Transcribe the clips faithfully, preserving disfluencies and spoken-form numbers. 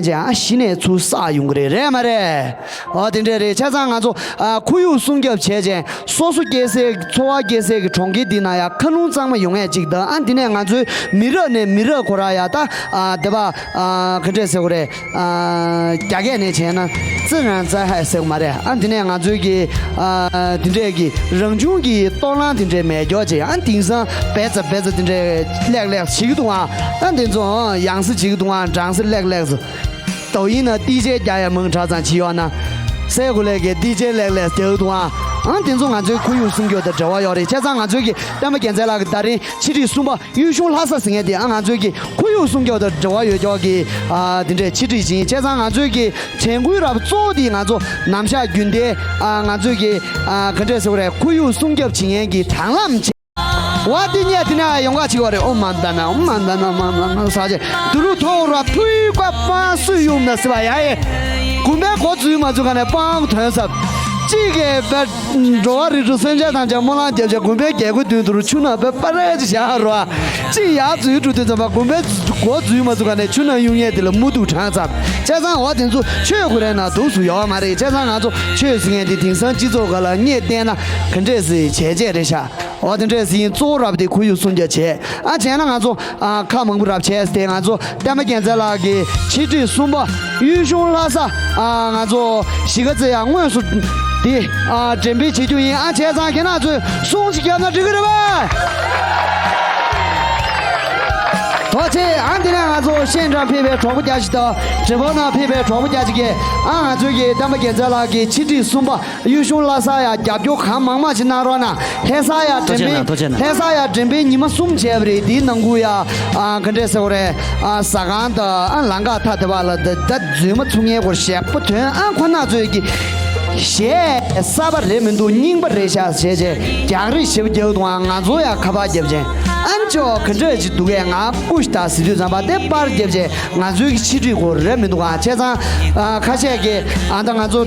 ཅན་ཨ་གཞི་ནས་ཚུར་བསགས་ཡོང་གི་རེད། རེད་མ་རེད། ཨོ་དེ་འདྲས་རེད། བྱས་ཙང་ང་ཚོ་ཨ་ཁོར་ཡུག་སྲུང་སྐྱོབ་བྱས་ཅན་སོ་སོ་སྐྱེ་སའི་འཚོ་བ་སྐྱེ་སའི་གི་གྲོང་ཁྱེར་འདི་ན་ཡང་མཁའ་རླུང་གཙང་མ་ཡོང་ཡས་ཅིག་དང་། ཨ་འདི་ནས་ང་ཚོའི་མི་རབས་ནས་མི་རབས་ཁོ་རང་ཡང་ད་ཨ་དེ་བ་ཨ་ག་འདྲས་ཟེར་དགོས་རེད། ཨ་རྒྱ་སྐད་ནས་བྱས་ན་ཙི་རང་ཙ་ཧའི་ཟེར་དགོས་མ་རེད། ཨ་འདི་ནས་ང་ཚོའི་གི་ཨ་འདི་འདྲས་གི་རང་བྱུང་གི་སྟོད་ལྭ་འདི་འདྲས་མེ་སྒྱོགས་ཅིག་ཨ་དེང་སང་བེ་ཙ་བེ་ཙ་འདི་འདྲས་ལེགས་ལེགས་བྱེད་ཀྱི་འདུག་ཨ་ཨ་འདི་ཚོ་ཡང་སེ་བྱེད་ཀྱི་འདུག་ཨ་གྲང་སེ་ལེགས་ལེགས་སུ། ཏོ་ཡིན་ན་ཏི་ཅེ་རྒྱག་ཡ་མང་དྲགས་ཙང་བྱེད་ཡོད་ན། སའི་གོ་ལས་ཀྱི་ཏི་ཅེ་ལེགས་ལེགས་རྒྱག་འདུག་ཨང་། ཨང་དེ་ཚོ་ང་ཚོའི་ཁོར་ཡུག་སྲུང་སྐྱོབ་དང་འབྲེལ་བ་ཡོད་རེད། བྱས་ཙང་ང་ཚོའི་གི་བསྟན་པ་རྒྱལ་མཚན་ལགས་ཀྱི་ད་རིང་ཕྱི་དྲིལ་གསུམ་པ་གཡུལ་གཞུང་ལྷ་ས་ཟེར་མཁན་དེ་ཨ་ང་ཚོའི་གི་ཁོར་ཡུག་སྲུང་སྐྱོབ་དང་འབྲེལ་བ་ཡོད་ཀྱོག་གི་ཨ་དེ་འདྲས་ཕྱི་དྲིལ་ཅིག་ཡིན། བྱས་ཙང་ང་ཚོའི་གི་དྲན་སྐུལ་རབ་གཙོ་བོ་དེ་ང་ཚོ་ནམ་ཞག་རྒྱུན་ལྡན་ཨ་ང་ཚོའི་གི་ཨ་ག་འདྲས་ཟེར་བ་རེད། ཁོར་ཡུག་སྲུང་སྐྱོབ་བྱེད་མཁན་གྱི་དྲ་ལམ་བ་དེ་ཉལ་དེ་ནས་ཡོང་ག་ཆི་གོ་རེ། ཨོཾ་མ་ན་པདྨེ་ཨོཾ་མ་ན་པདྨེ་ཨོཾ་མ་ན་པདྨེ་ཨོཾ་ས་ཆེ་དུ་རུ་ཐོ་ར་ཕུའི་ཀ་པ་སུ་ཡུམ་ན་སི་བ་ཡ་ཡེ། དགོན་པའི་འགོ་འཛུལ་མ་འཛུལ་ག་ནས་པང་དོན་ཟབ། གཅིག་གི་བེ་འགྲོ་བ་རིགས་དྲུག་སེམས་ཅན་ཐམས་ཅད་སྨོན་ལམ་རྒྱབ་བྱ། དགོན་པའི་རྒྱལ་སྒོ་མདུན་དུ་རུ་ཆུ་ནང་བེ་པ་རེ་ཅི་བྱ་རོ། གཅིག་ཡར་འཛུལ་འགྲོ་དུས་ཙམ་པ་དགོན་པའི་འགོ་འཛུལ་མ་འཛུལ་ག་ནས་ཆུ་ནང་གཡུག་ཉལ་དེ་ལ་མུ་ཏུག་གྲང་ཙམ། བྱས་ཙང་འོ་དེ་ཚོ་ཆོས་ཁོ་རའི་ནང་འདུག་སུ་ཡོད་མ་རེད། བྱས་ཙང་ང་ཚོ་ཆོས་ཟེར་མཁན་དེ་དེང་སང་སྤྱི་ཚོགས་སྒང་ལ་སྙད་བསྟན་ན་ག་འདྲས་སེ་བྱས་རྗེས་རེད་ཤག་འོ་དེ་འདྲས་ཟིན་གཙོ་བོ་རབ་དེ་ཁོར་ཡུག་སྲུང་སྐྱོབ་བྱས། ཨ་བྱས་ན་ང་ཚོ་ཨ་ཁ་མང་པོ་རབ་བྱས་ཏེ་ང་ཚོ་བསྟན་པ་རྒྱལ་མཚན་ལགས་ཀྱི་ཕྱི་དྲིལ་གསུམ་པ་གཡུལ་གཞུང་ལྷ་ས་ཨ་ང་ཚོ་གཞིས་ཀ་རྩེ་ཡང་དངོས་སུ་དེ་ཨ་འགྲེམས་སྤེལ་བྱེད་རྒྱུ་ཡིན། ཨ་བྱས་ཙང་ཁྱེད་རང་ཚོས་གསུང་ཞིག་བརྒྱབ་ན་འགྲིག་གི་རེད་པས། ཐུགས་རྗེ་ཆེ། ཨ་འདི་ནས་ང་ཚོ་ཤན་ཀྲང་ཕེབས་པའི་གྲོགས་པོ་རྒྱ་ཞིག་དང་འབྲས་སྤུངས་ནང་ཕེབས་པའི་གྲོགས་པོ་རྒྱ་ཞིག་གིས་ཨ་ང་ཚོའི་གི་བསྟན་པ་རྒྱལ་མཚན་ལགས་ཀྱི་ཕྱི་དྲིལ་གསུམ་པ། གཡུལ་གཞུང་ལྷ་ས་ཡ་རྒྱབ་སྐྱོར་གང་མང་མང་ཞིག་གནང་རོགས་གནང་། ལྷ་ས་ཡ་ཐུགས་རྗེ་གནང་། འགྲེམས་སྤེལ་ཐུགས་རྗེ་གནང་། ལྷ་ས་ཡ་འགྲེམས་སྤེལ་ཉི་མ་གསུམ་བྱས་པ་རེད། དེའི་ནང་ཁུལ་ཡ་ཨ་ག་འདྲས་ཟེར་བ་རེད། ཨ་ཟ་ཁང་དང་ཨ་ལམ་ཁ་ཐ་དེ་བ་ལ་ད་ད་འཛུལ་མ་ཚུགས་མཁན་སྐོར་ཞེ་པོ་ཐོན། ཨ་ཁོ་ན་ཚོས་ཀྱི་གཞས་གསར་པ་རེད་མི་འདུག་རྙིང་པ་རེད་ཤག་བྱས་བྱས་རྒྱག་རེས་ཞེ་པོ་རྒྱག་འདུག་ཨ་ང་ཚོ་ཡ་ཁ་པར་རྒྱབ་ཅན་ཨ་ཅོ་ག་འདྲས་ཅིག་འདུག་གས། ང་ཀུ་ཤ་ད་ཟེར་དུས་ཙམ་པ་དེ་པར་རྒྱབ་བྱས། ང་ཚོའི་གི་ཕྱི་དྲིལ་སྐོར་རེད་མི་འདུག་ཨ། བྱས་ཙང་ཨ་ཁ་ཤས་ཀྱིས་ཨ་ད་ང་ཚོ་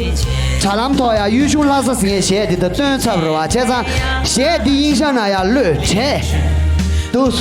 དྲ་ལམ་ཐོག་ཡ་གཡུལ་གཞུང་ལྷ་ས་ཟེར་མཁན་གཞས་འདི་ད་སྟོན་ཚར་བ་རེད་བ། བྱས་ཙང་གཞས་འདི་དབྱིན་ཞང་ནང་ཡ་གློད་བྲལ་འདུག་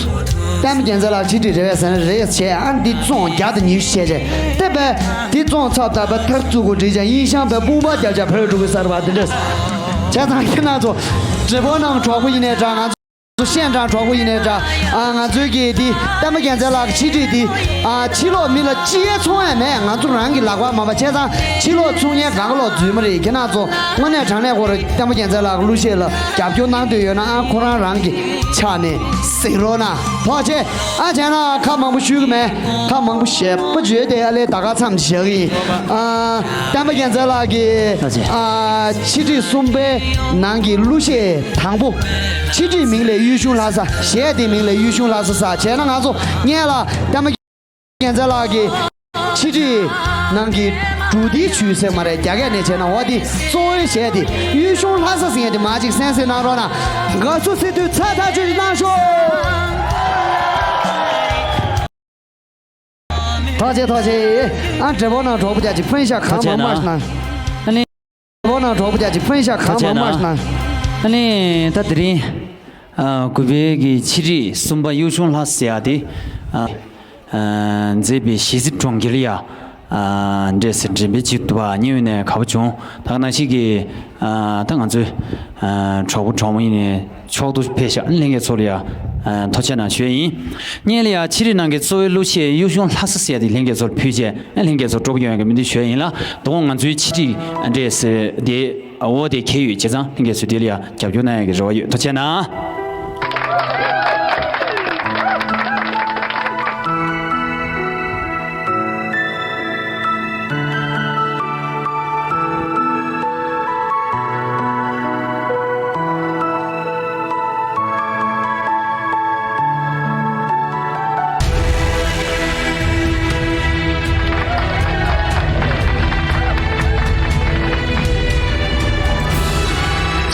བསྟན་པ་རྒྱལ་མཚན་ལགས་ཕྱི་དྲིལ་རེད་པས་ཟེར་ན་རེད་བྱས། ཨ་འདི་བཙོང་བརྒྱ་དང་ཉི་ཤུ་བྱས་བྱས་དེ་བས་འདི་བཙོང་ཚར་ད་བས་མཐར་བཙུགས་དགོས་འདྲི་ཅང་དབྱིན་ཞང་བས་དཔུང་པ་རྒྱབ་ཅག་བོད་འགྲོ་གི་ཟེར་བ་འདི་འདྲས། བྱས་ཙང་ཁྱེད་རང་ཚོ་འབྲས་སྤུངས་ནང་གྲོགས་པོ་ཡིན་ནའི་འདྲ། ང་ཚོ་ཤན་ཀྲང་གྲོགས་པོ་ཡིན་ནའི་འདྲ། ཨ་ང་ཚོའི་གི་འདི་བསྟན་པ་རྒྱལ་མཚན་ལགས་ཀྱི་ཕྱི་དྲིལ་འདི་ཨ་ཕྱི་ལོགས་མི་ལ་ཅི་ཡང་ཚོང་ཡ་མེད། ང་ཚོ་རང་གི་ལག་པ་མ་པ་བྱས་ཙང་ཕྱི་ལོགས་ཚོང་མཁན་གང་ལོག་འཛུལ་མ་རེད། ཁྱེད་རང་ཚོ་དངོས་གནས་དྲང་གནས་ཁོ་རང་བསྟན་པ་རྒྱལ་མཚན་ལགས་ཀྱི་གླུ་གཞས་ལ་རྒྱབ་སྐྱོར་གནང་འདོད་ཡོད་ན་ཨ་ཁོ་རང་རང་གི་ཕྱག་ནས་གཟིགས་རོགས་གནང་། ཐུགས་རྗེ་ཆེ། ཨ་བྱས་ན་ཁ་མང་པོ་ཞུ་གི་མེད། ཁ་མང་པོ་ཞེ་པོ་བརྗོད་དེ་ཨ་ལས་ད་ག་མཚམས་བཞག་གི་ཡིན། ཨ་བསྟན་པ་རྒྱལ་མཚན་ལགས་ཀྱི་ཨ་ཕྱི་དྲིལ་གསུམ་པའི་ནང་གི་གླུ་གཞས་དང་པོ། ཕྱི་དྲིལ་མིང་ལས་གཡུལ་གཞུང་ལྷ་ས། གཞས་དེ་མིང་ལས་གཡུལ་གཞུང་ལྷ་ས་ས། བྱས་ན་ང་ཚོ་སྔན་ལ་བསྟན་པ་རྒྱལ་མཚན་ལགས་ཀྱི་ཕྱི་དྲིལ་ནང་གི་འབྲུ་དེའི་ཆུ་ཟེར་མ་རེད། རྒྱ་སྐད་ནས་བྱས་ན་འོ་དེ་གཙོ་བོའི་གཞས་དེ་གཡུལ་གཞུང་ལྷ་ས་ཟེར་མཁན་དེ་མ་གཅིག་གསན་གཟིགས་གནང་རོགས་གནང་། དགའ་བསུ་སི་དུས་ཚ་ཐག་ཆོད་ཅིག་གནང་ཤོག་ཐུགས་རྗེ་ཆེ། ཐུགས་རྗེ་ཆེ། ཨ་འབྲས་སྤུངས་ནང་གྲོགས་པོ་རྒྱ་ཆེ་ཕན་ཤ་གང་མང་མང་ཞིག་གནང་། ཨ་ནི་འབྲས་སྤུངས་ནང་གྲོགས་པོ་རྒྱ་ཆེ་ཕན་ཤ་གང་མང་མང་ཞིག་གནང་། ཨ་ནི་ད་དེ་རིང་ཨ་གུས་པའི་གི་ཕྱི་དྲིལ་གསུམ་པ་གཡུལ་གཞུང་ལྷ་ས་ཟེར་ཡ་དེ་ཨ་ཨ་མཛེས་པའི་གཞིས་རྩེ་གྲོང་ཁྱེར་ཡ་ཨ་འདྲས་སེ་འགྲེམས་སྤེལ་བྱེད་ཐུབ་པ་སྙིང་དབུས་ནས་དགའ་པོ་བྱུང་། ད་ག་ནང་བཞིན་གི་ཨ་ད་ང་ཚོའི་ཨ་གྲོགས་པོ་གྲོགས་མོ་ཡིན་ནའི་ཕྱོགས་བསྡུ་ཕེབས་ཤག་ལྷན་རྒྱས་ཚོ་ལ་ཡ་ཨ་ཐུགས་རྗེ་ཆེ་གནང་ཞུ་ཡ་ཡིན། སྔན་ལ་ཡ་ཕྱི་དྲིལ་ནང་གི་གཙོ་བོའི་གླུ་གཞས་གཡུལ་གཞུང་ལྷ་ས་ཟེར་ཡ་དེ་ལྷན་རྒྱས་ཚོར་ཕུལ་བྱས་ལྷན་རྒྱས་ཚོར་སྤྲོ་པོ་ཡོང་ཡ་གི་སྨོན་འདུན་ཞུ་ཡ་ཡིན་ལ། དོ་དགོང་ང་ཚོའི་ཕྱི་དྲིལ་འདྲས་སེ་དེ་འོ་དེ་འཁེལ་ཡོད་བྱས་ཙང་ལྷན་རྒྱས་ཚོས་དེ་ལ་ཡ་རྒྱབ་སྐྱོར་གནང་ཡ་གི་རེ་བ་ཡོད། ཐུགས་རྗེ་ཆེ་གནང་།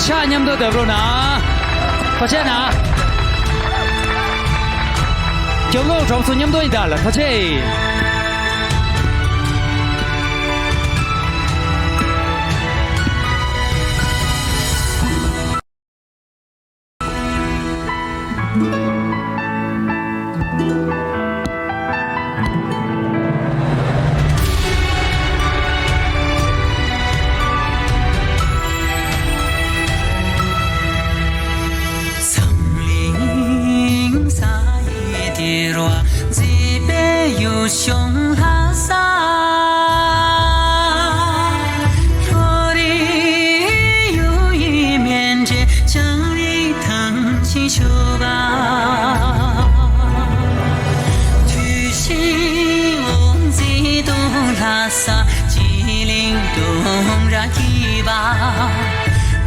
ཕྱག་མཉམ་དུ་བརྡབ་རོགས་གནང་། ཐུགས་རྗེ་ཆེ་གནང་། རྒྱབ་ལོགས་གྲོགས་ཚོ་མཉམ་དུ་ཡིན་ད་ལ་ཐུགས་རྗེ་ཆེ། ལྷ་ས་སྤྱི་གླིང་ལྡུམ་ར་སྐྱིད་པ།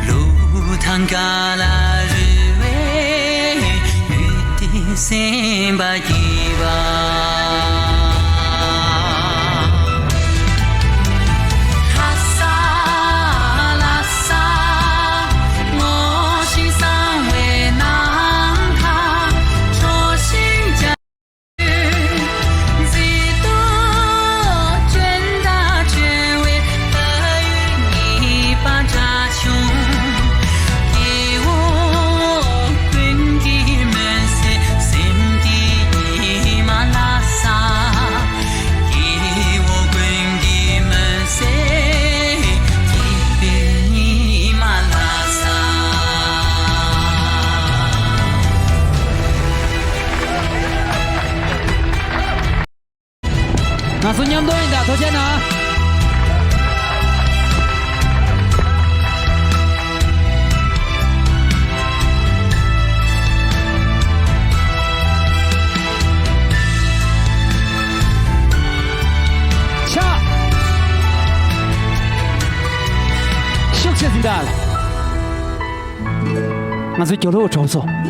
ལུག་ཐང་ཀ་ལ་རི་བོའི་ཡུལ་དེ་སེམས་པ་སྐྱིད་པ། ལྷ་ས་ལྷ་ས་ངོ་ཤེས་གསང་བའི་ནམ་མཁའ། ཁྲོ་ཞིང་རྒྱ། མཛེས་སྡུག་སྤྲན་དང་བྲལ་བའི་ཕ་ཡུལ་གཉིས་པ་འདྲ་བྱུང་། སྐྱེ་བོ་ཀུན་གྱི་མུན་སེལ་སེམས་ཀྱི་ཉི་མ་ལྷ་ས། སྐྱེ་བོ་ཀུན་གྱི་མུན་སེལ་སྐྱིད་པའི་ཉི་མ་ལྷ་ས། ང་ཚོ་མཉམ་དུ་ཡིན་ད། ཐུགས་རྗེ་གནང་། ཤག་ཤུགས་ཆེ་ཟིན་ད། ང་ཚོའི་རྒྱབ་ལོགས་གྲོངས་སོང་།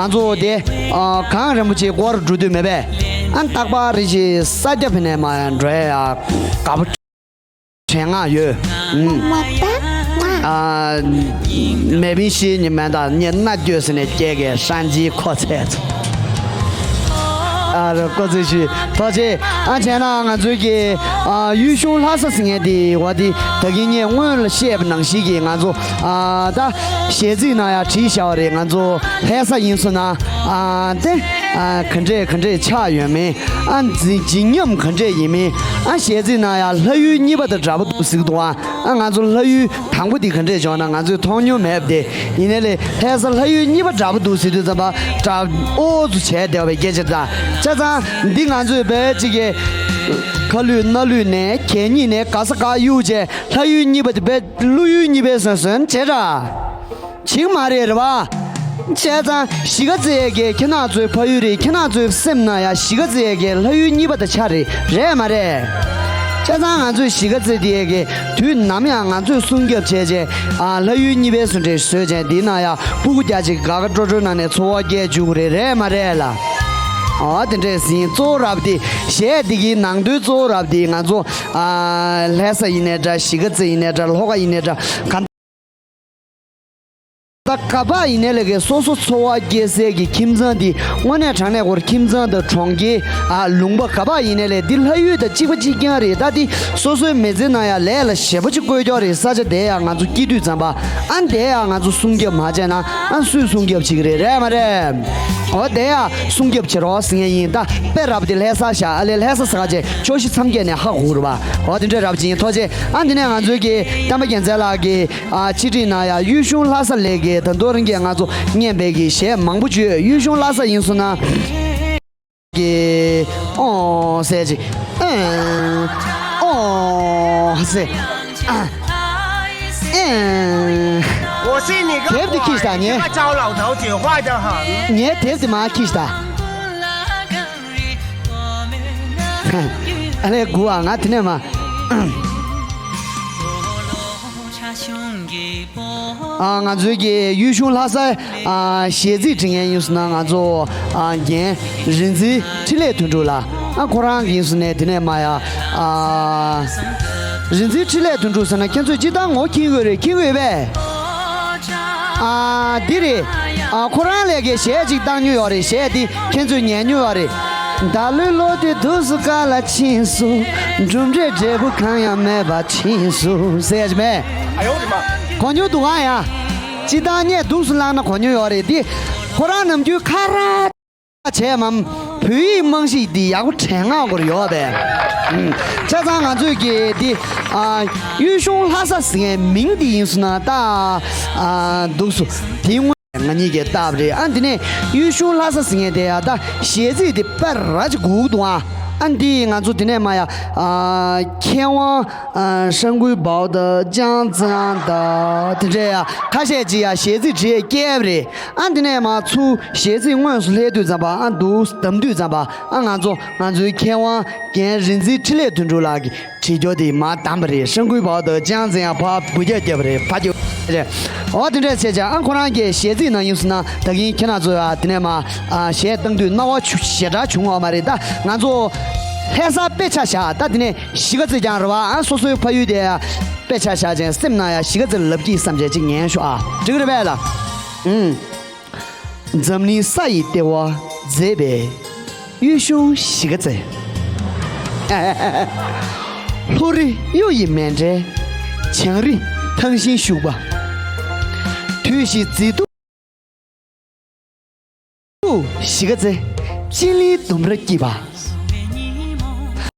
ང་ཚོ་དེ་ཨ་གངས་རིན་པོ་ཆེའི་སྐོར་འགྲོ་དུས་མེད་པས། ཨ་རྟག་པར་རེ་ཞིག་ས་སྐྱ་ཕེབས་ནས་མར་འགྲོ་ཡ་དགའ་པོ་དྲན་ང་ཡོད། ཨུམ། ཨ་མེ་བིན་ཤི་ཉི་མ་དང་ཉེ་སྣ་སྐྱོ་ཟེར་ནས་སྐྱེ་གའི་ཧྲན་ཇི་ཁོ་ཚེ་ཚོ། ཨ་རོ་ཀོ་ཙི་ཤི་ཐོ་ཅེ། ཨ་བྱས་ན་ང་ཚོའི་གི་ཨ་ཡུལ་གཞུང་ལྷ་ས་ཟེར་མཁན་དེ་བ་དེ་ད་གིན་ངས་སྔོན་ལ་བཤད་པ་ནང་བཞིན་གྱི་ང་ཚོ་ཨ་ད་གཞས་ཚིག་ནང་ཡང་བྲིས་བཞག་པ་རེད། ང་ཚོ་ལྷ་ས་ཡིན་སོང་ན་ཨ་དེ་ཨ་ག་འདྲས་ག་འདྲས་ཆགས་ཡོད་མེད། ཨ་འཛིན་བརྗིད་ཉམས་ག་འདྲས་ཡིན་མིན། ཨ་གཞས་ཚིག་ནང་ཡང་ལྷ་ཡུལ་གཉིས་པ་དང་འདྲ་པོ་འདུག་ཟེར་གི་འདུག་ཨ་ང་ཚོ་ལྷ་ཡུལ་དང་པོ་དེ་ག་འདྲས་བྱུང་ན་ང་ཚོས་མཐོང་མྱོང་མེད་པ་དེ་ཡིན་ནའི་ལས་ལྷ་ས་ལྷ་ཡུལ་གཉིས་པ་འདྲ་པོ་འདུག་ཟེར་དུས་ཙམ་པ་འདྲ་ཨོ་ཙུ་བྱས་བསྡད་པའི་སྐད་ཆ་དང་། བྱས་ཙང་འདི་ང་ཚོས་བས་གཅིག་གི་ཁ་ལུད་སྣ་ལུད་ནས་གད་སྙིགས་ནས་ག་ས་ག་གཡུག་བྱས་ལྷ་ཡུལ་གཉིས་པ་དེ་བས་ཀླུ་ཡུལ་གཉིས་པའི་ཟོན་ཟོན་བྱས་འདྲ། བྱེད་ཀྱི་མ་རེད་རེད་བ། བྱས་ཙང་གཞིས་ཀ་རྩེ་ཡས་ཀྱི་ཁྱེད་རང་ཚོའི་ཕ་ཡུལ་རེད། ཁྱེད་རང་ཚོའི་སེམས་ནང་ཡང་གཞིས་ཀ་རྩེ་ཡས་ཀྱི་ལྷ་ཡུལ་གཉིས་པ་དང་ཆ་རེད་རེད་མ་རེད། བྱས་ཙང་ང་ཚོའི་གཞིས་ཀ་རྩེ་འདི་ཡས་ཀྱི་དུས་ནམ་ཡང་ང་ཚོས་སྲུང་སྐྱོབ་བྱས་བྱས་ཨ་ལྷ་ཡུལ་གཉིས་པའི་སུ་འདྲེ་བཟོས་བྱས་འདིའི་ནང་ཡང་སྤུ་གུ་རྒྱ་ཆེ་དགའ་དགའ་སྤྲོ་སྤྲོ་ནང་ནས་འཚོ་བ་སྐྱེལ་བཅུག་གི་རེད་རེད་མ་རེད་ལ། ཨ་དེ་འདྲས་ཟིན་གཙོ་བོ་རབ་དེ་གཞས་འདི་གི་ནང་དོན་གཙོ་བོ་རབ་དེ་ང་ཚོ་ཨ་ལྷ་ས་ཡིན་ནའི་འདྲ་གཞིས་ཀ་རྩེ་ཡིན་ནའི་འདྲ་ལྷོ་ཁ་ཡིན་ནའི་འདྲ་གང་ད་ག་པ་ཡིན་ནའི་ལས་ཀའི་སོ་སོ་འཚོ་བ་སྐྱེལ་སའི་གི་ཁྱིམ་ཚང་འདི་དངོས་གནས་དྲང་གནས་སྐོར་ཁྱིམ་ཚང་དང་གྲོང་ཁྱེར་ཨ་ལུང་པ་ག་པ་ཡིན་ནའི་ལས་འདི་ལྷ་ཡུལ་དང་གཅིག་པ་གཅིག་རྐྱང་རེད། ད་འདི་སོ་སོའི་མི་ཚེ་ནང་ཡང་ལས་ལ་ཞེ་པོ་ཅིག་བཀོལ་རྒྱུ་རེད། ས་ཆ་དེ་ཡང་ང་ཚོ་སྐྱིད་དུས་ཙམ་པ་ཨ་འདི་ཡང་ང་ཚོ་སྲུང་སྐྱོབ་མ་བྱས་ན་ཨ་སུས་སྲུང་སྐྱོབ་བྱེད་ཀྱི་རེད་རེད་མ་རེད། འོ་དེ་ཡང་སྲུང་སྐྱོབ་བྱེད་རོགས་ཟེར་མཁན་ཡིན། ད་དཔེ་རབ་དེ་ལྷ་ས་ཤ་ཨ་ལས་ལྷ་ས་ས་ཆ་ཕྱོགས་བཞི་མཚམས་བརྒྱད་ནས་ཧ་གོ་རེད་བ། འོ་དེ་འདྲ་རབ་ཅིག་ཡིན། ཐུགས་རྗེ་ཆེ། ཨ་འདི་ནས་ང་ཚོའི་གི་བསྟན་པ་རྒྱལ་མཚན་ལགས་ཀྱི་ཨ་ཕྱི་དྲིལ་ནང་ཡང་གཡུལ་གཞུང་ལྷ་ས་ལས་ཀྱི་ད་དུང་རང་གིས་ང་ཚོ་སྙན་པའི་གི་གཞས་མང་པོ་བརྗོད། གཡུལ་གཞུང་ལྷ་ས་ཡིན་སོང་ན་གི་ཨོ་ཟེར་ཅིག་ཨོ་ཟེར་ཨ་ཨེ། དེབ་དེ་ཁྱེར་ཤི་ད་ཉེ། ཉེ་དེབ་དེ་མ་ཁྱེར་ཤི་ད། ཨ་ལས་དགུ་བ་ང་དེ་ནས་མ། ཨ་ང་ཚོའི་གི་གཡུལ་གཞུང་ལྷ་སའི་ཨ་གཞས་ཚིག་འབྲི་མཁན་ཡིན་སོང་ན་ང་ཚོ་ཨ་རྒན་རིག་འཛིན་འཕྲིན་ལས་དོན་གྲུབ་ལགས། ཨ་ཁོ་རང་གི་ཡིན་སོང་ནས་དེ་ནས་མ་ཡ་ཨ་རིག་འཛིན་འཕྲིན་ལས་དོན་གྲུབ་ཟེར་ན་ཁྱེད་ཚོས་སྤྱིར་བཏང་ངོ་མཁྱེན་གྱི་ཡོད་རེད། མཁྱེན་གྱི་ཡོད་པས། ཨ་འདི་རེད། ཨ་ཁོ་རང་ལས་ཀའི་གཞས་ཅིག་བཏང་མྱོང་ཡོད་རེད། གཞས་འདི་ཁྱེད་ཚོས་ཉན་མྱོང་ཡོད་རེད། ཟླ་ལུག་ལོ་དེ་དུས་སུ་ག་ལ་ཕྱིན་སོང་། འབྲུམ་རའི་འབྲས་བུ་གང་ཡང་མེད་པ་ཕྱིན་སོང་ཟེར་ཡ་ཅིག་མེད། ཨ་ཡོང་རེད་མ། གོ་མྱོང་འདུག་ག་ཡ། སྤྱིར་བཏང་ངས་འདུག་སུ་བླངས་ན་གོ་མྱོང་ཡོད་རེད། འདི་ཁོ་རང་ནམ་རྒྱུན་ཁ་ར་བྱས་མམ། བོད་ཡིག་རྨང་གཞི་འདི་ཡག་པོ་དྲན་ང་དགོས་ཡོད་པས། ཨུམ། བྱས་ཙང་ང་ཚོས་ཀྱི་འདི་ཨ་གཡུལ་གཞུང་ལྷ་ས་ཟེར་མཁན་མིང་འདི་ཡིན་སོང་ན་ད་ཨ་འདུག་སུ་དེ་སྔོན། ང་གཉིས་ཀྱིས་བཏབ་རེད། ཨ་འདི་ནས་གཡུ་གཞུང་ལྷ་ས་ཟེར་མཁན་དེ་ཡ་ད་གཞས་ཚིག་དེ་དཔེ་ར་ཅིག་སྒུག་འདུག་ཨ། ཨ་འདི་ང་ཚོ་དེ་ནས་མ་ཡ་མཁས་དབང་ཧྲང་ཀུའི་པའོ་དང་ཅང་ཙེ་ཡང་དང་དེ་འདྲས་ཡ་ཁ་ཤས་ཅིག་ཡ་གཞས་ཚིག་བྲིས་བསྐྱལ་བ་རེད། ཨ་འདི་ནས་མ་ཚུར་གཞས་ཚིག་དངོས་སུ་སླེབས་དུས་ཙམ་པ་ཨ་འདུག་བདམས་དུས་ཙམ་པ་ཨ་ང་ཚོ་ང་ཚོའི་མཁས་དབང་རྒན་རིག་འཛིན་འཕྲིན་ལས་དོན་གྲུབ་ལགས་ཀྱིས་བྲིས་རྒྱུ་དེ་མར་བདམས་པ་རེད། ཧྲང་ཀུའི་པའོ་དང་ཅང་ཙེ་ཡང་ཕར་འབུད་རྒྱག་བརྒྱབ་པ་རེད། ཕར་རྒྱབ་རེད། འོ་དེ་འདྲས་བྱས་ཀྱང་ཨ་ཁོ་རང་གིས་གཞས་ཚིག་ནང་ཡིན་ཟེར་ན་ད་གིན་ཁྱེད་རང་ཚོ་ཡ་དེ་ནས་མ་ཨ་གཞས་བཏང་དུས་སྣང་བ་ཆུ་ཞེ་དྲག་བྱུང་བ་མ་རེད། ད་ང་ཚོ་ལྷ་ས་དཔེ་ཆ་བཞག་ད་དེ་ནས་གཞིས་ཀ་རྩེ་རྐྱང་རེད་བ། ཨ་སོ་སོའི་ཕ་ཡུལ་དེ་ཡ་དཔེ་ཆ་བཞག་ཅན་སེམས་ནང་ཡ་གཞིས་ཀ་རྩེ་ལབ་ཀྱིས་བསམ་བྱས་ཅིག་ཉན་ཤོག་ཨ། འགྲིག་རེད་པས་ལ། ཨུམ། འཛམ་གླིང་ས་ཡི་ལྟེ་བ་མཛེས་པའི་གཡུ་གཞུང་གཞིས་ཀ་རྩེ། ལྷོ་རི་གཡུ་ཡི་མཎྜལ། བྱང་རི་ཐང་བཞིན་བཞུགས་པ། དུས་བཞི་མཛེས་སྡུག་གཞིས་ཀ་རྩེ། སྤྱི་གླིང་ལྡུམ་ར་སྐྱིད་པ།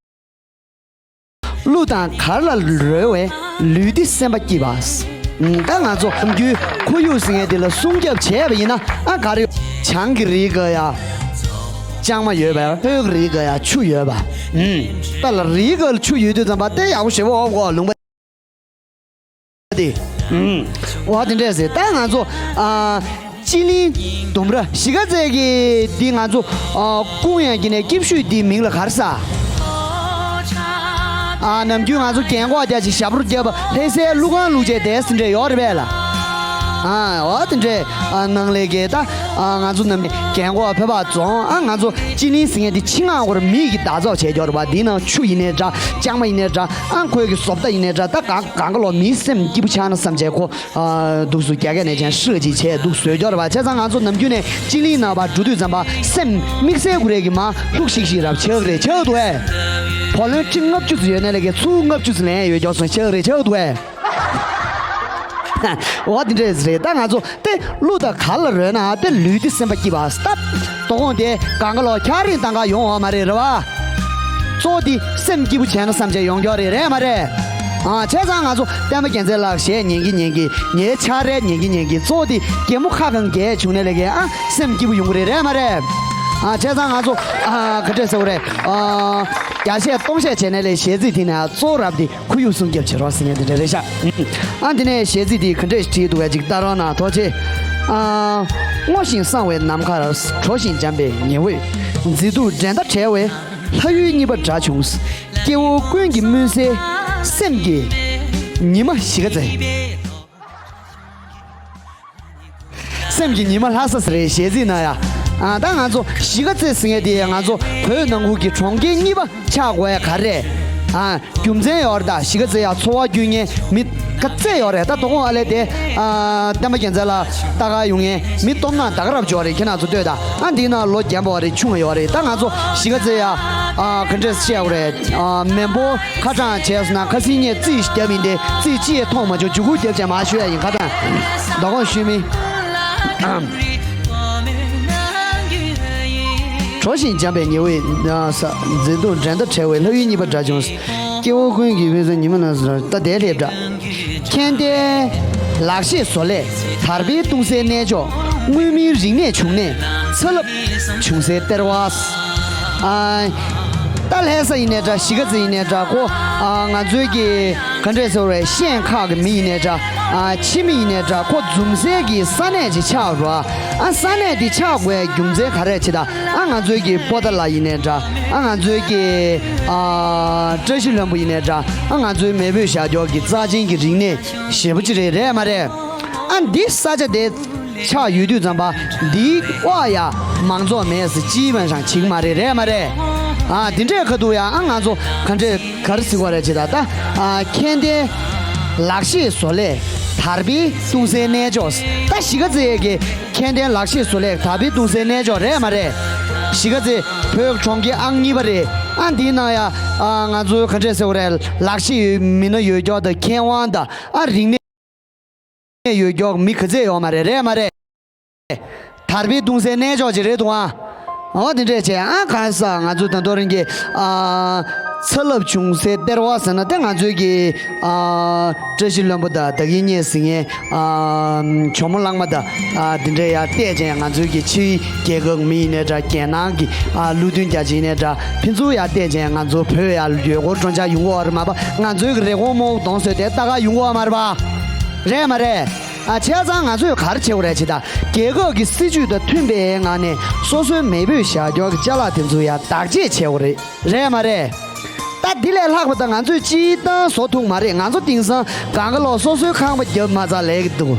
གླུ་དང་གར་ལ་རོལ་བའི་ལུས་བདེ་སེམས་པ་སྐྱིད་པ། ད་ང་ཚོ་ནམ་རྒྱུན་ཁོར་ཡུག་ཟེར་མཁན་དེ་ལ་སྲུང་སྐྱོབ་བྱས་པ་ཡིན་ན་ཨ་ག་རེ་ཡོད། བྱང་གི་རིའི་སྒང་ཡ་ལྕང་མ་ཡོད་པ། ལྷོའི་རིའི་སྒང་ཡ་ཆུ་ཡོད་པ། ཨུམ། ད་ལ་རིའི་སྒང་ལ་ཆུ་ཡོད་དུས་ཙམ་པ་དེ་ཡག་པོ་ཞེ་པོ་འོབ་གོ་ལུང་པ། དེ། ཨུམ། འོ་དེ་འདྲས་ཟེར། ད་ང་ཚོ་ཨ་སྤྱི་གླིང་ལྡུམ་ར་གཞིས་ཀ་རྩེ་གི་འདི་ང་ཚོ་ཨ་ཀུང་ཡང་གི་ནས་སྐྱིབ་ཤུད་འདིའི་མིང་ལ་ག་རེ་ཟ། ཨ་ནམ་རྒྱུན་ང་ཚོ་རྒན་གོག་རྒྱ་ཆེ་ཞབས་བྲོ་རྒྱབ་པ་ལྷ་སའི་གླུ་ཁང་བླུགས་བྱས་བསྡད་ཟིན་འདྲས་ཡོད་རེད་པས་ལ། ཨ་འོ་དེ་འདྲས་ཨ་ནང་ལས་ཀའི་ད་ཨ་ང་ཚོ་ནམ་རྒན་གོག་བོད་པ་རྫོང་ཨ་ང་ཚོ་སྤྱི་གླིང་ཟེར་མཁན་འདི་ཆེད་མངགས་སྐོར་མི་གི་བདག་འཛུགས་བྱས་ཡོད་རེད་པ། འདི་ནང་ཆུ་ཡིན་ནའི་འདྲ་ལྕང་མ་ཡིན་ནའི་འདྲ་ཨ་ཁོས་གི་བཟོ་ལྟ་ཡིན་ནའི་འདྲ་ད་གང་གང་ག་ལོ་མིའི་སེམས་སྐྱིད་པོ་ཆགས་ན་བསམ་བྱས་ཁོ། ཨ་འདུག་སུ་རྒྱ་སྐད་ནས་ཀྱང་ཧྲི་ཅིག་བྱས་འདུག་བཟོས་རྒྱུ་རེད་པ། བྱས་ཙང་ང་ཚོ་ནམ་རྒྱུན་ནས་སྤྱི་གླིང་ནང་བར་འགྲོ་དུས་ཙམ་པ་སེམས་དམིགས་བསལ་ཁུ་རེ་གི་མ་ལྷུག་ཤིག་ཤིག་རབ་ཆགས་རེད་ཆགས་འདུག་ཨེ། བུ་ལོན་ཁྲི་ལྔ་བཅུ་ཙམ་ཡོད་ནས་ལས་ཀའི་ཚུར་ལྔ་བཅུ་ཙམ་ལེན་ཡོད་ཀྱོག་སོང་ཆགས་རེད་ཆགས་འདུག་ཨེ། འོ་དེ་འདྲས་རེད། ད་ང་ཚོ་དེ་གླུ་དང་གར་ལ་རོལ་ན་དེ་ལུས་དེ་སེམས་པ་སྐྱིད་པ་སྟབས། དོ་དགོང་དེ་གང་ག་ལོ་འཁྱག་རིང་བཏང་ག་ཡོང་བ་མ་རེད་རེད་བ། གཙོ་བོ་དེ་སེམས་སྐྱིད་པོ་བྱས་ན་བསམ་བྱས་ཡོང་རྒྱུ་རེད་རེད་མ་རེད། ཨ་བྱས་ཙང་ང་ཚོ་བསྟན་པ་རྒྱལ་མཚན་ལགས་གཞས་ཉན་གི་ཉན་གི་ངའི་ཕྱག་རལ་ཉན་གི་ཉན་གི་གཙོ་བོ་དེ་གད་མོ་ཁ་གང་གད་བྱུང་ནས་ལས་ཀའི་ཨ་སེམས་སྐྱིད་པོ་ཡོང་གི་རེད་རེད་མ་རེད། ཨ་བྱས་ཙང་ང་ཚོ་ཨ་ག་འདྲས་ཟེར་བ་རེད། ཨ་བརྒྱ་བཤད་སྟོང་བཤད་བྱས་ནས་ལས་གཞས་ཚིག་དེ་ནས་གཙོ་བོ་རབ་དེ། ཁོར་ཡུག་སྲུང་སྐྱོབ་བྱེད་རོགས་ཟེར་མཁན་དེ་འདྲ་རེད་ཤག་ཨ་དེ་ནས་གཞས་ཚིག་དེ་ག་འདྲས་བྲིས་འདུག་གས་ཅིག་ལྟ་རོགས་གནང་ཐུགས་རྗེ་ཆེ། ཨ་སྔོ་ཞིང་བསངས་པའི་ནམ་མཁར། དྲོ་ཞིང་འཇམ་པའི་ཉི་འོད། མཛེས་སྡུག་འགྲན་ཟླ་བྲལ་བའི། ལྷ་ཡུལ་གཉིས་པ་འདྲ་བྱུང་། སྐྱེ་བོ་ཀུན་གྱི་སྨོན་སའི། སེམས་ཀྱི་ཉི་མ་གཞིས་ཀ་རྩེ། སེམས་ཀྱི་ཉི་མ་ལྷ་ས་ཟེར་རེད་གཞས་ཚིག་ནང་ཡ། ཨ་ད་ང་ཚོ་གཞིས་ཀ་རྩེ་ཟེར་མཁན་དེ་ང་ཚོ་བོད་ནང་ཁུལ་གྱི་གྲོང་ཁྱེར་གཉིས་པ་ཆགས་དགོས་ཡ་ག་རེ་རེད། ཨ་རྒྱུ་མཚན་ཡོད་རེད་ད། གཞིས་ཀ་རྩེ་ཡ་འཚོ་བ་སྐྱོན་མཁན་མི་ག་ཚད་ཡོད་རེད། ད་དོ་དགོང་ཨ་ལས་དེ་ཨ་བསྟན་པ་རྒྱལ་མཚན་ལགས་ལྟ་ག་ཡོང་མཁན་མི་སྟོབས་ན་ད་ག་རབ་འབྱོར་རེད། ཁྱེད་རང་ཚོ་ལྟོས་དང་། ཨ་འདི་ན་ལོ་རྒན་པ་རེད་ཆུང་བ་ཡོད་རེད། ད་ང་ཚོ་གཞིས་ཀ་རྩེ་ཡ་ཨ་ག་འདྲས་བཤད་དགོས་རེད། ཨ་མེ་འབོ། ཁ་གྲངས་བྱས་སོང་ན་ཁ་སང་ངས་རྩིས་ཤིག་བརྒྱབ་ཡིན་ཏེ་རྩིས་ཅི་ཡས་མཐོང་མ་བྱུང་། མཇུག་གུ་རྒྱབ་བྱས་མ་ཞུ་ཡ་ཡིན། ཁ་གྲངས་དོ་དགོང་ཞུས་མིན། དྲོ་ཞིང་འཇམ་པའི་ཉི་འོད་ས། མཛེས་སྡུག་འགྲན་ཟླ་བྲལ་བའི། ལྷ་ཡུལ་གཉིས་པ་འདྲ་བྱུང་། སྐྱེ་བོ་ཀུན་གྱི་སྨོན་སའི་ཉི་མ་ལྷ་ས། ད་དེ་ལྷེབ་འདྲ། མཁྱེན་ལྡན་ལག་ཤེས་བཟོ་ལས་དར་སྤེལ་གཏོང་སའི་གནས་མཆོག་དངོས་མིན་རིག་གནས་འབྱུང་གནས་ཚ་རླབས་བྱུང་སའི་ལྟེ་བ། ཨ་ད་ལྷ་ས་ཡིན་ནའི་འདྲ། གཞིས་ཀ་རྩེ་ཡིན་ནའི་འདྲ། ཁོ་ཨ་ང་ཚོའི་གི་ག་འདྲས་ཟེར་བ་རེད། ཤན་ཁག་གི་མི་ཡིན་ནའི་འདྲ། ཨ་ཕྱི་མི་ཡིན་ནའི་འདྲ། ཁོ་འཛོམས་སའི་གི་ས་གནས་ཅིག་ཆགས་རོགས། ཨ་ས་གནས་འདི་ཆགས་དགོས་རྒྱུ་མཚན་ག་རེ་ཆེ་ད། ཨ་ང་ཚོའི་གི་པོ་ཏཱ་ལ་ཡིན་ནའི་འདྲ། ཨ་ང་ཚོའི་གི་ཨ་བཀྲ་ཤིས་ལྷུན་པོ་ཡིན་ནའི་འདྲ། ཨ་ང་ཚོའི་མེས་པོས་བཞག་རྒྱུ་གི་རྩ་ཆེན་གི་རིག་གནས་ཞེ་པོ་ཅིག་རེད། རེད་མ་རེད། ཨ་འདི་ས་ཆ་དེ་ཆགས་ཡོད་དུས་ཙམ་པ་འདིའི་འོག་ཡ་མང་ཚོགས་མེད་ཟེར་ཅིའི་མ་ཞང་བྱེད་ཀྱི་མ་རེད། རེད་མ་རེད། ཨ་འདི་འདྲའི་ཁ་ཐུག་ཡ་ཨ་ང་ཚོ་ག་འདྲས་ག་རེ་ཟེར་དགོས་རེད་ཅེ་ད། ད་ཨ་མཁྱེན་ལྡན་ལག་ཤེས་བཟོ་ལས་དར་སྤེལ་གཏོང་སའི་གནས་མཆོག་ད་གཞིས་ཀ་རྩེ་གི་མཁྱེན་ལྡན་ལག་ཤེས་བཟོ་ལས་དར་སྤེལ་གཏོང་སའི་གནས་མཆོག་རེད་མ་རེད། གཞིས་ཀ་རྩེ་བོད་གྲོང་ཁྱེར་ཨང་གཉིས་པ་རེད། ཨ་འདིའི་ནང་ཡ་ཨ་ང་ཚོའི་ག་འདྲས་ཟེར་དགོས་རེད། ལག་ཤེས་ཡོད་མི་སྣ་ཡོད་ཀྱོག་དང་མཁས་དབང་དང་ཨ་རིག་གནས་ཡོད་ཀྱོག་མི་ག་ཚད་ཡོད་མ་རེད། རེད་མ་རེད། དར་སྤེལ་གཏོང་སའི་གནས་མཆོག་ཅིག་རེད་འདུག་ཨ། འོ་དེ་འདྲས་བྱས་ཨ་ག་ས་ང་ཚོ་ད་དུང་རང་གི་ཨ་ ཚ་རླབས་བྱུང་སའི་སྟེར་བ་ཟེར་ན་དེ་ང་ཚོའི་གི་ཨ་བཀྲ་ཤིས་ལྷུན་པོ་དང་བདག་གིས་རྙེད་ཟིན་མཁན་ཨ་ཇོ་མོ་གླང་མ་དང་ཨ་དེ་འདྲས་ཡར་བལྟས་བྱས་ང་ཚོའི་གི་ཕྱིའི་རྒྱལ་ཁབ་མི་ཡིན་ནའི་འདྲ། རྒྱལ་ནང་གི་ཨ་ལུགས་མཐུན་རྒྱ་ཆེ་ཡིན་ནའི་འདྲ། ཕན་ཚུན་ཡར་བལྟས་བྱས་ང་ཚོ་བོད་ཡར་ཡུལ་སྐོར་སྤྲོ་འཆམ་ཡོང་གི་ཡོད་རེད་མ་པ། ང་ཚོའི་གི་རི་བོང་རྨོག་གདོང་བཟོས་ཏེ་ལྟ་ག་ཡོང་གི་ཡོད་མ་རེད་པ། རེད་མ་རེད། ཨ་བྱས་ཙང་ང་ཚོས་ག་རེ་བྱེད་དགོས་རེད་ཅེ་ད། རྒྱལ་ཁབ་ཀྱི་སྲིད་ཇུས་དང་མཐུན་པའི་ངང་ནས་སོ་སོའི་མེས་པོའི་བཞག་ཀྱོག་གི་ཅ་ལག་དེ་ཚོ་ཡར་བདག་གཅེས་བྱེད་དགོས་རེད། རེད་མ་རེད། ད་འདི་ལས་ལྷག་པ་ད་ང་ཚོས་སྤྱིའི་བཏང་བཟོ་ཐུབ་མ་རེད། ང་ཚོ་དེང་སང་གང་ག་ལོག་སོ་སོའི་ཁང་པ་བརྒྱབ་མ་ཚར་ལས་ཀྱི་འདུག་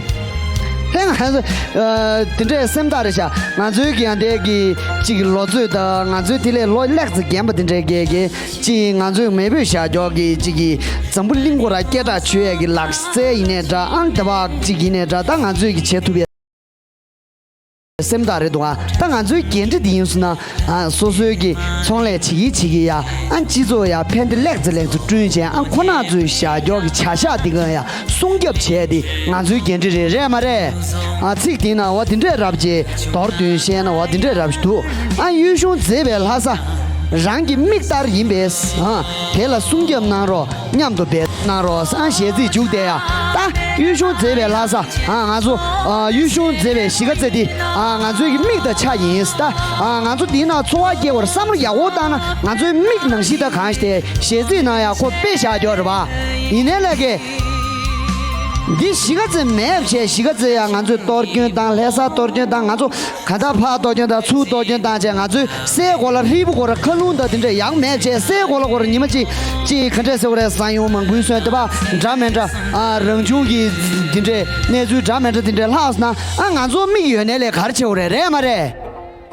ཧེ་ང་ཚོ་ཨ་དེ་འདྲས་སེམས་ཐག་རེད་ཤག་ང་ཚོའི་གི་ཡང་དེ་གི་གཅིག་གི་ལོ་ཚོད་དང་ང་ཚོའི་དེ་ལས་ལོ་ལེགས་ཙམ་རྒན་པ་དེ་འདྲས་གི་གི་གཅིག་ང་ཚོའི་མེས་པོའི་བཞག་ཀྱོག་གི་གཅིག་གི་འཛམ་བུ་གླིང་སྐོར་ལ་སྐད་གྲགས་ཆོད་ཡས་ཀྱི་ལག་རྩལ་ཡིན་ནའི་འདྲ། ཨང་དེ་བ་གཅིག་ཡིན་ནའི་འདྲ། ད་ང་ཚོས་གི་བྱེད་ཐུབ་ཡས་སེམས་ཐག་རེད་འདུག་ཨ། ད་ང་ཚོའི་འགན་འཁྲི་འདི་ཡིན་སོང་ན་ཨ་སོ་སོའི་གི་ཚོང་ལས་བྱེད་ཀྱི་བྱེད་ཀྱི་ཡ། ཨ་སྤྱི་ཚོགས་ཡ་ཕན་བདེ་ལེགས་ཙམ་ལེགས་ཙམ་བསྐྲུན་བྱས། ཨ་ཁོ་ན་ཚོའི་བཞག་ཀྱོག་གི་བྱ་གཞག་འདི་ག་ཡ་སྲུང་སྐྱོབ་བྱས་ཏེ་ང་ཚོའི་འགན་འཁྲི་རེད། རེད་མ་རེད། ཨ་ཚིག་དེ་ན་འོ་དེ་འདྲས་རབ་ཅེ་མདོར་བསྡུས་བཤད་ན་འོ་དེ་འདྲས་རབ་ཞིག་འདུག་ཨ་གཡུལ་གཞུང་མཛེས་པའི་ལྷ་ས། རང་གི་མིག་ལྟར་ཡིན་པས། ཨ་དེ་ལ་སྲུང་སྐྱོབ་གནང་རོགས། མཉམ་དུ་འབད་གནང་རོགས། ཨ་གཞས་ཚིག་མཇུག་དེ་ཡ། ད་གཡུལ་གཞུང་མཛེས་པའི་ལྷ་ས། ཨ་ང་ཚོ་ཨ་གཡུལ་གཞུང་མཛེས་པའི་གཞིས་ཀ་རྩེ་འདི་ཨ་ང་ཚོའི་གི་མིག་དང་ཆ་ཡིན། ད་ཨ་ང་ཚོ་འདིའི་ནང་འཚོ་བ་སྐྱེལ་བར་བསམ་བློ་ཡག་པོ་བཏང་ན་ང་ཚོའི་མིག་ནང་བཞིན་ད་གང་ཞིག་དེ་གཞས་ཚིག་ནང་ཡ་ཁོ་དཔེ་བཞག་ཀྱོག་རེད་པ། ཡིན་ནའི་ལས་ཀའི་འདི་གཞིས་ཀ་རྩེ་མེད་བྱས། གཞིས་ཀ་རྩེ་ཡ་ང་ཚོས་གཏོར་སྐྱོན་བཏང་། ལྷ་ས་གཏོར་སྐྱོན་བཏང་། ང་ཚོ་ག་ད་ཕར་གཏོར་སྐྱོན་དང་ཚུར་གཏོར་སྐྱོན་བཏང་བྱས། ང་ཚོའི་སའི་གོ་ལ་ཧྲིལ་པོ་སྐོར་མཁའ་རླུང་དང་དེ་འདྲས་ཡག་མེད་བྱས། སའི་གོ་ལ་སྐོར་ཉི་མ་གཅིག་གཅིག་ག་འདྲས་ཟེར་བ་རེད། ས་ཡོམ་མང་པོའི་སོན་དེ་པ་འདྲ་མི་འདྲ། ཨ་རང་བྱུང་གི་དེ་འདྲས་གནས་ཚུལ་འདྲ་མི་འདྲ་དེ་འདྲས་ལྷག་སོང་ན། ཨ་ང་ཚོ་མིག་ཡོད་ནའི་ལས་ག་རེ་བྱེད་དགོས་རེད། རེད་མ་རེད།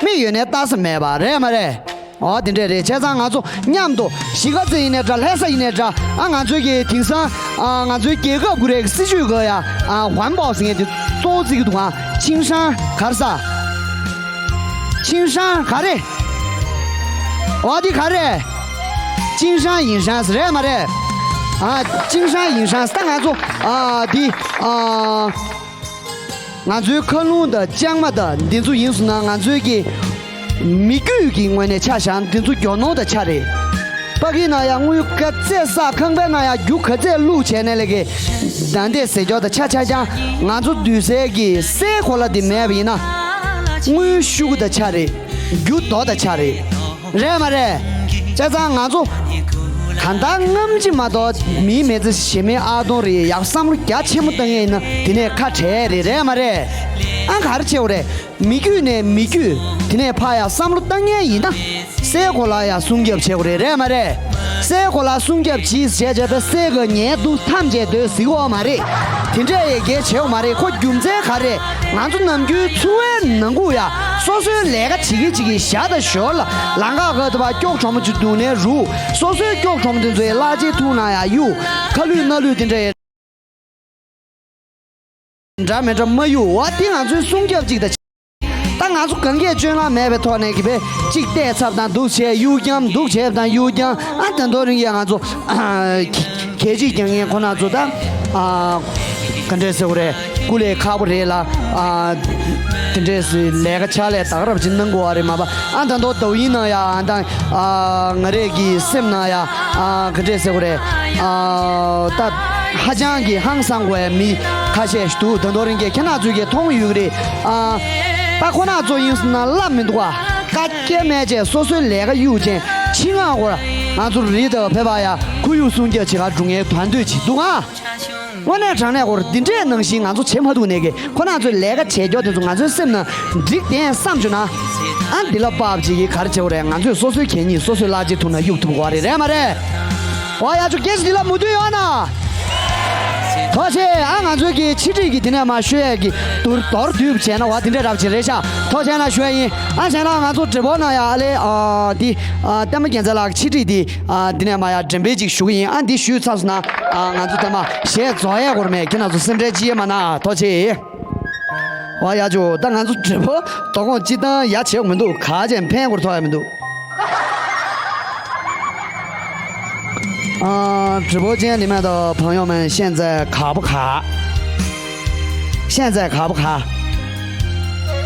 མིག་ཡོད་ནའི་ལྟ་ས་མེད་པ་རེད་མ་རེད། འོ་དེ་འདྲས་རེད། བྱས་ཙང་ང་ཚོ་མཉམ་དུ་གཞིས་ཀ་རྩེ་ཡིན་ནའི་འདྲ། ལྷ་ས་ཡིན་ནའི་འདྲ། ཨ་ང་ཚོའི་གི་དེང་སང་ཨ་ང་ཚོའི་རྒྱལ་ཁབ་ཀུ་རེ་གི་སྲིད་ཇུས་གི་ཡ་ཨ་ཧོན་པའོ་ཟེར་མཁན་དེ་གཙོ་བོ་བརྩི་གི་འདུག་ཨ་ཆིང་ཧྲན་ག་རེ་ཟ། ཆིང་ཧྲན་ག་རེ། འོ་དེ་ག་རེ། ཆིང་ཧྲན་ཡིན་ཧྲན་ཟེར་རེད་མ་རེད། ཨ་ཆིང་ཧྲན་ཡིན་ཧྲན་ཟེར། ད་ང་ཚོ་ཨ་དེ་ཨ། ང་ཚོའི་མཁའ་རླུང་དང་ལྕང་མ་དང་འདི་ཚོ་ཡིན་སོང་ན་ང་ཚོའི་གི་མི་རྒྱུད་ཀྱི་ངོས་ནས་ཆ་བཞག་ན་འདི་ཚོ་རྒྱུ་ནོར་དང་ཆ་རེད། ཕ་གི་ན་ཡང་དངུལ་ག་ཚད་བསགས། ཁང་པའི་ནང་ཡང་རྒྱུ་ག་ཚད་བླུགས་བྱས་ནས་ལས་ཀའི་ད་འདས་ཟས་སྐྱོར་དང་ཆ་ཆ་ཀྱང་ང་ཚོ་སྡོད་སའི་གི་སའི་གོ་ལ་འདི་མེད་པ་ཡིན་ན་དངུལ་ཤུགས་དང་ཆ་རེད། རྒྱུ་རྡོ་དང་ཆ་རེད། རེད་མ་རེད། བྱས་ཙང་ང་ཚོ་གང་ལྟར་སྔ་ཕྱི་མ་གཏོགས་མིའི་མི་ཚེ་གཞན་མིའི་ཨ་སྟོང་རེད། ཡག་བསམ་བློ་རྒྱ་ཆེན་པོ་བཏང་མཁན་ཡིན་ན་དེ་ནས་ཁ་བྲལ་རེད། རེད་མ་རེད། ཨ་ག་རེ་བྱེད་དགོས་རེད། མི་རྒྱུད་ནས་མི་རྒྱུད་དེ་ནས་ཕར་ཡག་བསམ་བློ་བཏང་མཁན་ཡིན་ན་སའི་གོ་ལ་ཡག་སྲུང་སྐྱོབ་བྱེད་དགོས་རེད། རེད་མ་རེད། སའི་གོ་ལ་སྲུང་སྐྱོབ་བྱེད་བྱས་བྱས་པའི་སའི་གི་ཉལ་འདུག་ཐམས་ཅད་སྡོད་སྲིད་ཀྱི་ཡོད་མ་རེད། དེ་འདྲས་ཡེ་གེ་བྱེད་དགོས་མ་རེད། ཁོ་རྒྱུ་མཚན་ག་རེ། ང་ཚོ་ནམ་རྒྱུན་འཚོ་བའི་ནང་ཁུལ་ཡ་སོ་སོའི་ལས་ཀ་བྱེད་ཀྱི་བྱེད་ཀྱི་ཞག་དང་ཞོར་ལ་ལམ་ཁ་ཁ་ཐུག་པ་སྐྱོག་གྲོག་མོ་ཅིག་འདུག་ནའི་རུ། སོ་སོའི་སྐྱོག་གྲོག་མོ་དེ་ཚོའི་གླ་ཆའི་ཐུག་ན་ཡ་གཡུག་ཁ་ལུད་སྣ་ལུད་དེ་འདྲ་འདྲ་མི་འདྲ་མ་གཡུག་འོ་དེ་ང་ཚོའི་སྲུང་སྐྱོབ་ཅིག་དང་། ད་ང་ཚོ་གང་གས་སྤྱོད་ལམ་མེད་པའི་ཐོག་ནས་གི་བས་གཅིག་བལྟས་ཚབ་དང་འདུག་བྱས་གཡུག་རྐྱང་འདུག་བྱས་དང་གཡུག་རྐྱང་ཨ་ད་དུང་རིང་ཡ་ང་ཚོ་གད་ཕྱིས་རྒྱག་མཁན་ཁོ་ན་ཚོ་ད་ཨ་ག་འདྲས་ཟེར་བ་རེད། སྐུ་ལས་ཁག་པོ་རེད་ལ། ཨ་དེ་འདྲས་སུ་ལས་ཀ་ཕྱག་ལས་དག་རབ་ཅིག་གནང་དགོས་བ་རེད་མ་པ། ཨ་ད་དུང་ཏོག་དབྱིན་ནང་ཡ་ཨ་ད་ཨ་ང་རེ་གི་སེམས་ནང་ཡ་ཨ་ག་འདྲས་ཟེར་བ་རེད། ཨ་ད་ཧ་ཅང་གི་ཧང་སང་དགོས་ཡ་མི་ཁ་ཤས་ཤིག་འདུག་ད་དུང་རིང་གི་ཁྱེད་རྣམ་ཚོས་ཀྱིས་མཐོང་ཡོད་ཀྱི་རེད། ཨ་ད་ཁོ་རྣམ་ཚོ་ཡིན་སོང་ན་བླ་མི་འདུག་ཨ། དཀའ་སྐྱེལ་མེད་ཅེས་སོ་སོའི་ལས་ཀ་གཡུག་ཅན་ཕྱི་ངག་སྐོར་ང་ཚོ་རི་དང་བོད་པ་ཡ་ཁོར་ཡུག་སྲུང་སྐྱོབ་བྱེད་གར་འགྲོ་མཁན་དོན་འདོད་ཅིག་འདུག་ཨ། དངོས་གནས་དྲང་གནས་སྐོར་འདི་འདྲའི་ནང་བཞིན་ང་ཚོ་བྱེད་མ་ཐུབ་ནས་ཀྱི་ཁོ་རང་ཚོའི་ལས་ཀ་བྱེད་རྒྱུ་དེ་ཚོ་ང་ཚོའི་སེམས་ནང་འགྲིག་བསྡད་བསམ་བྱུང་ན། ཨ་འདི་ལ་དཔག་ཅིག་གིས་ག་རེ་བྱེད་དགོས་རེད། ང་ཚོས་སོ་སོའི་གད་སྙིགས་སོ་སོའི་གླ་ཆའི་ཐུག་ན་གཡུག་ཐུབ་དགོས་རེད། རེད་མ་རེད། འོ་ཡ་ཆོ་སྐད་ཆ་འདི་ལ་མོས་མཐུན་ཡོད་ན། ཐུགས་རྗེ་ཆེ། ཨ་ང་ཚོའི་གི་ཆེད་སྒྲིག་གི་དེ་ནས་མ་ཤོད་ཡས་ཀྱི་དུར་མདོར་བསྡུས་བྱས་ན་བ་དེ་འདྲ་རབ་ཅིག་རེད་ཤག་ཐུགས་རྗེ་ཆེ་ན་ཞུ་ཡ་ཡིན། ཨ་བྱས་ན་ང་ཚོ་བགྲེས་པོ་ན་ཡ་ཨ་ལེ་ཨ་འདི་ཨ་བསྟན་པ་རྒྱལ་མཚན་ལགས་ཀྱི་ཆེད་སྒྲིག་འདི། ཨ་འདི་ནས་མ་ཡ་འགྲེམས་སྤེལ་ཅིག་ཞུ་གི་ཡིན། ཨ་འདི་ཞུས་ཚར་སོང་ན་ཨ་ང་ཚོ་ཐ་མ་གཞས་རྫོགས་ཡས་སྐོར་མེད། ཁྱེད་རྣམ་ཚོ་སེམས་ཁྲལ་ཅི་ཡས་མ་གནང་། ཐུགས་རྗེ་ཆེ། ཨོ་ཡ་ཇོ་ད་ང་ཚོ་བགྲེས་པོ་དོ་དགོང་སྤྱི་བཏང་ཡ་བྱེད་མི་འདུག་ག་ཅན་ཕན་སྐོར་ཐོག་ཡ་མི་འདུག་ཨ་直播间里面的朋友们，现在卡不卡？现在卡不卡？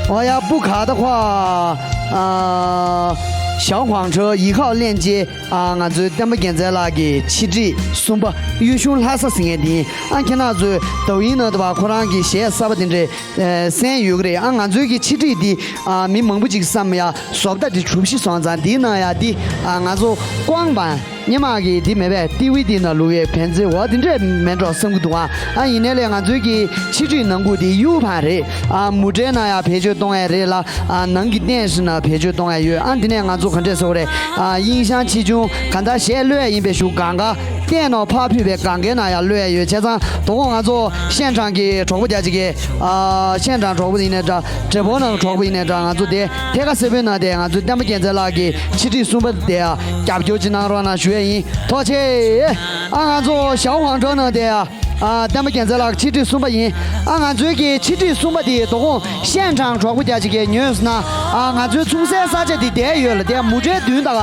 哦呀，不卡的话，啊、ཞའོ་ཧུང་ཁྲོ་ཡིག་ཁ་ལེན་རྗེས། ཨ། ང་ཚོའི་བསྟན་པ་རྒྱལ་མཚན་ལགས་ཀྱི་ཕྱི་དྲིལ་གསུམ་པ་གཡུ་གཞུང་ལྷ་ས་ཟེར་མཁན་དེ་ཡིན། ཨ། ཁྱེད་རང་ཚོས་དོ་དབྱིངས་ནང་དུ་བ་ཁོ་རང་གི་གཞས་གསར་པ་དེ་འདྲའི་ཨ་གསན་ཡོད་ཀྱི་རེད། ཨ། ང་ཚོའི་གི་ཕྱི་དྲིལ་འདི། ཨ། མི་མང་པོ་ཅིག་བསམ་ཡ་བཟོ་ལྟ་དེ་གྲུ་བཞི་སོང་ཙང་འདིའི་ནང་ཡ་འདི། ཨ། ང་ཚོ་ཀོང་པན་སྔོན་མ་གི་འདི་མེད་པས། ཏི་ཝི་ཌི་ནང་བླུག་ཡས་ཕན་ཚུན་འོ་དེ་འདྲས་མེད་འགྲོ་བསམ་གྱི་འདུག་ཨ། ཨ། ཡིན་ནའི་ལས་ང་ཚོའི་གི་ཕྱི་དྲིལ་ནང་ཁུལ་དེ་གཡུ་བན་རེད། ཨ། མུ་འབྲེལ་ནང་ཡ་བེད་སྤྱོད་གཏོང་ཡས་རེད་ལ། ཨ། ནང་གི་རྟེན་གཞི་ནང་བེད་སྤྱོད་གཏོང་ཡ་ཡོད། ཨ། འདི་ནས་ང་ཚོ་ག་འདྲས་ཟེར་དགོས་རེད། ཨ། དབྱིངས་ཤང་ཆེ་ཆུང་གང་ལྟར་གཞས་གློད་ཡ་ཡིན་པའི་གཞུག་གུ་གང་ག་རྟེན་ནང་ཕར་ཕུད་པའི་གང་གའི་ནང་ཡ་གློད་ཡ་ཡོད། བྱས་ཙང་དོ་དགོང་ང་ཚོ་ཤན་ཀྲང་གི་གྲོགས་པོ་རྒྱ་ཆེ་གི། ཨ། ཤན་ཀྲང་གྲོགས་པོ་ཡིན་ནའི་འདྲ། འབྲས་སྤུངས་ནང་གྲོགས་པོ་ཡིན་ནའི་འདྲ། ང་ཚོ་དེ་ཐད་ཀ་གསལ་པོའི་ནང་དེ་ང་ཚོའི་བསྟན་པ་རྒྱལ་མཚན་ལགས་ཀྱི་ཕྱི་དྲིལ་གསུམ་པ་དེ་ཡ་རྒྱབ་སྐྱོར་ཅིག་གནང་རོགས་གནང་ཞུ་ཡ་ཡིན། ཐུགས་རྗེ་ཆེ། ཨ། ང་ཚོ་ཞའོ་ཧུང་ཁྲོ་ནང་དེ་ཡ། ཨ། བསྟན་པ་རྒྱལ་མཚན་ལགས་ཕྱི་དྲིལ་གསུམ་པ་ཡིན། ཨ། ང་ཚོའི་གི་ཕྱི་དྲིལ་གསུམ་པ་དེ་དོ་དགོང་ཤན་ཀྲང་གྲོགས་པོ་རྒྱ་ཆེ་གི་ཉོས་སོང་ན། ཨ། ང་ཚོའི་ཚོང་སའི་ས་ཆ་དེ་བསྡད་ཡོད་ལ། དེ་མུ་འབྲེལ་མདུན་དང་།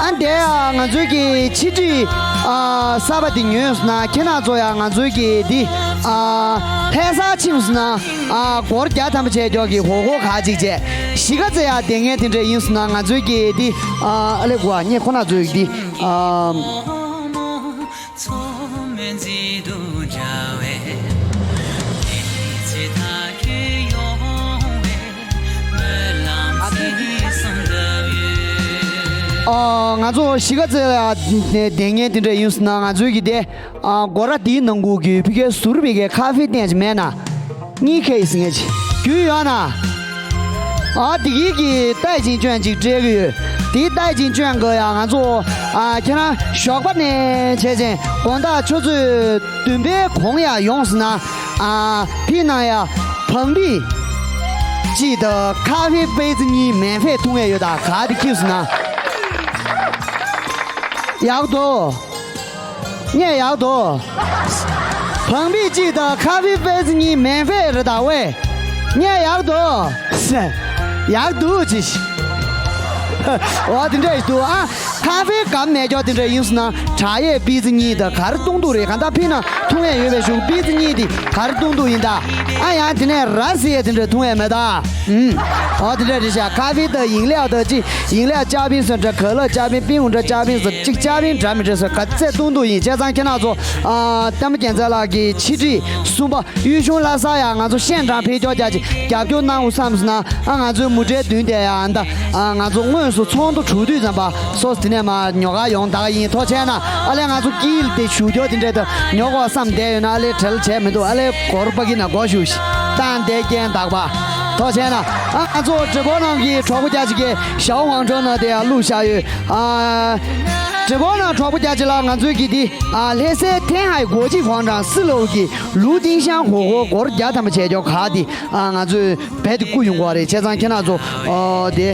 ཨ། དེ་ང་ཚོའི་གི་ཕྱི་དྲིལ། ཨ། གསར་པ་དེ་ཉོས་སོང་ན་ཁྱེད་རང་ཚོ་ཡ་ང་ཚོའི་གི་དེ། ཨ། ལྷ་སར་ཕྱིན་སོང་ན། ཨ། སྒོར་བརྒྱ་ཐམ་པ་བྱས་ཀྱོག་གི་ཧོ་ཧོ་ག་ཅིག་བྱས། གཞིས་ཀ་རྩེ་ཡ་བསྡད་མཁན་དེ་འདྲ་ཡིན་སོང་ན་ང་ཚོའི་གི་དེ། ཨ། ཨ་ལེ་གོ་ཨ་ངས་ཁོ་ན་ཚོའི་གི་དེ། ཨ། ཨ། ང་ཚོ་གཞིས་ཀ་རྩེ་ལ་བསྡད་མཁན་དེ་འདྲ་ཡིན་སོང་ན་ང་ཚོའི་གི་དེ། ཨ། སྒོ་ར་དེའི་ནང་ཁུལ་གྱི་ཕི་ཀའི་ཟུར་ཕི་ཀའི་ཁ་ཧྥེ་སྟེང་ཅིག་མེད་ན། གཉིས་ཁེ་ཡི་ཟིན་ངེས་ཅིག་རྒྱུས་ཡོད་ན། ཨ། དེ་གི་གི་ཏའི་ཅིན་ཅོན་ཅིག་སྤྲད་གི་ཡོད། དེའི་ཏའི་ཅིན་ཅོན་གི་ཡ་ང་ཚོ། ཨ། ཁྱེད་རང་ཞོགས་པ་ནས་བྱས་ཅིང་དགོང་དག་ཆུ་ཚོད་བདུན་པའི་གོང་ཡ་ཡོང་སོང་ན། ཨ། ཕི་ནང་ཡ་བང་པི་གཅིག་དང་ཁ་ཧྥེ་པེ་ཙི་གཉིས་མེན་ཧྥེ་འཐུང་ཡ་ཡོད། ད་ག་དེ་ཁྱིས་སོང་ན་ཡག་འདུག་ངས་ཡག་འདུག་བང་པི་གཅིག་དང་ཁ་ཧྥེ་པེ་ཙི་གཉིས་མེན་ཧྥེ་རེད་ད་ཝེ། ངས་ཡག་འདུག་ཡག་འདུག་ཅི། འོ་དེ་འདྲ་ཞིག་འདུག་ཨ། ཁ་ཧྥེ་སྒམ་མེད་ཀྱོག་དེ་འདྲ་ཡིན་སོང་ན་བྲག་ཡས་པི་ཙི་གཉིས་དང་ག་རེ་བཏུང་འདུག་རེད། གང་ལྟར་ཕི་ན་འཐུང་ཡས་ཡོད་པའི་གཞུག་པི་ཙི་གཉིས་དེ་ག་རེ་བཏུང་འདུག་ཡིན་ད། ཨ། ཡང་དེ་ནས་ར་ཟེར་ཡས་དེ་འདྲ་འཐུང་ཡས་མེད་ད། ཨུམ། ཨོ་དེ་འདྲ་རེད་ཤག་ཁ་ཧྥེ་དང་ཡིན་ལས་དང་ཅི། ཡིན་ལས་ཅ་པིན་སོན་འདྲ་ག་ལ་ཅ་པིན་པིན་འུ་འདྲ་ཅ་པིན་སོ་གཅིག་ཅ་པིན་འདྲ་མི་འདྲ་སོ་ག་ཚད་བཏུང་འདུག་ཡིན་བྱས་ཙང་ཁྱེད་རང་ཚོ། ཨ། བསྟན་པ་རྒྱལ་མཚན་ལགས་ཀྱི་ཕྱི་དྲིལ་གསུམ་པ་གཡུ་གཞུང་ལྷ་ས་ཡ་ང་ཚོ་ཤན་ཀྲང་ཕེ་ཅོ་རྒྱ་ཆེ་རྒྱབ་སྐྱོར་གནང་འོ་བསམ་སོང་ན། ཨ། ང་ཚོའི་མུ་འབྲེལ་མདུན་དེ་ཡ་ཨ་འདྲ། ཨ། ང་ཚོ་དངོས་སུ་ཚོགས་འདུ་གྲོལ་དུས་ཙམ་པ་སོ་སོ་དེ་ནས་མ་ཉོ་ག་ཡོང་ད་ག་ཡིན། ཐུགས་རྗེ་ཆེ་གནང་། ཨ་ལས་ང་ཚོ་དཀྱིལ་དེ་ཞུ་རྒྱུ་དེ་འདྲ་དང་ཉོ་དགོས་བསམ་བསྡད་ཡོད་ན་ཨ་ལས་བྲེལ་བྱས་མི་འདུག་ཨ་ལས་སྒོར་པ་གི་ན་སྒོ་ཞུ་ཞིག་བཏང་བསྡད་རྐྱེན་དག་པ། ཐུགས་རྗེ་ཆེ་གནང་། ཨ། ང་ཚོ་འབྲས་སྤུངས་ནང་གི་གྲོགས་པོ་རྒྱ་ཆེ་གི་ཞའོ་ཝང་ཁྲོ་ནང་དེ་ཡང་བླུགས་བཞག་ཡོད། ཨ། འབྲས་སྤུངས་ནང་གྲོགས་པོ་རྒྱ་ཆེ་ལགས་ང་ཚོའི་གི་དེ། ཨ། ལྷ་སའི་ཐེན་ཧའེ་国际广场四楼གི་ལུའུ་ཏིང་ཤང་ཧོ་ཧོ་སྒོར་བརྒྱ་ཐམ་པ་བྱས་ཀྱོག་ག་དེ། ཨ། ང་ཚོས་རྦད་དེ་བརྐུ་ཡོང་གི་རེད། བྱས་ཙང་ཁྱེད་རང་ཚོ། ཨོ་དེ།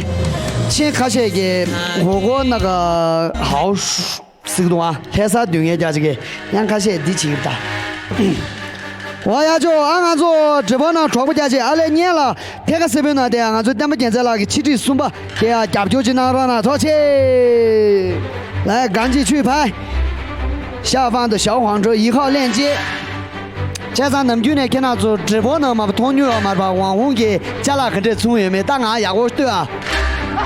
ཆེན་ཁ་ཤས་ཀྱིས་ཧོ་ཧོ་ན་ག་ཧའོ་ཟིག་དུང་ཨ་ལྷ་ས་སྡོད་མཁན་རྒྱ་ཆེ་གིས་ཡང་ཁ་ཤས་འདི་བྱེད་ཀྱི་ད། ཨོ་ཡ་ཅོ། ཨ། ང་ཚོ་འབྲས་སྤུངས་ནང་གྲོགས་པོ་རྒྱ་ཆེ་ཨ་ལས་ཉན་ལ་ཐད་ཀ་སེར་པོའི་ནང་དེ་ང་ཚོའི་བསྟན་པ་རྒྱལ་མཚན་ལགས་ཀྱི་ཕྱི་དྲིལ་གསུམ་པ་དེ་ཡང་རྒྱབ་སྐྱོར་ཅིག་གནང་རོགས་གནང་། ཐུགས་རྗེ་ཆེ། 来，感谢去拍。下方的小黄车一号链接。 བྱས་ཙང་ནམ་རྒྱུན་ནས་ཁྱེད་རང་ཚོ་འབྲས་སྤུངས་ནང་མ་མཐོང་མྱོང་ཡོད་མ་རེད་པ། ཝང་ཧུང་གིས་ཅ་ལག་ག་འདྲས་ཚུང་ཡོད་མེད་ད་ང་ཡག་པོ་ལྟོས་ཨ།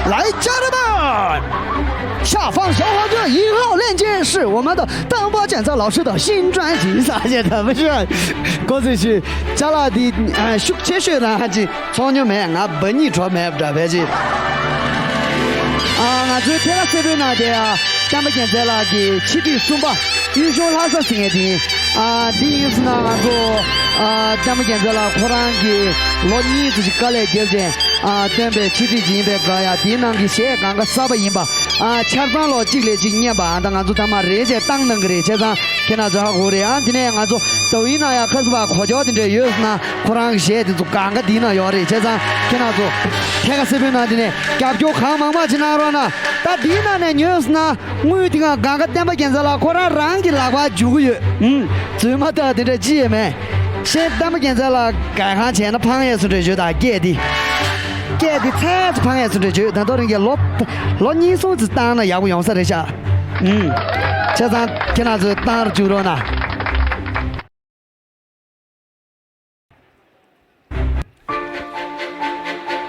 来，家人们，下方小黄车一号链接是我们的 ད་མ་ཅན་ཚ་ལའོ་ཧྲི་དང་ཤིན་ཀྲན་ཞིན་ས་ཞེས་ད་མི་ཤོད། ཀོ་ཚོད་ཤོད། ཅ་ལག་འདི་ཨ་ཤུགས་ཆེ་ཤོས་རང་ཅིག་ཚོང་ཉོ་མེད། ང་འབའ་ཉིད་གྲོ་མེད་འདྲ་བས་ཅིག་ཨ། ང་ཚོའི་ཐད་ཀ་སེར་པོའི་ནང་དེ་ཨ་བསྟན་པ་རྒྱལ་མཚན་ལགས་ཀྱི་ཕྱི་དྲིལ་གསུམ་པ་གཡུ་གཞུང་ལྷ་ས་ཟེར་མཁན་དེ་ཡིན། ཨ། འདི་ཡིན་ཟེར་ན་ང་ཚོ་ཨ་བསྟན་པ་རྒྱལ་མཚན་ལགས་ཁོ་རང་གིས་ལོ་གཉིས་ཙམ་ཞིག་དཀའ་ལས་བརྒྱབ་ཅིང་ཨ་བཏོན་པའི་ཕྱི་དྲིལ་ཅིག་ཡིན་པའི་སྒང་ཡ་དེའི་ནང་གི་གཞས་གང་ག་གསར་པ་ཡིན་པ། ཨ། ཆ་ཚང་ལོ་གཅིག་ལས་གཅིག་སྙན་པ། ཨ། ད་ང་ཚོ་ཐ་མ་རེ་བྱས་བཏང་གནང་གི་རེད། བྱས་ཙང་ཁྱེད་རང་ཚོ་ཧ་གོ་རེད། ཨ། དེ་ནས་ང་ཚོ་ཏོག་དབྱིབས་ནང་ཡ་ཁ་སི་པ་གོ་ཅོག་དེ་འདྲ་ཡོད་ཟེར་ན་ཁོ་རང་གི་གཞས་དེ་ཚོ་གང་ག་འདིའི་ནང་ཡོད་རེད། བྱས་ཙང་ཁྱེད་རང་ཚོ་ཐད་ཀ་སེར་པོའི་ནང་དེ་ནས་རྒྱབ་སྐྱོར་གང་མང་མང་ཅིག་གནང་རོགས་གནང་། ད་འདིའི་ནང་ནས་ཉོས་ཟེར་ན་དངུལ་དེ་གང་ག་བསྟན་པ་རྒྱལ་མཚན་ལགས་ཁོ་རང་རང་གི་ལག་པར་འཇུག་གི་ཡོད། ཨུམ། རྫུན་མ་ད་དེ་འདྲ་ཅི་ཡོད་མེད། གཞན་བསྟན་པ་རྒྱལ་མཚན་ལགས་ག་གང་བྱས་ན་ཕངས་ཡས་སུ་འདྲ་བརྗོད་དང་སྐད་དེ། སྐད་དེ་ཚད་ཚོ་ཕངས་ཡས་སུ་འདྲ་བརྗོད། ད་དོ་རིང་གི་ལོ་ལོ་གཉིས་གསུམ་ཙམ་བཏང་ན་ཡག་པོ་ཡོང་ས་རེད་ཤག་ཨུམ། བྱས་ཙང་ཁྱེད་རང་ཚོས་བཏང་རུ་བཅུག་རོགས་གནང་།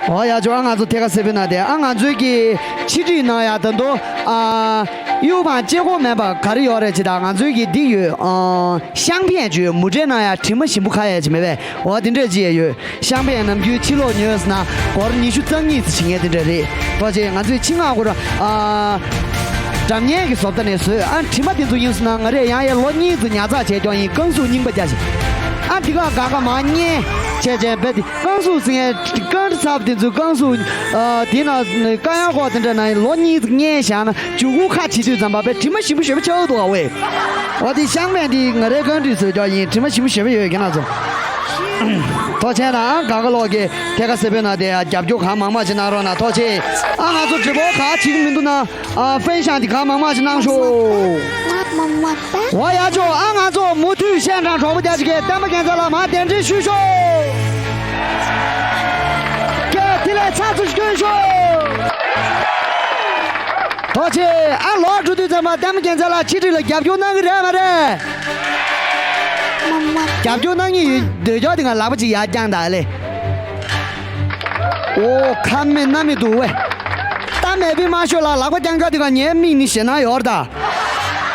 འོ་ཡ་ཅོ། ཨ་ང་ཚོ་ཐད་ཀར་གསལ་པོའི་ནང་དེ། ཨ་ང་ཚོའི་གི་ཕྱི་དྲིལ་ནང་ཡ་ད་དུང་ཨ་གཡུ་བང་ལྕེ་སྒོ་མེད་པ་ག་རེ་ཡོད་རེད་ཅེ། ད་ང་ཚོའི་གི་འདི་ཡོད། ཨ་ཤང་པན་ཅིག་ཡོད། མུ་ཏྲའི་ནང་ཡ་དྲི་མ་ཞིམ་པོ་ཁ་ཡ་ཅིག་མེད་པས། འོ་དེ་འདྲས་ཅིག་ཡ་ཡོད། ཤང་པན་ནམ་རྒྱུན་ཕྱི་ལོགས་ཉོས་ཟེར་ན་སྒོར་ཉི་ཤུ་རྩ་གཉིས་ཙམ་བྱེད་མཁན་དེ་འདྲས་རེད། ཐུགས་རྗེ་ཆེ། ང་ཚོའི་ཆིག་སྔགས་སྐོར་ཨ་སྒྲ་སྙན་གྱི་བཟོ་ལྟ་ནས་བཟོས། ཨ་དྲི་མ་དེ་ཚོ་ཡིན་ཟེར་ན་ང་རས་ཡང་ཡང་ལོ་གཉིས་ཙམ་ཉར་ཚགས་བྱས་ཀྱང་ཡིན། རྐང་ཟུག་རྙིང་པ་རྒྱག་བཞིན། ཨ་འདི་ག་ག་ག་མ་རྙེད་བྱས་བྱས་བས་དེ། རྐང་ཟུག་ཟེར་མཁན་རྐང་དྲི་ཚབ་དེ་ཚོའི་རྐང་ཟུག་ཨ་དེ་ན་ཀ་ཡང་ཀོ་དེ་འདྲ་ན་ལོ་གཉིས་ཙམ་རྙེད་བཞག་ན་མཇུག་གུ་ཁ་བྱེད་དུས་ཙམ་པ་བས་དྲི་མ་ཞིམ་པོ་ཞེ་པོ་ཆགས་འདུག་ཨ་ཝེ། འོ་དེ་ཤང་པན་དེ་ང་རའི་རྐང་དྲི་བཟོས་ཀྱང་ཡིན། དྲི་མ་ཞིམ་པོ་ཞེ་པོ་ཡོད། ཁྱེད་རང་ཚོ། ཐུགས་རྗེ་ཆེ་ན། ཨ་ག་ག་ལོག་གི་ཐད་ཀར་གསལ་པོའི་ནང་དེ་ཡ་རྒྱབ་སྐྱོར་གང་མང་མང་ཅིག་གནང་རོགས་གནང་། ཐུགས་རྗེ་ཆེ། ཨ་ང་ཚོ་འགྲིག་པོ་ག་བྱེད་ཀྱི་མི་འདུག་ན། ཨ་ཧྥན་ཤང་དེ་གང་མང་མང་ཅིག་གནང་ཤོག། འོ་ཡ་ཅོ། ཨ་ང་ཚོ་མུ་མཐུད་ཤན་ཀྲང་གྲོགས་པོ་རྒྱ་ཆེ་གི་བསྟན་པ་རྒྱལ་མཚན་ལ་མར་གདན་འདྲེན་ཞུ་ཤོག། ཁྱེད་དེ་ལས་ཚགས་ཚུད་སྐྱོན་ཤོག། ཐུགས་རྗེ་ཆེ། ཨ་ལོག་འགྲོ་དུས་ཙམ་པ་བསྟན་པ་རྒྱལ་མཚན་ལ་ཕྱི་དྲིལ་ལ་རྒྱབ་སྐྱོར་གནང་གི་རེད་མ་རེད། རྒྱབ་སྐྱོར་གནང་མཁན་ཡོད་འདོད་ཀྱོག་དེ་ག་ལག་པ་ཅིག་ཡར་བརྐྱངས་དང་ཨ་ལེ། ཨོ་ཁ་མེད་སྣ་མེད་འདུག་ཝེ། ད་མེད་པའི་མ་ཤོད་ལ་ལག་པ་བརྐྱངས་ཀྱོག་དེ་ག་ངའི་མིག་ནི་ཞེད་སྣང་ཡོད་རེད་ད།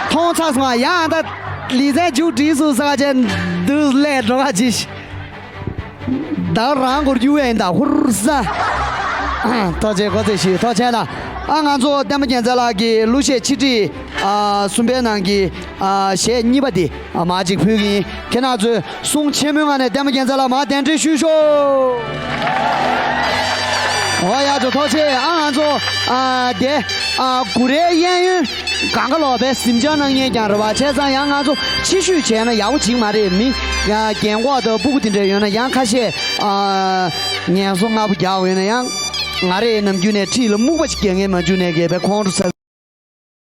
མཐོང་ཚར་སོང་ང་། ཡང་ད་ལི་ཚན་མཇུག་བསྒྲིལ་སོང་ཟེར་བ་ཅན་འདུག་ལས་འགྲོ་ག་ཅིག་ད་རང་གོར་རྒྱུ་ཡན་ད་ཧུར་ས། ཐུགས་རྗེ་ཆེ། གོ་ཚེ་ཞུ། ཐུགས་རྗེ་ཆེ་ལ། ཨ་ང་ཚོ་བསྟན་པ་རྒྱལ་མཚན་ལགས་ཀྱི་གླུ་གཞས་ཆེད་སྒྲིག་ཨ་གསུམ་པའི་ནང་གི་ཨ་གཞས་གཉིས་པ་འདི་ཨ་མར་ཅིག་ཕུལ་གྱི་ཡིན། ཁྱེད་རང་ཚོས་གསུང་ཆེན་མོའི་ངང་ནས་བསྟན་པ་རྒྱལ་མཚན་ལགས་མར་གདན་འདྲེན་ཞུས་ཤོག། འོ་ཡ་ཅོ། ཐུགས་རྗེ་ཆེ། ཨ་ང་ཚོ་ཨ་དེ་ཨ་གུ་རེའི་གཡས་གཡོན་གང་ག་ལོག་པའི་གཟིམ་འཇག་གནང་མཁན་ཀྱང་རེད་བ། བྱས་ཙང་ཡང་ང་ཚོ་ཕྱི་བཤོལ་བྱས་ན་ཡག་པོ་ཅིག་མ་རེད། མི་ཡང་རྒན་གོག་དང་སྤུ་གུ་དེ་འདྲ་ཡོད་ན་ཡང་ཁ་ཤས་ཨ་ངལ་གསོ་སྔ་པོ་རྒྱག་དགོས་ན་ཡང་ང་རེ་ནམ་རྒྱུན་ནས་འཁྲིས་ལ་སྨུག་པ་ཅིག་རྒྱག་མཁན་མ་བྱུང་ནས་རྒས་པའི་ཁོང་ཁྲོ་ཟ་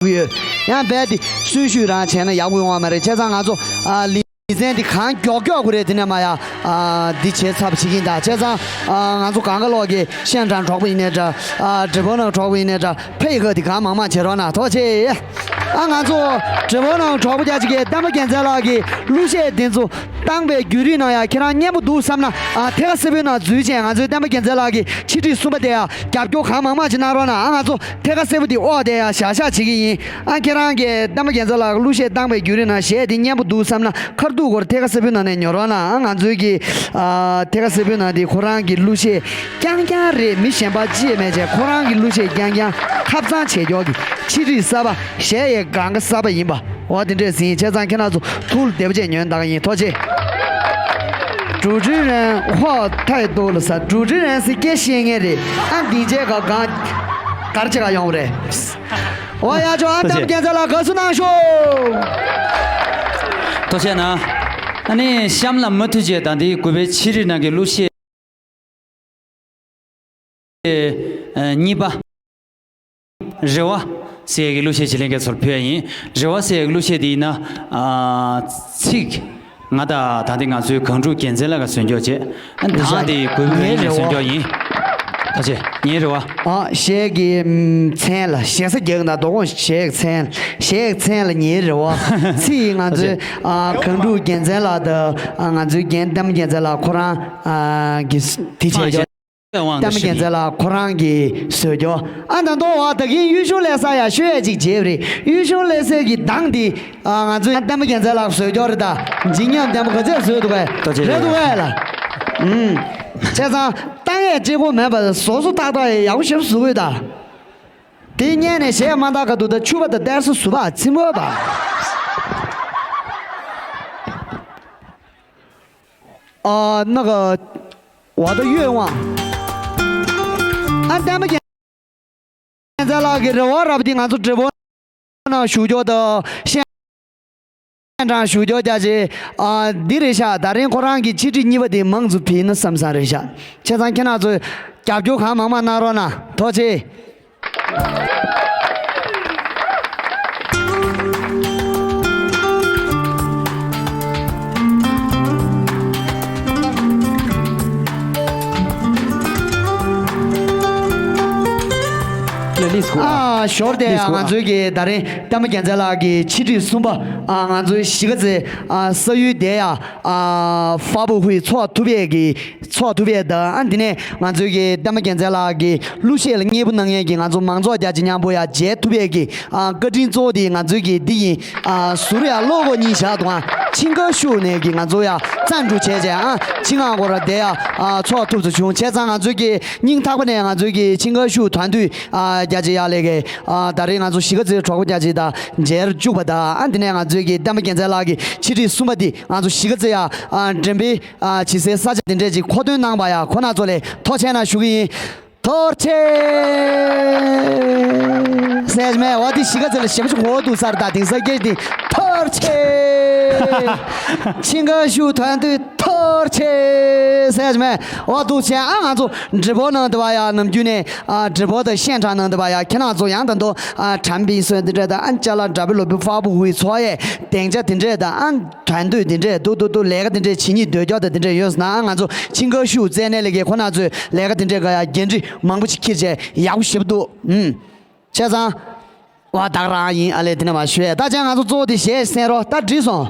གི་ཡོད། ཡང་རྦད་དེ་གསོན་བཤོལ་རང་བྱས་ན་ཡག་པོ་ཡོང་བ་མ་རེད། བྱས་ཙང་ང་ཚོ་ཨ་ལི་ལི་ཚན་འདི་གང་མགྱོགས་མགྱོགས་དགོས་རེད། དེ་ནས་མ་ཡ་ཨ་འདི་བྱེད་ཚར་བ་བྱེད་ཀྱིན་གདའ། བྱས་ཙང་ཨ་ང་ཚོ་གང་ག་ལོག་གི་ཤན་ཀྲང་གྲོགས་པོ་ཡིན་ནའི་འདྲ། ཨ་འབྲས་སྤུངས་ནང་གྲོགས་པོ་ཡིན་ནའི་འདྲ། ཕ་ཡི་ཁ་དེ་གང་མང་མང་བྱེད་རོགས་གནང་། ཐུགས་རྗེ་ཆེ། ཨ་ང་ཚོ་འབྲས་སྤུངས་ནང་གྲོགས་པོ་རྒྱ་ཆེ་གི་བསྟན་པ་རྒྱལ་མཚན་ལགས་ཀྱི་གླུ་གཞས་འདི་ཚོ་བཏང་པའི་བརྒྱུད་རིམ་ནང་ཡ་ཁྱེད་རང་སྙན་པོ་འདུག་བསམ་ན་ཨ་ཐད་ཀར་གསལ་པོའི་ནང་འཛུལ་བྱས། ང་ཚོའི་བསྟན་པ་རྒྱལ་མཚན་ལགས་ཀྱི་ཆེད་སྒྲིག་གསུམ་པ་དེ་ཡ་རྒྱབ་སྐྱོར་གང་མང་མང་ཅིག་གནང་རོགས་གནང་། ཨ་ང་ཚོ་ཐད་ཀར་གསལ་པོ་དེ་ཨོ་དེ་ཡ་བཞག་བཞག་བྱེད་ཀྱི་ཡིན། ཨ་ཁྱེད་རང་གིས་བསྟན་པ་རྒྱལ་མཚན་ལགས་གླུ་གཞས་བཏང་པའི་བརྒྱུད་རིམ་ནང་གཞས་དེ་སྙན་པོ་འདུག་བསམ་ན་ཁ་ཐུག་སྐོར་ཐད་ཀར་གསལ་པོའི་ནང་ནས་ཉོ་རོགས་གནང་། ཨ་ང་ཚོའི་གི་ཨ་ཐད་ཀར་གསལ་པོའི་ནང་དེ་ཁོ་རང་གི་གླུ་གཞས་རྐྱང་རྐྱང་རེད། མི་གཞན་པ་ཅི་ཡང་མེད་བྱས་ཁོ་རང་གི་གླུ་གཞས་རྐྱང་རྐྱང་ཁ་བྱང་བྱེད་ཀྱོག་གི་ཆེད་སྒྲིག་གསར་པ། གཞས་ཡི་གང་ག་གསར་པ་ཡིན་པ། འོ་དེ་འདྲས་ཟིན། བྱས་ཙང་ཁྱེད་རང་ཚོ་ཐུགས་ལ་བདེ་པོ་བྱས་ཉོན་དག་ཡིན། ཐུགས་རྗེ་ཆེ། 主持人话太多了 ཟེར། 主持人ཟེར་སྐད་བཤད་མཁན་རེད། ཨ་འདི་རྗེས་ག་གང་གར་ཅིག་ག་ཡོང་བ་རེད། འོ་ཡ་ཅོ། ཨ་ཐུགས་རྗེ་བསྟན་པ་རྒྱལ་མཚན་ལགས་དགའ་བསུ་གནང་ཤོག། ཐུགས་རྗེ་གནང་། ཨ་ནི་གཤམ་ལ་མུ་མཐུད་བྱས་ད་འདི་དགུ་པའི་ཆེད་སྒྲིག་ནང་གི་གླུ་གཞས། ཨ་གཉིས་པ། རེ་བ་ཟེར་ཡག་གི་གླུ་གཞས་ཅིག་ལྷན་རྒྱས་ཚོར་ཕུལ་ཡ་ཡིན། རེ་བ་ཟེར་ཡག་གི་གླུ་གཞས་འདི་ཡིན་ན་ཨ་ཚིག་ང་དང་ད་ལྟ་ང་ཚོའི་གངས་ཕྲུག་རྒྱལ་མཚན་ལགས་ཀྱིས་བཟོས་འཇོག་བྱས། ཨ་གདངས་འདི་གུས་པའི་ངའི་རེ་བ་བཟོས་འཇོག་ཡིན། ཐུགས་རྗེ་ཆེ། ངའི་རེ་བ། ཨ་གཞས་ཀྱི་མཚན་ལ་ཞེ་ས་རྒྱག་ན་དོ་དགོང་གཞས་ཀྱི་མཚན། གཞས་ཀྱི་མཚན་ལ་ངའི་རེ་བ། ཚིག་ང་ཚོའི་ཨ་གངས་ཕྲུག་རྒྱལ་མཚན་ལགས་དང་ཨ་ང་ཚོའི་རྒན་བསྟན་པ་རྒྱལ་མཚན་ལགས་ཁོ་རང་ཨ་གི་དེ་བྱས་འཇོག་བསྟན་པ་རྒྱལ་མཚན་ལགས་ཁོ་རང་གིས་བཟོས་ཀྱོག། ཨ་ད་དོ་བ་ད་གིན་གཡུ་ཤོག་ལས་ས་ཡ་ཤོད་ཡ་ཅིག་བྱས་པ་རེད། གཡུ་ཤོག་ལས་སའི་གི་གདངས་འདི་ཨ་ང་ཚོའི་བསྟན་པ་རྒྱལ་མཚན་ལགས་བཟོས་ཀྱོག་རེད་ད། འཇིགས་ཉམས་ལྡན་པ་ག་ཚད་བཟོས་འདུག་གས། ཐུགས་རྗེ་ཆེ། རེད་འདུག་གས་ལ། ཨུམ། བྱས་ཙང་བཏང་ཡས་གཅིག་པོ་མེད་པར་བཟོ་བཟོ་ཏག་ཏག་ཡག་པོ་ཞེ་པོ་བཟོ་དགོས་ད། དེ་སྔོན་ནས་གཞས་མ་འདང་ག་འདུག་ད་ཕྱུ་པ་དང་གཏེར་སོ་ཟུར་པ་ཚིམ་དགོས་པ། ཨ་ན་ག་འོ་ད་ཡོད་དབང་། ཨ་བསྟན་པ་རྒྱལ་མཚན་ལགས་ཀྱི་རེ་བ་རབ་འདི་ང་ཚོ་འབྲས་སྤུངས་ནང་བཞུགས་ཀྱོག་དང་ཤན་ཀྲང་བཞུགས་ཀྱོག་རྒྱ་ཆེ། ཨ་འདི་རེད་ཤག། ད་རིང་ཁོ་རང་གི་ཆེད་སྒྲིག་གཉིས་པ་དེ་མང་ཙམ་ཕུལ་ན་བསམ་བསམ་རེད་ཤག། བྱས་ཙང་ཁྱེད་རང་ཚོས་རྒྱབ་སྐྱོར་གང་མང་མང་གནང་རོགས་གནང་། ཐུགས་རྗེ་ཆེ། ལ་ལིས་གོ། ཨ་ཞོར་དེ་ལིས་གོ། ང་ཚོའི་གི་ད་རིང་བསྟན་པ་རྒྱལ་མཚན་ལགས་ཀྱི་ཆེད་སྒྲིག་གསུམ་པ། ཨ་ང་ཚོའི་གཞིས་ཀ་རྩེ་ཨ་ས་ཡུལ་དེ་ཡ་ཨ་ཧྥ་བུ་ཧུའི་ཚོགས་ཐུབ་པའི་གི་ ཚོགས་ཐུབ་པའི་ད་ཨ་འདི་ནས་ང་ཚོའི་གི་བསྟན་པ་རྒྱལ་མཚན་ལགས་ཀྱི་གླུ་གཞས་ལ་མཉེས་པོ་གནང་མཁན་གྱི་ང་ཚོ་མང་ཚོགས་རྒྱ་ཆེ་མཉམ་པོ་ཡ་མཇལ་ཐུབ་པའི་གི་ཨ་བཀའ་དྲིན་གཙོ་བོ་དེ་ང་ཚོའི་གི་འདི་ཡིན། ཨ་ཟུར་ཡ་བློ་ཁོག་གཉིས་བཞག་འདུག་ཨ་ཆིང་ཀ་ཤུ་ནས་གི་ང་ཚོ་ཡ་རྩ་འགྲུ་བྱས་བྱས་ཨ་ཆིང་ཨ་གོ་ར་དེ་ཡ་ཨ་ཚོགས་ཐུབ་ཚོ་བྱུང་བྱས་ཙང་ང་ཚོའི་གི་སྙིང་ཐག་པ་ནས་ང་ཚོའི་གི་ཆིང་ཀ་ཤུ་དོན་དུ་ཨ་རྒྱ་ཆེ་ཡ་ལས་གི་ཨ་ད་རེས་ང་ཚོ་གཞིས་ཀ་རྩེའི་གྲོགས་པོ་རྒྱ་ཆེ་དང་མཇལ་བཅུག་པ་དང་ཨ་འདི་ནས་ང་ཚོའི་གི་བསྟན་པ་རྒྱལ་མཚན་ལགས་ཀྱི་ཆིག་ཁྲི་གསུམ་པ་འདི་ང་ཚོ་གཞིས་ཀ་རྩེ་ཡ་ཨ་འགྲེམས་སྤེལ། ཨ་བྱེད་སའི་ས་ཆ་དེ་འདྲས་ཅིག་མཁོ་འདོན་གནང་བ་ཡ་ཁོ་ན་ཚོ་ལས་ཐུགས་རྗེ་ཆེ་གནང་ཞུ་གི་ཡིན། ཐུགས་རྗེ་ཆེ། ཟེར་མེད་འོ་དེ་གཞིས་ཀ་རྩེ་ལ་ཞེ་པོ་ཅིག་གོ་འདུག་ས་རེད་ད། དེང་སང་སྐད་ཆ་དེ་ཐུགས་རྗེ་ཆེ། ཆིང་ཀ་ཤུ་དོན་དུ་ཐུགས་རྗེ་ཆེ་ཟེར་མེད་འོ་འདུག་བྱས་ཨ་ང་ཚོ་འབྲི་བོ་ནང་དུ་བ་ཡ་ནམ་རྒྱུན་ནས་ཨ་འབྲི་བོ་དང་ཤན་ཁྲག་ནང་དུ་བ་ཡ་ཁྱེད་རང་ཚོ་ཡང་ད་དུང་ཨ་བྲམ་པའི་སོན་དེ་འདྲས་དང་ཨ་ཅ་ལག་འདྲ་པོ་ལོ་པི་ཧྥ་བུ་ཧུའི་ཚོ་ཡས་སྡིངས་ཆ་དེ་འདྲས་དང་ཨ། དོན་དུ་དེ་འདྲས་འདུག་འདུག་འདུག་ལས་ཀ་དེ་འདྲས་བྱེད་སྙིང་འདོད་ཀྱོག་དང་དེ་འདྲས་ཡོད་ཟེར་ན་ང་ཚོ་ཆིང་ཀ་ཤུ་བཙལ་ནས་ལས་ཀའི་ཁོ་ན་ཚོས་ལས་ཀ་དེ་འདྲས་ག་ཡ་འགན་འཁྲི་མང་པོ་ཞིག་འཁྱེར་བྱས་ཡག་པོ་ཞེ་པོ་འདུག་ཨུམ། བྱས་ཙང་། བ་བདག་རང་ཡིན་ཨ་ལས་དེ་འདྲ་མ་ཞུ་ཡས་ད་ཅང་ང་ཚོ་གཙོ་བོ་དེ་གཞས་གསན་རོགས་ད་འགྲིག་སོང་།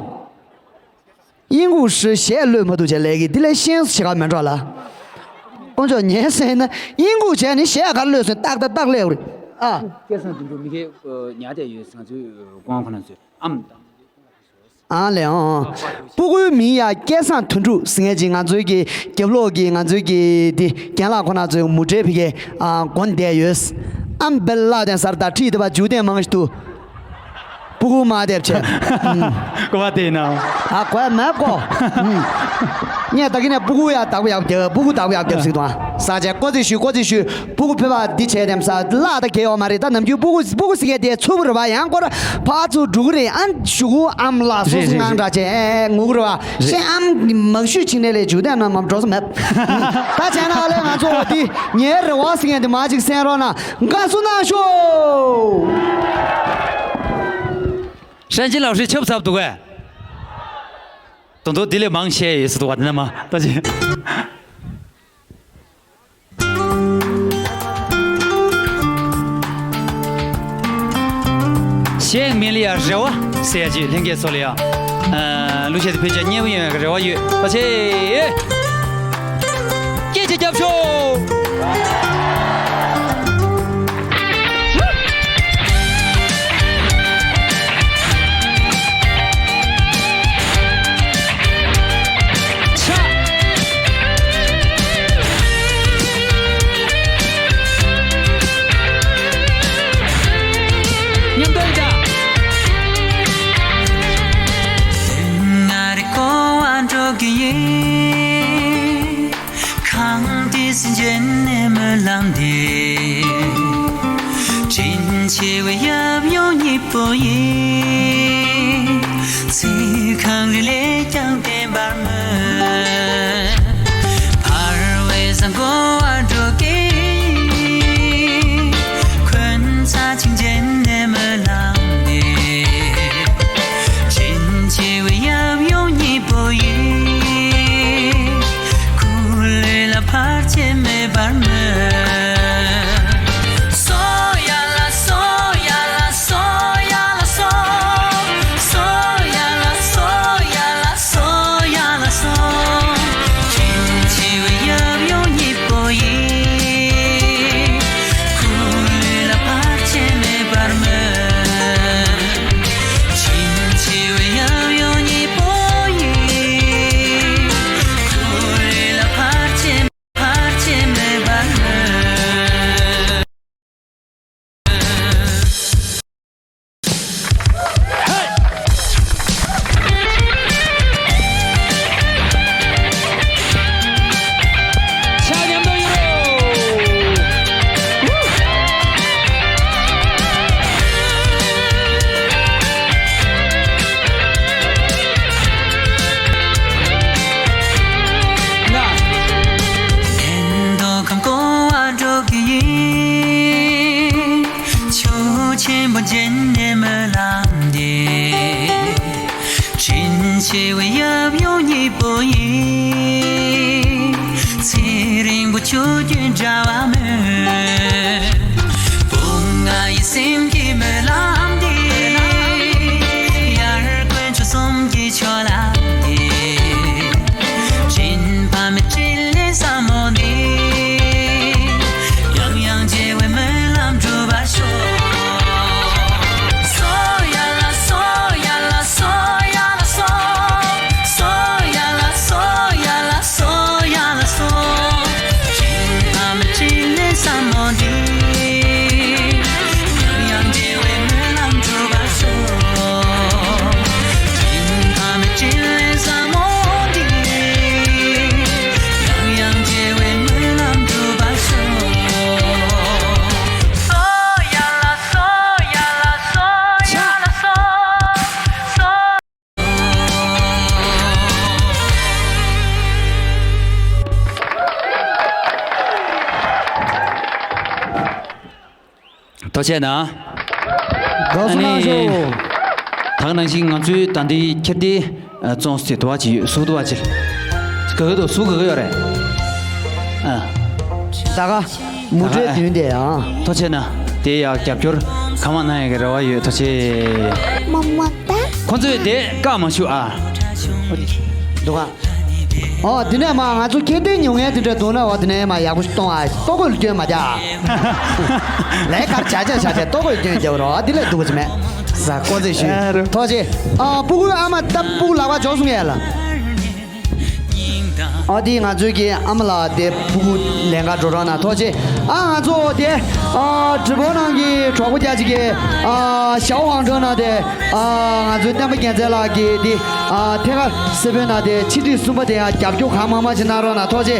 དབྱིན་གུག་ཧྲི་གཞས་གློད་མ་ཐུབ་བྱས་ལས་ཀྱི་དེ་ལས་ཤེས་སུ་བྱེད་ག་མེད་འགྲོ་ལ། དཀོན་མཆོག་ཉན་སེ་ན་དབྱིན་གུག་བྱས་ནི་གཞས་ག་གློད་སོང་ཏག་ཏག་ཏག་ལས་རེད་ཨ། སྐལ་བཟང་དོན་གྲུབ་མི་ཁའི་ཉལ་བསྡད་ཡོད་ཟེར་ང་ཚོའི་དགོན་ཁོ་ན་ཚོས་ཨམ་དང་། ཨ་ལས་ཨང་། སྤུ་གུའི་མིང་ཡ་སྐལ་བཟང་དོན་གྲུབ་ཟེར་མཁན་ཅིག་ང་ཚོའི་གི་རྒྱབ་ལོགས་ཀྱི་ང་ཚོའི་གི་འདི་རྒན་ལགས་ཁོ་ན་ཚོའི་མུ་འབྲེལ་ཕི་གའི་ཨ་དགོན་བསྡད་ཡོད། ཨམ་བེལ་ལགས་དེ་སར་ད་ཁྲིད་དེ་བ་འཇུ་དེ་མང་ཞིག་ཏུ། སྤུ་གུ་མ་དེབ་ཆེ། ཀོ་བ་དེ་ན། ཨ་ཀོ་ཡ་མ་ཀོ། ངས་ད་གིན་ནས་སྤུ་གུ་ཡ་དག་པ་ཡག་རྒྱབ་སྤུ་གུ་དག་པ་ཡག་རྒྱབ་ཟིག་དང་། ས་ཆ་ཀོ་ཙི་ཞུ་ཀོ་ཙི་ཞུ། སྤུ་གུ་ཕེབས་པ་འདི་བྱས་དེམ་ས་ལ་ད་གེ་ཡོ་མ་རེད་ད་ནམ་རྒྱུན་སྤུ་གུ་སྤུ་གུ་ཟིག་གེ་དེ་ཚུབ་རེད་བ་ཡང་ཀོ་ར་ཕ་ཚུ་འགྲོ་གི་རེད་ཨ་ཞུ་གུ་ཨམ་ལ་སོ་རེད་སོ་རེད་ངང་རེད། འདྲ་ཆེ་ངུ་གི་རེད་བ་ཤེ་ཨམ་མང་ཤུ་ཕྱིན་ནས་ལས་འཇུ་དེ་ན་མ་འགྲོ་སོ་མེད། ད་བྱས་ན་ཨ་ལས་ང་ཚོ་འོ་དེ་ངའི་རེ་བ་ཟིག་གེ་དེ་མ་ཅིག་གསན་རོགས་ན། དགའ་བསུ་གནང་ཤོག་ཧྲན་ཅིན་ལའོ་ཧྲི་ཆབ་ཚབ་འདུག་གས། དོན་དུ་དེ་ལས་མང་ཆེ་ཡོད་སྲིད་དུ་བ་དེ་ན་མ་ལྟ་ཅི། གཞས་མི་ལ་ཡ་རེ་བ་ཟེར་ཡ་ཅིག་ལྷན་རྒྱས་ཚོ་ལ་ཡ། ཨ། གླུ་གཞས་དེ་ཕལ་ཆེར་སྙན་པོ་ཡོང་བའི་རེ་བ་ཡོད་པ་ཆེ། སྐད་ཆ་རྒྱབ་ཤོག་མཉམ་དུ་ཡིན་ད། དེ་ང་རེ་གོ་བ་འགྲོ་གི་ཡིན། གངས་ཏི་སེ་འཇན་ནས་མི་ལངས་ཏེ། དྲིན་ཆེ་བའི་ཡབ་ཡུམ་གཉིས་པོ་ཡིས། ཚེ་གང་རིང་ལས་ཀྱང་བརྟན་པར་སྨོན། ཕར་བའི་བཟང་གོ་བ་འགྲོ་གི། འཁོན་ཚ་ཆིང་ཅན་ནས་མི་ལངས་ཏེ། དྲིན་ཆེ་བའི་ཡབ་ཡུམ་གཉིས་པོ་ཡིས། སྐུ་ལུས་ལ་བར་ཆད་མེད་པར་སྨོན། སོ་ཡ་ལ་སོ་ཡ་ལ་སོ་ཡ་ལ་སོ། སོ་ཡ་ལ་སོ་ཡ་ལ་སོ་ཡ་ལ་སོ། དྲིན་ཆེ་བའི་ཡབ་ཡུམ་གཉིས་པོ་ཡིས། སྐུ་ལུས་ལ་བར་ཆད་མེད་པར་སྨོན། དྲིན་ཆེ་བའི་ཡབ་ཡུམ་གཉིས་པོ་ཡིས། སྐུ་ལུས་ལ་བར་ཆད་བར་ཆད་མེད་པར་སྨོན། ཆ་མཉམ་དུ་ཡོད་རོ། ཆོས་ཆེན་པོ་འཇན་ནས་མི་ལངས་ཏེ། དྲིན་ཆེ་བའི་ཡབ་ཡུམ་གཉིས་པོ་ཡིས། ཚེ་རིང་པོ་ཆོས་རྒྱུན་འདྲ་བ་མོད། བུ་ང་ཡི་སེམས་ཀྱི་མི་ལངས་ཏེ། ཡར་དཀོན་མཆོག་གསུམ་གྱི་ཆོས་ལ་འདི། དྲིན་ཕ་མའི་དྲིན་ལས་ ཐུགས་རྗེ་གནང་། དགའ་བསུ་གནང་ཞུ། ཨ་ནི། ད་ག་ནང་བཞིན་ང་ཚོའི་ད་ལྟའི་འཁྱེར་སྡེའི་ཨ་བཙོང་སྟེ་དུ་བ་ཅིག་ཡོད། གཟུགས་དུ་བ་ཅིག་ག་གི་དུ་གཟུགས་ག་གི་ཡོད་རེད། ཨ། ད་ག་མུ་ཏྲའི་མདུན་དེ་ཨ། ཐུགས་རྗེ་གནང་། དེ་ཡང་རྒྱབ་སྐྱོར་གང་མང་གནང་ཡག་གི་རེ་བ་ཡོད། ཐུགས་རྗེ། མ་མ་ད། ཁོང་ཚོས་དེ་བཀག་མ་བཅུག་ཨ། འདུག་ག། ཨོ་དེ་ནས་མ་ང་ཚོ་ཁྱེད་ལྟའི་ཉུང་ངན་དེ་འདྲ་འདུག་ན། འོ་དེ་ནས་མ་ཡག་པོ་ཞིག་གཏོང་ཨ། ལྟོ་གོས་སྐྱོན་མ་རྒྱག་ཨ། ལས་ཀར་བྱ་བྱ་བྱ་བྱ་ལྟོ་གོས་སྐྱོན་རྒྱག་རོགས། དེ་ལས་སྡུག་ག་ཅི་མེད། ས་ཀོ་ཚེ་ཞུས། ཐུགས་རྗེ། ཨ་སྤུ་གུའི་ཨ་མ་ད་སྤུ་གུ་ལག་པ་འཇོག་སོང་ངས་ལ། ཨ་དེ་ང་ཚོའི་གི་ཨ་མ་ལགས་དེ་སྤུ་གུ་ལེན་ག་འགྲོ་རོགས་གནང་། ཐུགས་རྗེ། ཨ་ང་ཚོ་དེ་ཨ་ཌི་པོ་ནང་གི་གྲོགས་པོ་རྒྱ་ཆེ་གི་ཨ་ཞའོ་ཝང་ཀྲོའུ་ནང་དེ་ཨ་ང་ཚོའི་བསྟན་པ་རྒྱལ་མཚན་ལགས་ཀྱི་དེ་ཨ་ཐད་ཀར་སེ་ཕེ་ནང་དེ་ཆིག་ཁྲི་གསུམ་པ་དེ་ཡང་རྒྱབ་སྐྱོར་གང་མང་མང་ཞིག་གནང་རོགས་གནང་། ཐུགས་རྗེ།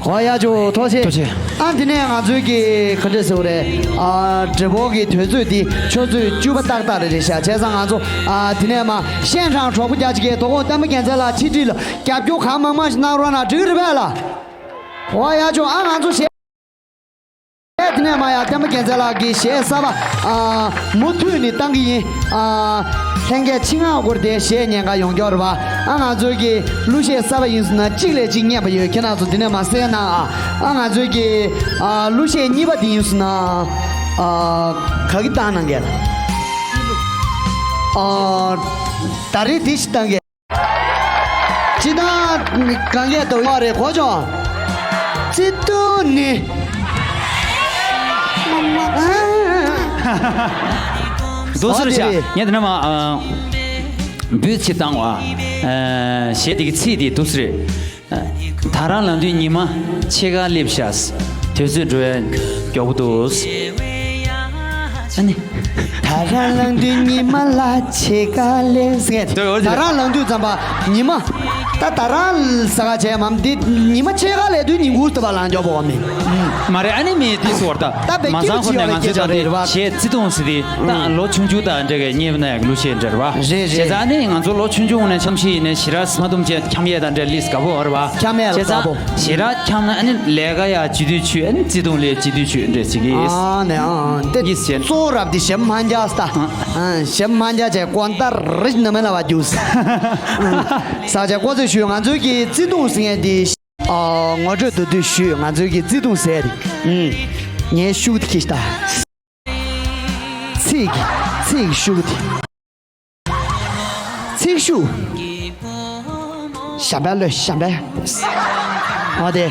ཨོ་ཡ་ཇོ་ཐུགས་རྗེ། ཐུགས་རྗེ། ཨ་འདི་ནས་ང་ཚོའི་གི་ག་འདྲས་ཟེར་བ་རེད། ཨ་འབྲས་སྤུངས་ཀྱི་དུས་ཚོད་འདི་ཆུ་ཚོད་བཅུ་པ་ཏག་ཏག་རེད་རེད་ཤག་བྱས་ཙང་ང་ཚོ་ཨ་འདི་ནས་མ་ཤན་ཁྲང་གྲོགས་པོ་རྒྱ་ཆེ་གི་དོ་དགོང་བསྟན་པ་རྒྱལ་མཚན་ལགས་ཆིག་ཁྲི་ལ་རྒྱབ་སྐྱོར་གང་མང་མང་ཞིག་གནང་རོགས་གནང་། འགྲིག་གི་རེད་པས་ལགས། ཨོ་ཡ་ཇོ། ཨ་ང་ཚོ་གཞས། དེ་ནས་མ་ཡ་བསྟན་པ་རྒྱལ་མཚན་ལགས་ཀྱི་གཞས་གསར་པ་ཨ་མུ་མཐུད་ནས་བཏང་གི་ཡིན། ཨ་ལྷན་རྒྱས་ཆེད་མངགས་སྐོར་དེ་གཞས་ཉན་ག་ཡོང་རྒྱུ་རེད་པ། ཨ་ང་ཚོའི་གི་གླུ་གཞས་གསར་པ་ཡིན་སོང་ན་གཅིག་ལས་གཅིག་སྙན་པ་ཡོད། ཁྱེད་རང་ཚོ་དེ་ནས་མ་གསན་གནང་ཨ། ཨ་ང་ཚོའི་གི་ཨ་གླུ་གཞས་གཉིས་པ་དེ་ཡིན་སོང་ན་ཨ་ག་གི་བཏང་གནང་གས། ཨ་ད་རེས་དེ་ཞིག་བཏང་གས། ཅི་ད་གང་གས་དོ་ཡོད་རེད་གོ་ཅོ། ཅི་ཏུ་ནི། འདུག་སེ་རེད་ཤག་ངས་དེ་ནས་མ་འབུད་ཅིག་བཏང་བ། གཞས་དེ་གི་ཚིག་དེ་འདུག་སེ་རེད། ད་རང་ལངས་དུས་ཉི་མ་ཕྱེད་ཀ་སླེབས་ཤག་དུས་ཚོད་འགྲོ་ཡ་མགྱོགས་པོ་འདུག་ཨ་ནི། ད་རང་ལངས་དུས་ཉི་མ་ལ་ཕྱེད་ཀ་སླེབས་ཟེར། ད་རང་ལངས་དུས་ཙམ་པ་ཉི་མ། ད་ད་རང་ཟ་ག་བྱས་མམ་འདི་ཉི་མ་ཕྱེད་ཀ་སླེབས་དུས་ཉིན་གུང་ཟ་བ་ལངས་མགྱོགས་པོ་མིན། མ་རེད། ཨ་ནི་མི་དེ་སོར་ད་ད་བེད་མ་སྐྱིད་སང་ཁོ་ནས་ང་ཚོའི་ད་རེད་བ། གཞས་བརྩེ་དུང་ཟེར་དེ་ད་ལོ་ཆུང་ཆུང་དང་འདྲ་གི་རྙེད་པ་ན་ཡག་གླུ་གཞས་འདྲ་རེད་བ། རེད་རེད། བྱས་ཙང་ཨ་ནི་ང་ཚོ་ལོ་ཆུང་ཆུང་ནས་འཆམ་གཞིས་ཡིན་ནས་ཞེ་དྲག་མ་འདུམ་བྱས་འཁྱམ་ཡས་དང་འདྲ་ལིས་དགའ་པོ་ཨ་རེད་བ། འཁྱམ་ཡས་ལ་བྱས་ཙང་དགའ་པོ། ཞེ་དྲག་འཁྱམ་ན་ཨ་ནི་ལས་ཀ་ཡ་བྱེད་དུས་ཆུ་ཨ་ནི་བརྩེ་དུང་ལས་བྱེད་དུས་ཆུ་འདྲ་ཟེར་གི། ཨ་ནི་ཨ་ཨ་ཏེ་ཡིས་བྱས། གཙོ་བོ་རབ་དེ་ཞབས་མ་འཇགས་ས། ཨ་ཞབས་མ་འཇགས་བྱས་ཀོན་ཏ་རིག་ནི་མེ་ལ་བ་རྒྱུས། ས་ཆ་ཀོ་ཚོད་ཞུས། ང་ཚོའི་གི་བརྩེ་དུང་ཟེར་མཁན་དེ། ཨ་ངོ་སྤྲོད་དུ་དུས་ཞུས། ང་ཚོའི་གི་བརྩེ་དུང་ཟེར་དེ། ངའི་ཤུགས་དེ་ཁྱི་ཤི་ད། ཚིག་གི་ཚིག་ཤུགས་དེ། ཚིག་ཤུགས། ཞབས་པད་ལོས་ཞབས་པད། ཨོ་དེ།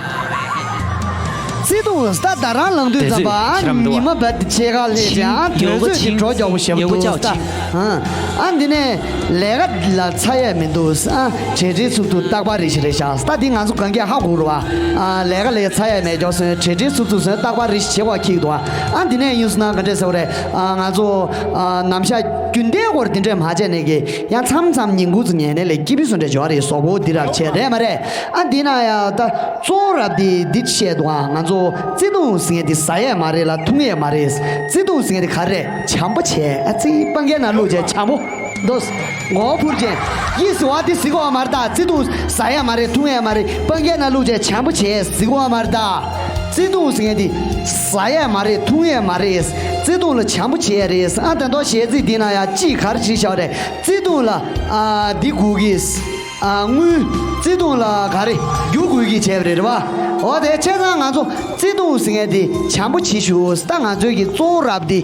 བརྩེ་དུང་ད་ད་རང་ལངས་དུས་ཙམ་པ་ཨ་ཉི་མ་བད་ཆེ་ག་ལྷས་ཅན་ཨ་དུས་ཚོད་ཀྱི་གྲོ་རྒྱག་པོ་ཞབས་དུང་ད། ཨ་འདི་ནས་ལས་ཀ་ལ་ཚ་ཡས་མི་འདུག་ཨ་བྲེལ་བྲེལ་ཚུབ་ཚུབ་རྟག་པར་རེ་ཞིག་རེད་ཤག་ད་འདི་ང་ཚོ་གང་གས་ཧ་གོ་རུ་བ། ཨ་ལས་ཀ་ལས་ཚ་ཡས་མེད་ཀྱོག་སོན་བྲེལ་བྲེལ་ཚུབ་ཚུབ་སོན་རྟག་པར་རེ་ཞིག་བྱེད་པ་ཁྱིག་འདུག་ཨ་འདི་ནས་ཡིན་སོང་ན་ག་འདྲས་ཟེར་བ་རེད། ཨ་ང་ཚོ་ཨ་ནམ་ཞག་རྒྱུན་ལྡན་སྐོར་འདི་འདྲས་མ་བྱས་ནས་ཀྱི་ཡང་མཚམས་མཚམས་ཉིན་གུང་ཚོ་ཉལ་ནས་ལས་སྐྱིད་པི་སོན་འདྲས་འཇོག་རེད་སོག་པོ་འདི་རབ་བྱས་རེད་མ་རེད། ཨ་འདི་ན་ཡང་ད་གཙོ་བོ་རབ་འདི་འདི་བཤད་འདུག་ཨ་ང་ཚོ་བརྩེ་དུང་ཟེར་མཁན་འདི་ཟ་ཡས་མ་རེད་ལ་འཐུང་ཡས་མ་རེད། བརྩེ་དུང་ཟེར་མཁན་འདི་ག་རེད། བྱམས་པོ་བྱས་ཨ་ཙི་སྤང་རྒྱན་ན་བླུགས་བྱས་བྱམས་པོ། འདོད། མགོ་བོ་འཕུར་ཅན། ཡིད་ཟེར་བ་འདི་ཟེར་གོ་བ་མ་རེད་ད། བརྩེ་དུང་ཟ་ཡས་མ་རེད་འཐུང་ཡས་མ་རེད་སྤང་རྒྱན་ན་བླུགས་བྱས་བྱམས་པོ་བྱས་ཟེར་གོ་བ་མ་རེད་ད། བརྩེ་དུང་ཟེར་མཁན་འདི་ཟ་ཡས་མ་རེད་འཐུང་ཡས་མ་རེད། བརྩེ་དུང་ལ་བྱམས་པོ་བྱས་རེད། ཨ་ད་མདོ་གཞས་ཚིག་འདི་ན་ཡང་ཅིག་ག་རེ་བྱས་བཞག་རེད། བརྩེ་དུང་ལ་ཨ་འདི་དགོས་ཀྱི། ཨ་དངུལ། བརྩེ་དུང་ལ་ག་རེ་རྒྱུ་དགོས་ཀྱི་བྱས་པ་རེད་རེད་བ། འོ་དེ་བྱས་ཙང་ང་ཚོ་བརྩེ་དུང་ཟེར་མཁན་འདི་བྱམས་པོ་བྱེད་ཤོག་ད་ང་ཚོའི་གི་གཙོ་བོ་རབ་འདི་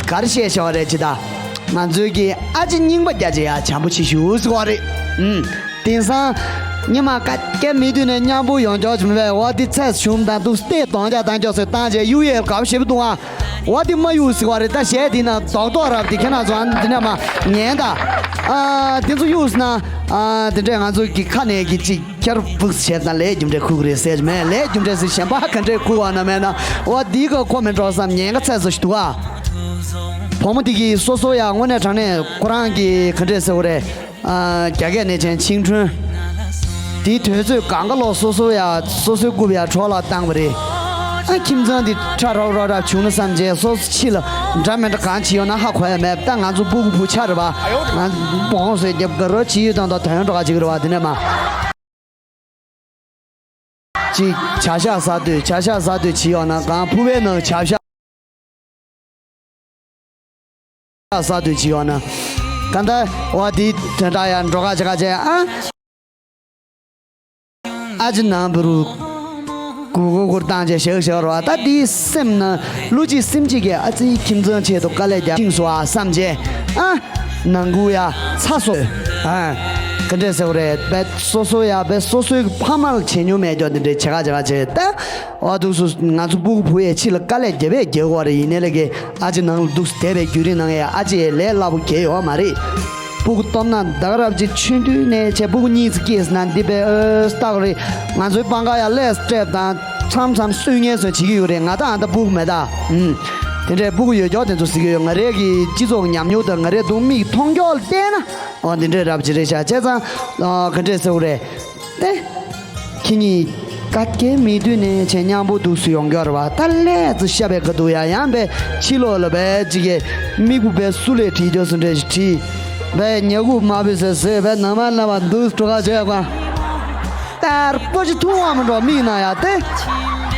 ག་རེ་བཤད་བཞག་རེད་ཅི་ད། ང་ཚོའི་གི་ཨ་ཅེ་རྙིང་པ་རྒྱ་ཅེ་ཡ་བྱམས་པོ་བྱེད་ཤོག་ཟེར་བ་རེད། ཨུམ། དེང་སང་ཉི་མ་ཀ་སྐད་མི་མཐུན་ནས་མཉམ་པོ་ཡོང་ཆོག་ཅིག་མེད་པས། འོ་འདི་ཚད་ཞུམ་དང་འདུག་སྟེ་གདོང་ལྕག་བཏང་ཆོག་ཟེར་བཏང་བྱས་གཡུག་ཡས་དགའ་པོ་ཞེ་པོ་འདུག་ཨ། འོ་འདི་མ་གཡུག་ཟེར་བ་རེད་ད། གཞས་འདི་ན་རྡོག་རྡོག་རབ་འདི་ཁྱེད་རང་ཚོ་ཨ་འདི་ནས་མ་ཉན་ད། ཨ་འདི་ཚོ་གཡུག་ཟེར་ན་ཨ་འདི་འདྲས་ང་ཚོ་གི་ཁ་ནས་གི་ཅིག་ཁྱར་བུག་བྱས་ན་ལས་རྒྱུ་འབྲས་ཁུག་རེད་ཟེར་མེད། ལས་རྒྱུ་འབྲས་ཟེར་གཞན་པ་ག་འདྲས་ཁུག་བ་ན་མེད་ན། འོ་འདི་ག་ཁོ་མེད་འགྲོ་བསམ་ཉན་ག་ཚད་བཟོ་ཞིག་འདུག་ཨ། བུ་མོ་འདི་གི་སོ་སོ་ཡ་དངོས་གནས་དྲང་གནས་ཁོ་རང་གི་ག་འདྲས་ཟེར་བ་རེད། ཨ་རྒྱ་སྐད་ནས་ཅན་ཆིང་ཁྲོན། དེའི་དུས་ཚོད་གང་ག་ལོག་སོ་སོ་ཡ་སོ་སོའི་རྐུབ་ཡ་གྲོགས་ལ་བཏང་བ་རེད། ཨ་ཁྱིམ་ཚང་འདི་ཁྲ་རོག་རོག་རབ་བྱུང་ན་བསམ་བྱས་སོ་སོ་ཕྱི་ལ་ འདྲ་མི་འདྲ་གང་བྱེད་ཡོང་ན་ཧ་གོ་ཡ་མེད། ད་ང་ཚོ་སྤུ་གུ་བུ་ཆ་རེད་པ། ང་བོང་ཟེར་རྒྱབ་ག་རོ་བྱེད་ཡོད་དང་དང་དོན་འགྲོ་ག་བྱེད་ཀྱི་རེད་པ། དེ་ནས་མ་ཅིག་བྱ་ཤ་ཟ་དུས་བྱ་ཤ་ཟ་དུས་བྱེད་ཡོང་ན། གང་ཕུ་བའི་ནང་བྱ་ཤ་ཟ་དུས་བྱེད་ཡོང་ན། གང་ལྟར་འོ་དེའི་དོན་དག་ཡང་འགྲོ་ག་བྱེད་ག་བྱེད་ཨ། ཨ་ཅེ་ནང་བུ་རུ་གུ་གུ་གུར་བཏང་བྱས་བཞག་བཞག་རོ། ད་དེའི་སེམས་ན་ལུ་གཅིག་སེམས་གཅིག་གིས་ཨ་ཙི་ཁྱིམ་ཚང་ཆེད་དུ་དཀའ་ལས་རྒྱག་ཤིང་སོ་ཨ་བསམ་བྱས་ཨ། ནང་ཁུལ་ཡ་ཚ་སོ་ཨ། ག་འདྲས་ཟེར་བ་རེད། བས་སོ་སོ་ཡ་བས་སོ་སོའི་ཕ་མར་བྱེད་མྱོང་མེད་ཀྱོག་དེ་འདྲས་བྱེད་ག་བྱེད་ག་བྱེད་ད། འོ་འདུག་སུ་ང་ཚོ་སྤུ་གུ་བུ་ཡས་ཕྱི་ལ་དཀའ་ལས་རྒྱབ་པས་རྒྱག་གོ་རེད། ཡིན་ནའི་ལས་ཀའི་ཨ་ཅེ་ནང་ལ་འདུག་སུ་བསྡད་པའི་བརྒྱུད་རིམ་ནང་ཡས་ཨ་ཅེ་ཡས་ལས་སླ་པོ་རྒྱག་ཡོད་མ་རེད། སྤུ་གུ་སྟོབས་ན་ད་ག་རབ་ཅིག་ཆུང་དུས་ནས་བྱས་སྤུ་གུ་གཉིས་ཙི་སྐྱེས་ཟིན་ན་འདི་པའི་ཨོ་སྟག་རེད། ང་ཚོའི་པང་ཁ་ཡ་ལས་སྤྲད་དང་མཚམས་མཚམས་སུས་ངལ་སོན་བྱེད་ཀྱི་ཡོད་རེད། ང་ད་ཨ་ད་སྤུ་གུ་མེད་ད། ཨུམ། དེ་འདྲའི་སྤུ་གུ་ཡོད་ཀྱོག་དེ་ཚོ་གཟིགས་ཀྱི་ཡོད། ང་རའི་གི་སྤྱི་ཚོགས་ཉམས་མྱོང་དང་ང་རའི་སྡུག་མིག་མཐོང་ཀྱོག་ལ་བལྟས་ན་ཨོ་འདི་འདྲའི་རབ་ཅིག་རེད་ཤག་བྱས་ཙང་ཨ་ག་འདྲས་ཟེར་བ་རེད། ཏེ། ཁྱེད་གཉིས་བཀའ་སྐད་མི་མཐུན་ནས་བྱས་མཉམ་པོ་འདུག་སུ་ཡོང་གི་རེད་བ། ད་ལས་ཙི་ཤ་བའི་ཁ་ཐུག་ཡ་ཡང་བས་ཕྱི་ལོགས་ལ་བས་ཅིག་གི་མིག་བུ་བས་སུ་ལས་བྲིས་རྒྱུ་སུ་འདྲ་ཞིག་བྲིས། བས་ཉ་གུ་མ་བས་ཟེར་ཟེར་བས་ནང་མ་ན་བ་འདུག་སྤྲོ་ག་བྱས་ག་ཏར་པོ་ཅི་ཐུང་བ་མི་འགྲོ་མིག་ན་ཡ་ཏེ།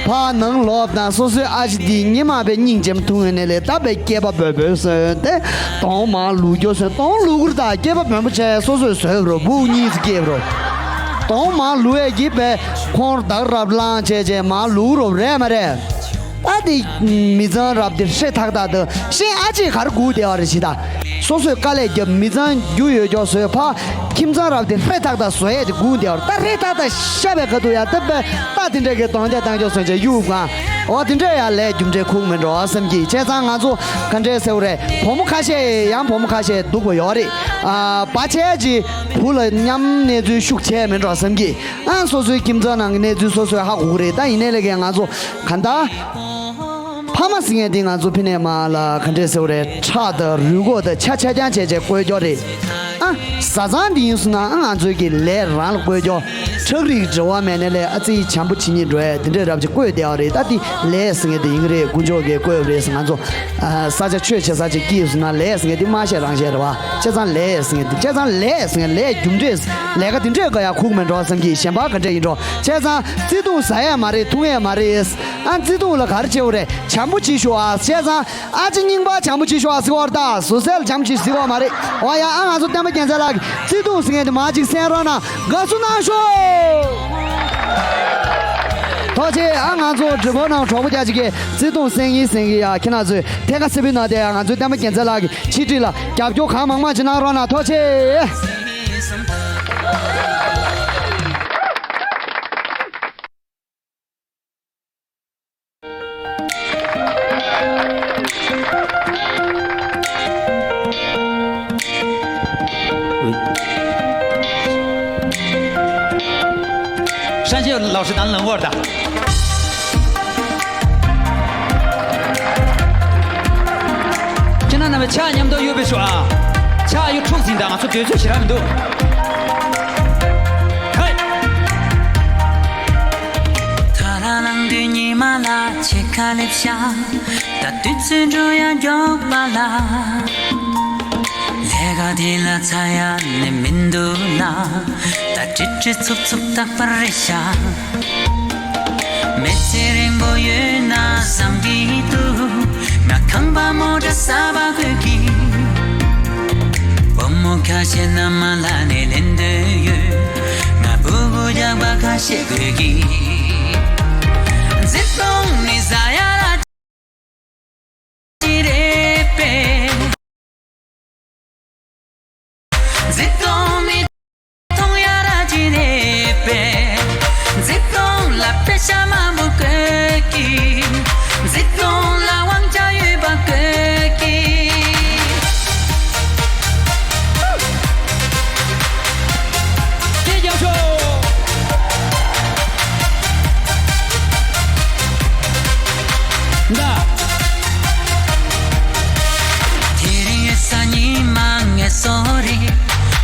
ཕ་ནང་ལོག་དང་སོ་སོའི་ཨ་ཅེ་འདིའི་ཉི་མ་བས་སྙིང་རྗེ་མ་ཐུང་ཡོད་ནས་ལས་ད་བས་སྐེད་པ་བོད་བོད་སོན་ཏེ། དོང་མ་ལུག་རྒྱུ་སོན་དོང་ལུག་རུ་ད་སྐེད་པ་བོན་པོ་བྱས་སོ་སོས་བཟོས་རོ་བུ་གཉིས་སུ་སྐྱེས་རོ། དོང་མ་ལུ་བས་ཀྱིས་པས་ཁོང་བདག་རབ་བླངས་བྱས་བྱས་མ་ལུ་རོ་རེད་མ་རེད། ཨ་དེ་མི་ཚང་རབ་དེ་ཧྲེ་ཐག་ཐག་ཏུ་ཤེས་ཨ་ཅེ་གར་སྒུག་བསྡད་པ་རེད་ཞིག་ད། སོ་སོས་དཀའ་ལས་རྒྱབ་མི་ཚང་རྒྱུ་ཡོད་ཀྱོག་བཟོས་ཕ། ཁྱིམ་ཚང་རབ་དེ་ཧྲེ་ཐག་ཐག་བཟོ་ཡས་དེ་སྒུག་བསྡད་པ་རེད། ད་ཧྲེ་ཐག་ཐག་ཤ་བའི་ཁ་ཐུག་ཡ་ད་པས་ད་དེ་འདྲས་ཀྱི་དོང་རྒྱ་བཏང་ཀྱོག་སོན་བྱས་གཡུག་གང་། འོ་དེ་འདྲས་ཡ་ལས་རྒྱུ་འབྲས་ཁུག་མི་འགྲོ་བསམ་གྱིས། བྱས་ཙང་ང་ཚོ་ག་འདྲས་ཟེར་བ་རེད། བུ་མོ་ཁ་ཤས་ཡང་བུ་མོ་ཁ་ཤས་སྡུག་པོ་ཡོད་རེད། ཨ་བ་ཆས་ཀྱི་བུ་ལ་མཉམ་གནས་ཚུལ་ཤུགས་ཆེ་མི་འགྲོ་བསམ་གྱིས། ཨ་སོ་སོའི་ཁྱིམ་ཚང་ནང་གི་གནས་ཚུལ་སོ་སོས་ཧ་གོ་གི་རེད། ད་ཡིན་ནའི་ལས་ཀའི་ང་ཚོ་ག་འདྲ། ཕ་མ་ཟེར་མཁན་དེ་ང་ཚོ་ཕི་ནས་མ་ལ་ག་འདྲས་ཟེར་བ་རེད། ཁྲག་དང་རུས་ཁོག་དང་ཆ་ཆ་རྐྱང་བྱས་བྱས་བཀོལ་རྒྱུ་རེད། ཨ་བཟའ་ཚང་འདི་ཡིན་སོང་ན་ཨ་ང་ཚོའི་གི་ལས་རང་ལ་བཀོལ་རྒྱུ། ཁྲག་རིགས་འབྲེལ་བ་མེད་ནས་ལས་ཨ་ཙི་བྱམས་པོ་བྱེད་སྙིང་འགྲོ་ཡ་དེ་འདྲས་རབ་ཅིག་བཀོལ་བསྡད་པ་རེད། ད་དེ་ལས་ཟེར་མཁན་དེ་ཡིན་གི་རེད། དཀོན་མཆོག་གིས་བཀོལ་བ་རེད་ཟེར། ང་ཚོ་ཨ་ས་ཆ་ཆོས་བྱེད་ས་ཅིག་སྐྱིད་སོང་ན་ལས་ཟེར་མཁན་དེ་མ་བཤད་རང་བཤད་རེད་བ། བྱས་ཙང་ལས་ཟེར་མཁན་དེ་བྱས་ཙང་ལས་ཟེར་མཁན་ལས་རྒྱུ་འབྲས་ལས་ཀ་དེ་འདྲས་ག་ཡ་ཁུག་མེད་འགྲོ་བསམ་གྱིས། གཞན་པ་ག་འདྲས་ཡིན་འགྲོ། བྱས་ཙང་བརྩེ་དུང་ཟ་ཡས་མ་རེད། འཐུང་ཡས་མ་རེད། ཨ་བརྩེ་དུང་ལ་ག་རེ་བྱེད་དགོས་རེད། བྱམས་པོ་བྱེད་ཤོག་ཨ། བྱས་ཙང་ཨ་ཅེ་རྙིང་པ་བྱམས་པོ་བྱེད་ཤོག་ཨ་ཟེར་བ་རེད་ད། ཟུར་ཟའི་ལ་བྱམས་པོ་བྱེད་ཟེར་བ་མ་རེད། འོ་ཡ་ཨ་ང་ཚོ་བསྟན་པ་རྒྱལ་མཚན་ལགས་ཀྱིས་བརྩེ་དུང་ཟེར་མཁན་དེ་མ་ཅིག་གསན་རོགས་གནང་། དགའ་བསུ་གནང་ཤོག་ཐུགས་རྗེ་ཆེ། ཨ་ང་ཚོ་འགྲུལ་འཁོར་ནང་གྲོགས་པོ་རྒྱ་ཅིག་གིས་བརྩེ་དུང་གསན་གིན་གསན་གིན་ཡ་ཁྱེད་རང་ཚོས་ཐད་ཀ་སེ་བི་ན་དེ་ཡ་ང་ཚོའི་བསྟན་པ་རྒྱལ་མཚན་ལགས་ཀྱི་ཆིག་སྒྲིལ་ལ་རྒྱབ་སྐྱོར་གང་མང་མང་ཅིག་གནང་རོགས་གནང་། ཐུགས་རྗེ་ཆེ། ཧྲན་ཞེ་ལའོ་ཧྲི་དང་ལང་ཝར་དང་ཁྱེད་རང་རྣམ་པའི་ཕྱག་མཉམ་དུ་གཡོ་བའི་ཤོག་ཨ། ཕྱག་གཡོ་འཁྲུག་ཟིན་དང་ང་ཚོ་སྡོད་ཚོད་ཞེ་དྲག་མི་འདུག་ཧེ། ཐ་ར་ལང་དུས་ཉི་མ་ལ་ཕྱེད་ཀ་སླེབས་ཤག་ད་དུས་ཚོད་འགྲོ་ཡ་མགྱོགས་པ་ལ། ལས་ཀ་དེ་ལ་ཚ་ཡ་ནི་མི་འདུག་ན། ད་ཀྲི་ཀྲི་ཚུབ་ཚུབ་རྟག་པར་རེད་ཤག་མི་ཚེ་རིང་པོ་ཡོད་ན་བསམ་གྱི་འདུག་ང་ཁང་པ་མོ་ཊ་གསར་པ་དགོས་ཀྱི། བུ་མོ་ཁ་ཤས་མནའ་མ་ལ་ནས་ལེན་འདོད་ཡོད། ང་ཕྲུ་གུ་རྒྱག་པ་ཁ་ཤས་དགོས་ཀྱི། བརྩེ་དུང་ནི་ཟ་ཡ་ར་ཅི་རེད་པས། བརྩེ་དུང་མི་མཐོང་ཡ་ར་ཅི་རེད་པས། བརྩེ་དུང་ལ་པེ་ཤ་མང་པོ་དགོས་ཀྱི། བརྩེ་དུང་ལ་དབང་ཆ་ཡོད་པ་དགོས་ཀྱི། སྐད་རྒྱབ་ཤོག་ད། དེ་རིང་ཡོད་ས་ཉི་མ་ངལ་གསོ་རེད།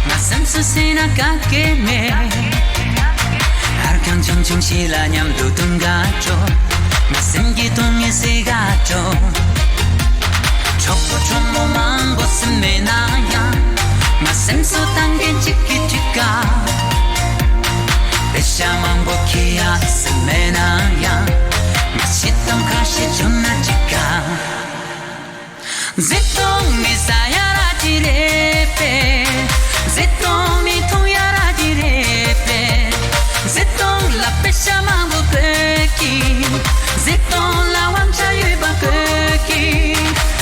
ང་སེམས་སུ་སེ་ན་ག་གེ་མེད། ཨར་ཁང་ཆུང་ཆུང་ཞིག་ལ་མཉམ་དུ་དུང་ག་འགྲོ། ང་སེམས་ཀྱི་དུང་ངེ་སེ་ག་འགྲོ། གྲོགས་པོ་གྲོགས་མོ་མང་པོ་ཟིན་མེད་ན་ཡང་། ང་སེམས་གསོ་བཏང་མཁན་གཅིག་གིས་འགྲིག་ག། པེ་ཤ་མང་པོ་ཁྱེར་ཡ་ཟིན་མེད་ན་ཡང་། ང་ཤི་སྟངས་ཁ་ཤས་བྱུང་ན་འགྲིག་ག། བརྩེ་དུང་ནི་ཟ་ཡ་ར་ཅི་རེད་པས། བརྩེ་དུང་ནི་འཐུང་ཡ་ར་ཅི་རེད་པས། བརྩེ་དུང་ལ་པེ་ཤ་མང་པོ་དགོས་ཀྱི། བརྩེ་དུང་ལ་དབང་ཆ་ཡོད་པ་དགོས་ཀྱི།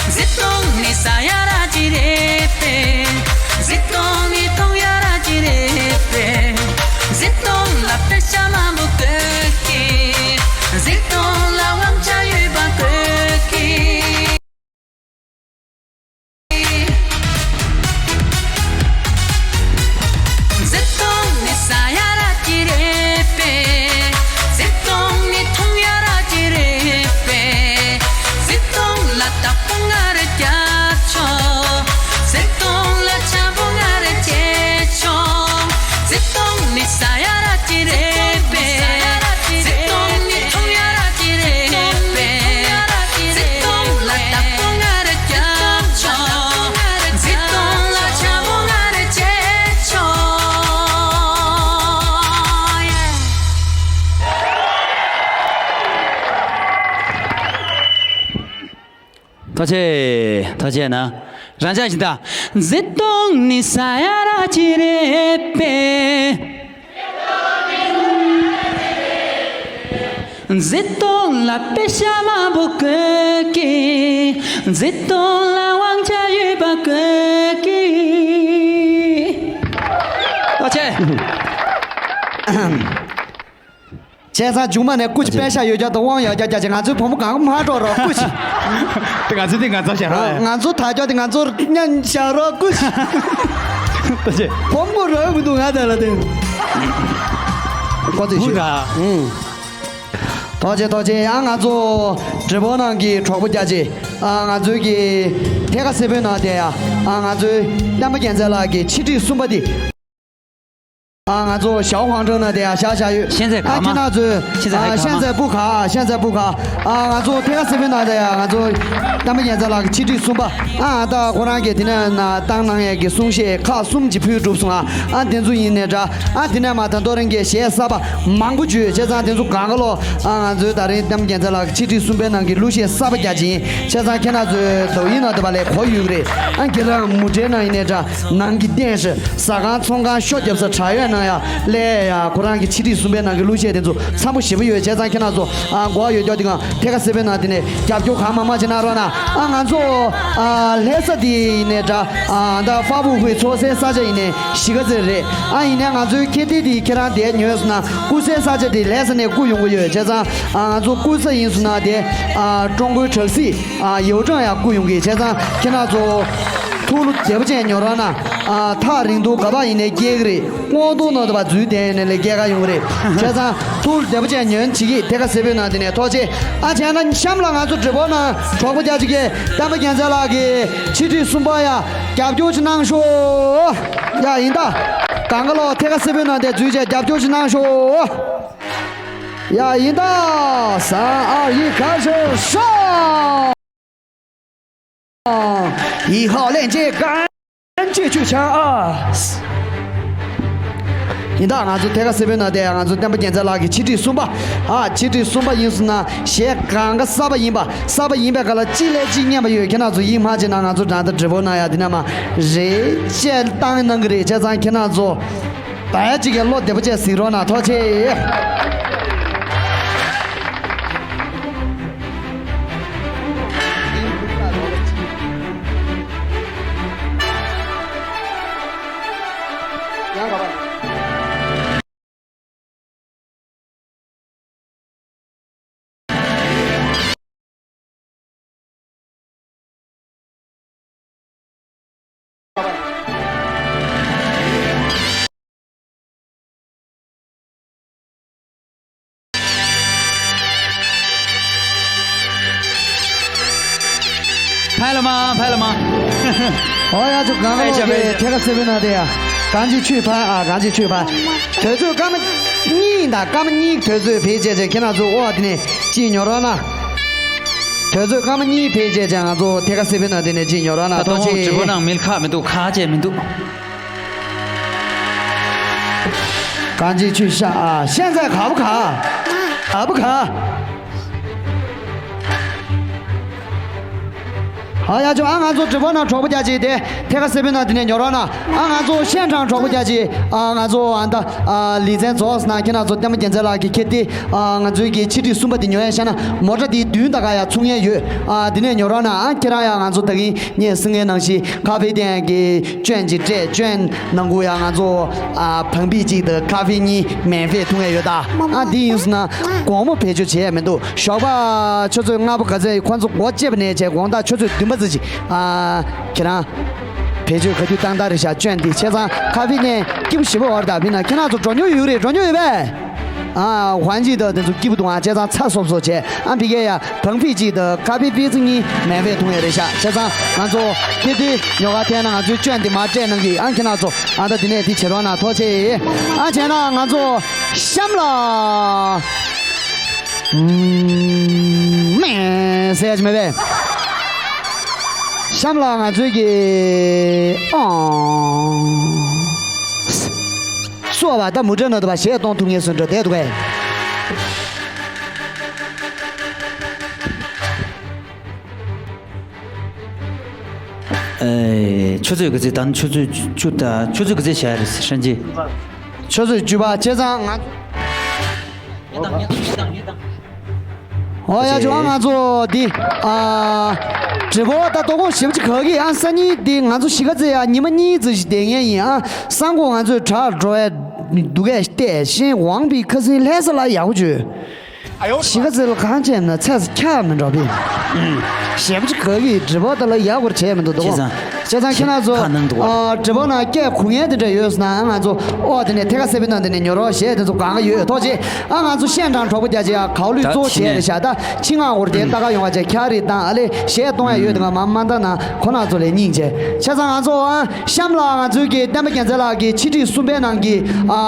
བརྩེ་དུང་ནི་ཟ་ཡ་ར་ཅི་རེད་པས། བརྩེ་དུང་ནི་འཐུང་ཡ་ར་ཅི་རེད་པས། བརྩེ་དུང་ལ་པེ་ཤ་མང་པོ་དགོས་ཀྱི། བརྩེ་དུང་ལ་དབང་ཆ་ཡོད་པ་དགོས་ཀྱི། བརྩེ་དུང་ནི་ཟ་ཡ་ར་ཅི་རེད་པས། བརྩེ་དུང་ནི་འཐུང་ཡ་ར་ཅི་རེད་པས། བརྩེ་དུང་ལ་བདག་པོ་ང་རེ་རྒྱབ་ཆོག། བརྩེ་དུང་ལ་ཆང་བུ་ང་རེ་བྱེད་ཆོག། བརྩེ་དུང་ནི་ཟ་ཡ་ར་ཅི་རེད་པས། བརྩེ་དུང་ནི་འཐུང་ཡ་ར་ཅི་རེད་པས། བརྩེ་དུང་ལ་བདག་པོ་ང་རེ་རྒྱབ་ཆོག། བརྩེ་དུང་ལ་ཆང་བུ་ང་རེ་བྱེད་ཆོག། ཐུགས་རྗེ་ཆེ། ཐུགས་རྗེ་གནང་། རང་འཇགས་ཤིག་ད། བརྩེ་དུང་ནི་ཟ་ཡ་ར་ཅི་རེད་པས། བརྩེ་དུང་ལ་པེ་ཤ་མང་པོ་དགོས་ཀྱི། བརྩེ་དུང་ལ་དབང་ཆ་ཡོད་པ་དགོས་ཀྱི། ཐུགས་རྗེ་ཆེ། བྱས་ཙང་མཇུག་མ་ནས་སྐུ་མཁྱེན་པེ་ཤ་ཡོད་རྒྱུ་དང་དབང་ཡོད་རྒྱུ་རྒྱ་ཆེ། ང་ཚོའི་བུ་མོ་གང་ག་མ་འགྲོ་རོགས། སྐུ་མཁྱེན། དེ་ང་ཚོའི་དེ་ང་ཚོ་བཞག་རོགས། ང་ཚོ་ད་རྒྱ་དེ་ང་ཚོར་མཉམ་བཞག་རོགས། སྐུ་མཁྱེན། ཐུགས་རྗེ་ཆེ། བུ་མོ་རོགས་མི་འདུག་ང་དེ་ལ་དེ། ཁོ་ཚོས་ཞུ། ཨུང་། ཐུགས་རྗེ་ཆེ། ཐུགས་རྗེ་ཆེ། ཡང་ང་ཚོ་འབྲི་བོ་ནང་གི་གྲོགས་པོ་རྒྱ་ཆེ། ཨ། ང་ཚོའི་གི་ཐད་ཀ་སེར་པོའི་ནང་དེ་ཡ། ཨ། ང་ཚོའི་བསྟན་པ་རྒྱལ་མཚན་ལགས་ཀྱི་ཆེད་སྒྲིག་གསུམ་པ་དེ། ཨ། ང་ཚོ་ཞའོ་ཧུའང་ཀྲོའུ་ནང་དེ་ཡ་བཞག་བཞག་ཡོད། ཤན་ཚའི་ཨ། ག་མ། ཁྱེད་རང་ཚོས། ཤན་ཚའི་ཨ། ག་མ། ཤན་ཚའི་སྤུ་ག་ཨ། ཤན་ཚའི་སྤུ་ག་ཨ། ང་ཚོ་ཐད་ཀ་སེར་པོའི་ནང་དེ་ཡ་ང་ཚོ་བསྟན་པ་རྒྱལ་མཚན་ལགས་ཀྱི་ཆེད་སྒྲིག་གསུམ་པ། ཨ། ད་ཁོ་རང་གིས་དེ་ནས་ན་བཏང་གནང་ཡས་ཀྱི་གསུང་བཤད་ཁག་གསུམ་ཅིག་ཕུལ་གྲུབ་སོང་ཨ། ཨ། དེ་ཚོ་ཡིན་ནའི་འདྲ། ཨ། དེ་ནས་མ་ད་རྡོ་རིང་གི་གཞས་གསར་པ་མང་པོ་བརྗོད་བྱས་ཙང་དེ་ཚོ་གང་ག་ལོ། ཨ། ང་ཚོའི་ད་རིང་བསྟན་པ་རྒྱལ་མཚན་ལགས་ཀྱི་ཆེད་སྒྲིག་གསུམ་པའི་ནང་གི་གླུ་གཞས་གསར་པ་རྒྱག་བྱས་ཡིན། བྱས་ཙང་ཁྱེད་རང་ཚོའི་དོ་ཡིག་ནང་དུ་བ་ལས་གོ་ཡོད་ཀྱི་རེད། ཨ། ཁྱེད་རང་མུ་འབྲེལ་ནང་ཡིན་ནའི་འདྲ། ནང་གི་རྟེན་གཞི་ཟ་ཁང་ཚོང་ཁང་ཤོ་རྒྱབ་ས་དྲ་ཡོད་ནང་ཡ་ལས་ཡ་ཁོ་རང་གི་ཆེད་སྒྲིག་གསུམ་པའི་ནང་གི་གླུ་གཞས་དེ་ཚོ་འཚམ་པོ་ཞེ་པོ་ཡོད། བྱས་ཙང་ཁྱེད་རང་ཚོ་ཨ་གོ་བ་ཡོད་རྒྱུ་དེ་གང་ཐད་ཀ་སེར་པོའི་ནང་དེ་ནས་རྒྱབ་སྐྱོར་གང་མང་མང་བྱེད་གནང་རོགས་གནང་། ཨ། ང་ཚོ་ཨ་ལྷ་ས་དེ་ཡིན་ནའི་འདྲ། ཨ། ད་ཧྥ་བུ་ཧུའི་ཚོགས་སའི་ས་ཆ་ཡིན་ནའི་གཞིས་ཀ་རྩེ་རེད། ཨ། ཡིན་ནའི་ང་ཚོའི་ཁེ་ཏི་དེ་ཁྱེད་རང་དེ་ཉོས་སོང་ན་སྐུ་སའི་ས་ཆ་དེ་ལྷ་ས་ནས་སྐུ་ཡོང་གི་ཡོད། བྱས་ཙང་ཨ་ང་ཚོ་སྐུ་ས་ཡིན་སོང་ན་དེ་ཨ་ཀྲུང་གོའི་བྲག་སྲིད། ཨ། ཡའོ་ཀྲང་ཡང་སྐུ་ཡོང་གི། བྱས་ཙང་ཁྱེད་རང་ཚོ་ཐུགས་བློ་བདེ་པོ་ཅན་ཉོ་རོགས་གནང་། ཨ། ཐག་རིང་ཐུང་ག་པར་ཡིན་ནའི་སྐྱེལ་གི་རེད། སྔོག་འདོན་ནང་དུ་བ་འཛུལ་བསྡད་ཡོད་ནའི་ལས་སྐྱེལ་ག་ཡོང་གི་རེད། བྱས་ཙང་ཐུགས་བློ་བདེ་པོ་ཅན་ཉོན་བྱེད་ཀྱི་ཐད་ཀ་སེར་པོའི་ནང་དེ་ནས་ཐུགས་རྗེ་ཆེ། ཨ། བྱས་ན་གཤམ་ལ་ང་ཚོ་འབྲི་བོ་ནང་གྲོགས་པོ་རྒྱ་ཆེ་གིས་བསྟན་པ་རྒྱལ་མཚན་ལགས་ཀྱི་ཆེད་སྒྲིག་གསུམ་པ་ཡ་རྒྱབ་སྐྱོར་ཅིག་གནང་ཤོག་ཡ། ཡིན་ད། གང་ག་ལོ་ཐད་ཀ་སེར་པོའི་ནང་དེ་འཛུལ་བྱས་རྒྱབ་སྐྱོར་ཅིག་གནང་ཤོག་ཡ། ཡིན་ད། 三二一，开始，上！ 一号链接，感谢去抢啊！ཡིན་ད། ང་ཚོ་ཐད་ཀ་སེར་པོའི་ནང་དེ་ང་ཚོ་བསྟན་པ་རྒྱལ་མཚན་ལགས་ཀྱི་ཆེད་སྒྲིག་གསུམ་པ། ཨ། ཆེད་སྒྲིག་གསུམ་པ་ཡིན་སོང་ན་གཞས་གང་ག་གསར་པ་ཡིན་པ། གསར་པ་ཡིན་པའི་སྒང་ལ་གཅིག་ལས་གཅིག་སྙན་པ་ཡོད། ཁྱེད་རང་ཚོ་ཡིད་མ་ཆེས་ན་ང་ཚོ་ད་ལྟ་འབྲི་བོ་ནང་ཡ་དེ་ནས་མར་རེ་ཆད་བཏང་གནང་གི་རེད། བྱས་ཙང་ཁྱེད་རང་ཚོ་ད་ཡ་གཅིག་གི་བློ་བདེ་པོ་བྱས་གཟིགས་རོགས་གནང་། ཐུགས་རྗེ་ཆེ། ཕན་ལ་མ། ཕན་ལ་མ། ཨོ་ཡ། ཚོ་གང་ག་ལོ་གི་ཐད་ཀ་སེར་པོའི་ནང་དེ་ཡ། གང་ཅི་ཆུས་ཕན། ཨ། གང་ཅི་ཆུས་ཕན། དུས་ཚོད་སྐར་མ་གཉིས་དང་སྐར་མ་གཉིས་དུས་ཚོད་བེད་སྤྱད་བྱས་ཁྱེད་རང་ཚོ་ཨོ་དེ་ནས་ཅིག་ཉོ་རོགས་གནང་། དུས་ཚོད་སྐར་མ་གཉིས་ཕལ་ཆེར་ཅན་ང་ཚོ་ཐད་ཀར་གསལ་པོའི་ནང་དེ་ནས་ཅིག་ཉོ་རོགས་གནང་། ད་ཐོག་དུང་ཅིག་བྲིས་པོ་ནང་མིལ་ཁག་མི་འདུག་ཁག་ཅན་མི་འདུག་གང་ཅིག་ཆུ་ཤ་ཨ་ཤན་ཚ་ག་བུ་ག་ཨ་བུ་ག་ཨ་ཡ་ཅོ་ཨ་ང་ཚོ་བྲིས་པོ་ནང་གྲོགས་པོ་རྒྱ་ཆེ་དེ་ཐད་ཀར་གསལ་པོའི་ནང་དེ་ནས་ཉོ་རོགས་གནང་། ཨ་ང་ཚོ་ཤན་ཀྲང་གྲོགས་པོ་རྒྱ་ཆེ་ཨ་ང་ཚོ་ཨ་ད་ཨ་ལི་ཚན་རྫོགས་ན་ཁྱེད་རང་ཚོ་ལྟད་མོ་རྒྱལ་མཚན་ལགས་ཀྱི་ཁྱེད་དེ་ཨ་ང་ཚོའི་གི་ཆིག་ཁྲི་གསུམ་པ་དེ་ཉོ་ཡ་ཤ་ན་མོ་ཊ་དེ་བདུན་ད་ག་ཡ་ཚུགས་ངེས་ཡོད། ཨ་དེ་ནས་ཉོ་རོགས་གནང་། ཨ་ཁྱེད་རང་ཡ་ང་ཚོ་ད་གིན་ངས་སྲིད་ངའི་ནང་བཞིན་ཁ་ཧྥེ་ཐེན་གྱི་ཅོན་གྱི་སྤྲད་ཅོན་ནང་ཁུལ་ཡ་ང་ཚོ་ཨ་བང་པི་གཅིག་དང་ཁ་ཧྥེ་གཉིས་མེད་ཕེ་འཐུང་ཡ་ཡོད་ད། ཨ་འདི་ཡིན་སོང་ན་དགོང་མོ་བེད་སྤྱོད་བྱེད་ཡ་མི་འདུག་ཞོགས་པ་ཆུ་ཚོད་ལྔ་པ་ག་ཚད་ཁོང་ཚོ་སྒོ་ཕྱེ་བ་ནས་བྱས་དགོང་དག་ཆུ་ཚོད་བདུན་པ་ཙམ་ཅིག་ཨ་ཁྱེད་རང་བེད་སྤྱོད་ག་དུས་བཏང་ད་རེད་ཤག་ཅོན་འདི་བྱས་ཙང་ཁ་ཧྥེ་ནས་སྐྱིད་པོ་ཞེ་པོ་བར་ད་བི་ན་ཁྱེད་རང་ཚོ་འགྲོ་མྱོང་ཡོད་རེད། འགྲོ་མྱོང་ཡོད་པས། ཨ་ཧོན་ཅིག་དང་དེ་ཚོ་སྐྱིད་པོ་འདུག་ཨ་བྱས་ཙང་ཚ་སོབ་སོབ་བྱས། ཨ་ཕི་གེ་ཡ་བང་ཕི་གཅིག་དང་ཁ་ཕི་ཕི་ཚི་གཉིས་མེད་ཕེ་འཐུང་ཡ་རེད་ཤག་བྱས་ཙང་ང་ཚོ་ཁྱེད་དུས་ཉོ་ག་ཐད་ན་ང་ཚོའི་ཅོན་འདི་མ་སྤྲད་གནང་གི་ཨ་ཁྱེད་རང་ཚོ་ཨ་ད་འདི་ནས་འདི་བྱེད་རོགས་གནང་། ཐུགས་རྗེ་ཆེ། ཨ་བྱས་ན་ང་ཚོ་གཤམ་ལ་མེ་ཟེར་ཡ་ཅི་མེད་པས། གཤམ་ལ་ང་ཚོའི་གི་ཨང་སོ་བ་ད་མུ་དྲ་ན་དུ་བ་གཞས་གཏོང་ཐུབ་ངེས་སུ་འགྲོ་བསྡད་འདུག་གས། ཨེ། ཆུ་ཚོད་ག་ཚོད་དང་ཆུ་ཚོད་བཅུ་དང་ཆུ་ཚོད་ག་ཚོད་བྱ་རེད་ཧྲན་ཅི། ཆུ་ཚོད་བཅུ་པ་བྱས་ཙང་ང་ཚོ། ཨོ་ཡ་ཅོ་ང་ཚོ་འདི་ཨ་བྲེ་བོ་ད་དོ་དགོང་ཞེ་པོ་ཅིག་ག་གི་ཨ་སང་ཉིན་འདི་ང་ཚོ་གཞིས་ཀ་རྩེ་ཡ་ཉི་མ་གཉིས་ཙམ་ཞིག་བསྡད་མཁན་ཡིན། ཨ་སང་དགོང་ང་ཚོས་དྲག་འགྲོ་ཡ་འདུག་གས་བལྟས་ཤིང་ཝང་པི་ཁ་སིན་ལྷ་ས་ལ་ཡག་པོ་བྱོས། གཞིས་ཀ་རྩེ་ལ་གང་བྱས་ན་ཚེ་ཁྱག་མི་འགྲོ་བི། ཞེ་པོ་ཅིག་ག་གི་བྲེ་བོ་ད་ལ་ཡག་པོ་བྱས་མི་འདུག་དོ་དགོང་། བྱས་ཙང་ཁྱེད་རང་ཚོ་ཁ་ནང་འདུག་བ། ཨ་བྲེ་བོ་ནང་སྐད་གོ་མཁན་དེ་འདྲ་ཡོད་སོང་ན་ང་ཚོ་ཨོ་དེ་ནས་ཐད་ཀར་གསལ་པོའི་ནང་དེ་ནས་ཉོ་རོགས་གཞས་དེ་ཚོ་གང་ག་ཡོད། ཐུགས་རྗེ་ཆེ། ཨ་ང་ཚོ་ཤན་ཀྲང་གྲོགས་པོ་རྒྱ་ཆེ་ཡ་གའུ་ལུས་གཙོ་བོ་བྱས་རེད་ཤག་ད་ཕྱི་ངག་གོར་དེ་ལྟ་ག་ཡོང་བ་བྱས་ཁྱག་རིགས་དང་ཨ་ལེ་གཞས་གཏོང་ཡ་ཡོད་དེ་ང་མ་མ་ད་ན་ཁོ་ན་ཚོ་ལས་སྙིང་རྗེ། བྱས་ཙང་ང་ཚོ་ཨ་གཤམ་ལ་ང་ཚོའི་གི་བསྟན་པ་རྒྱལ་མཚན་ལགས་ཀྱི་ཆིག་ཁྲི་གསུམ་པའི་ནང་གི་ཨ་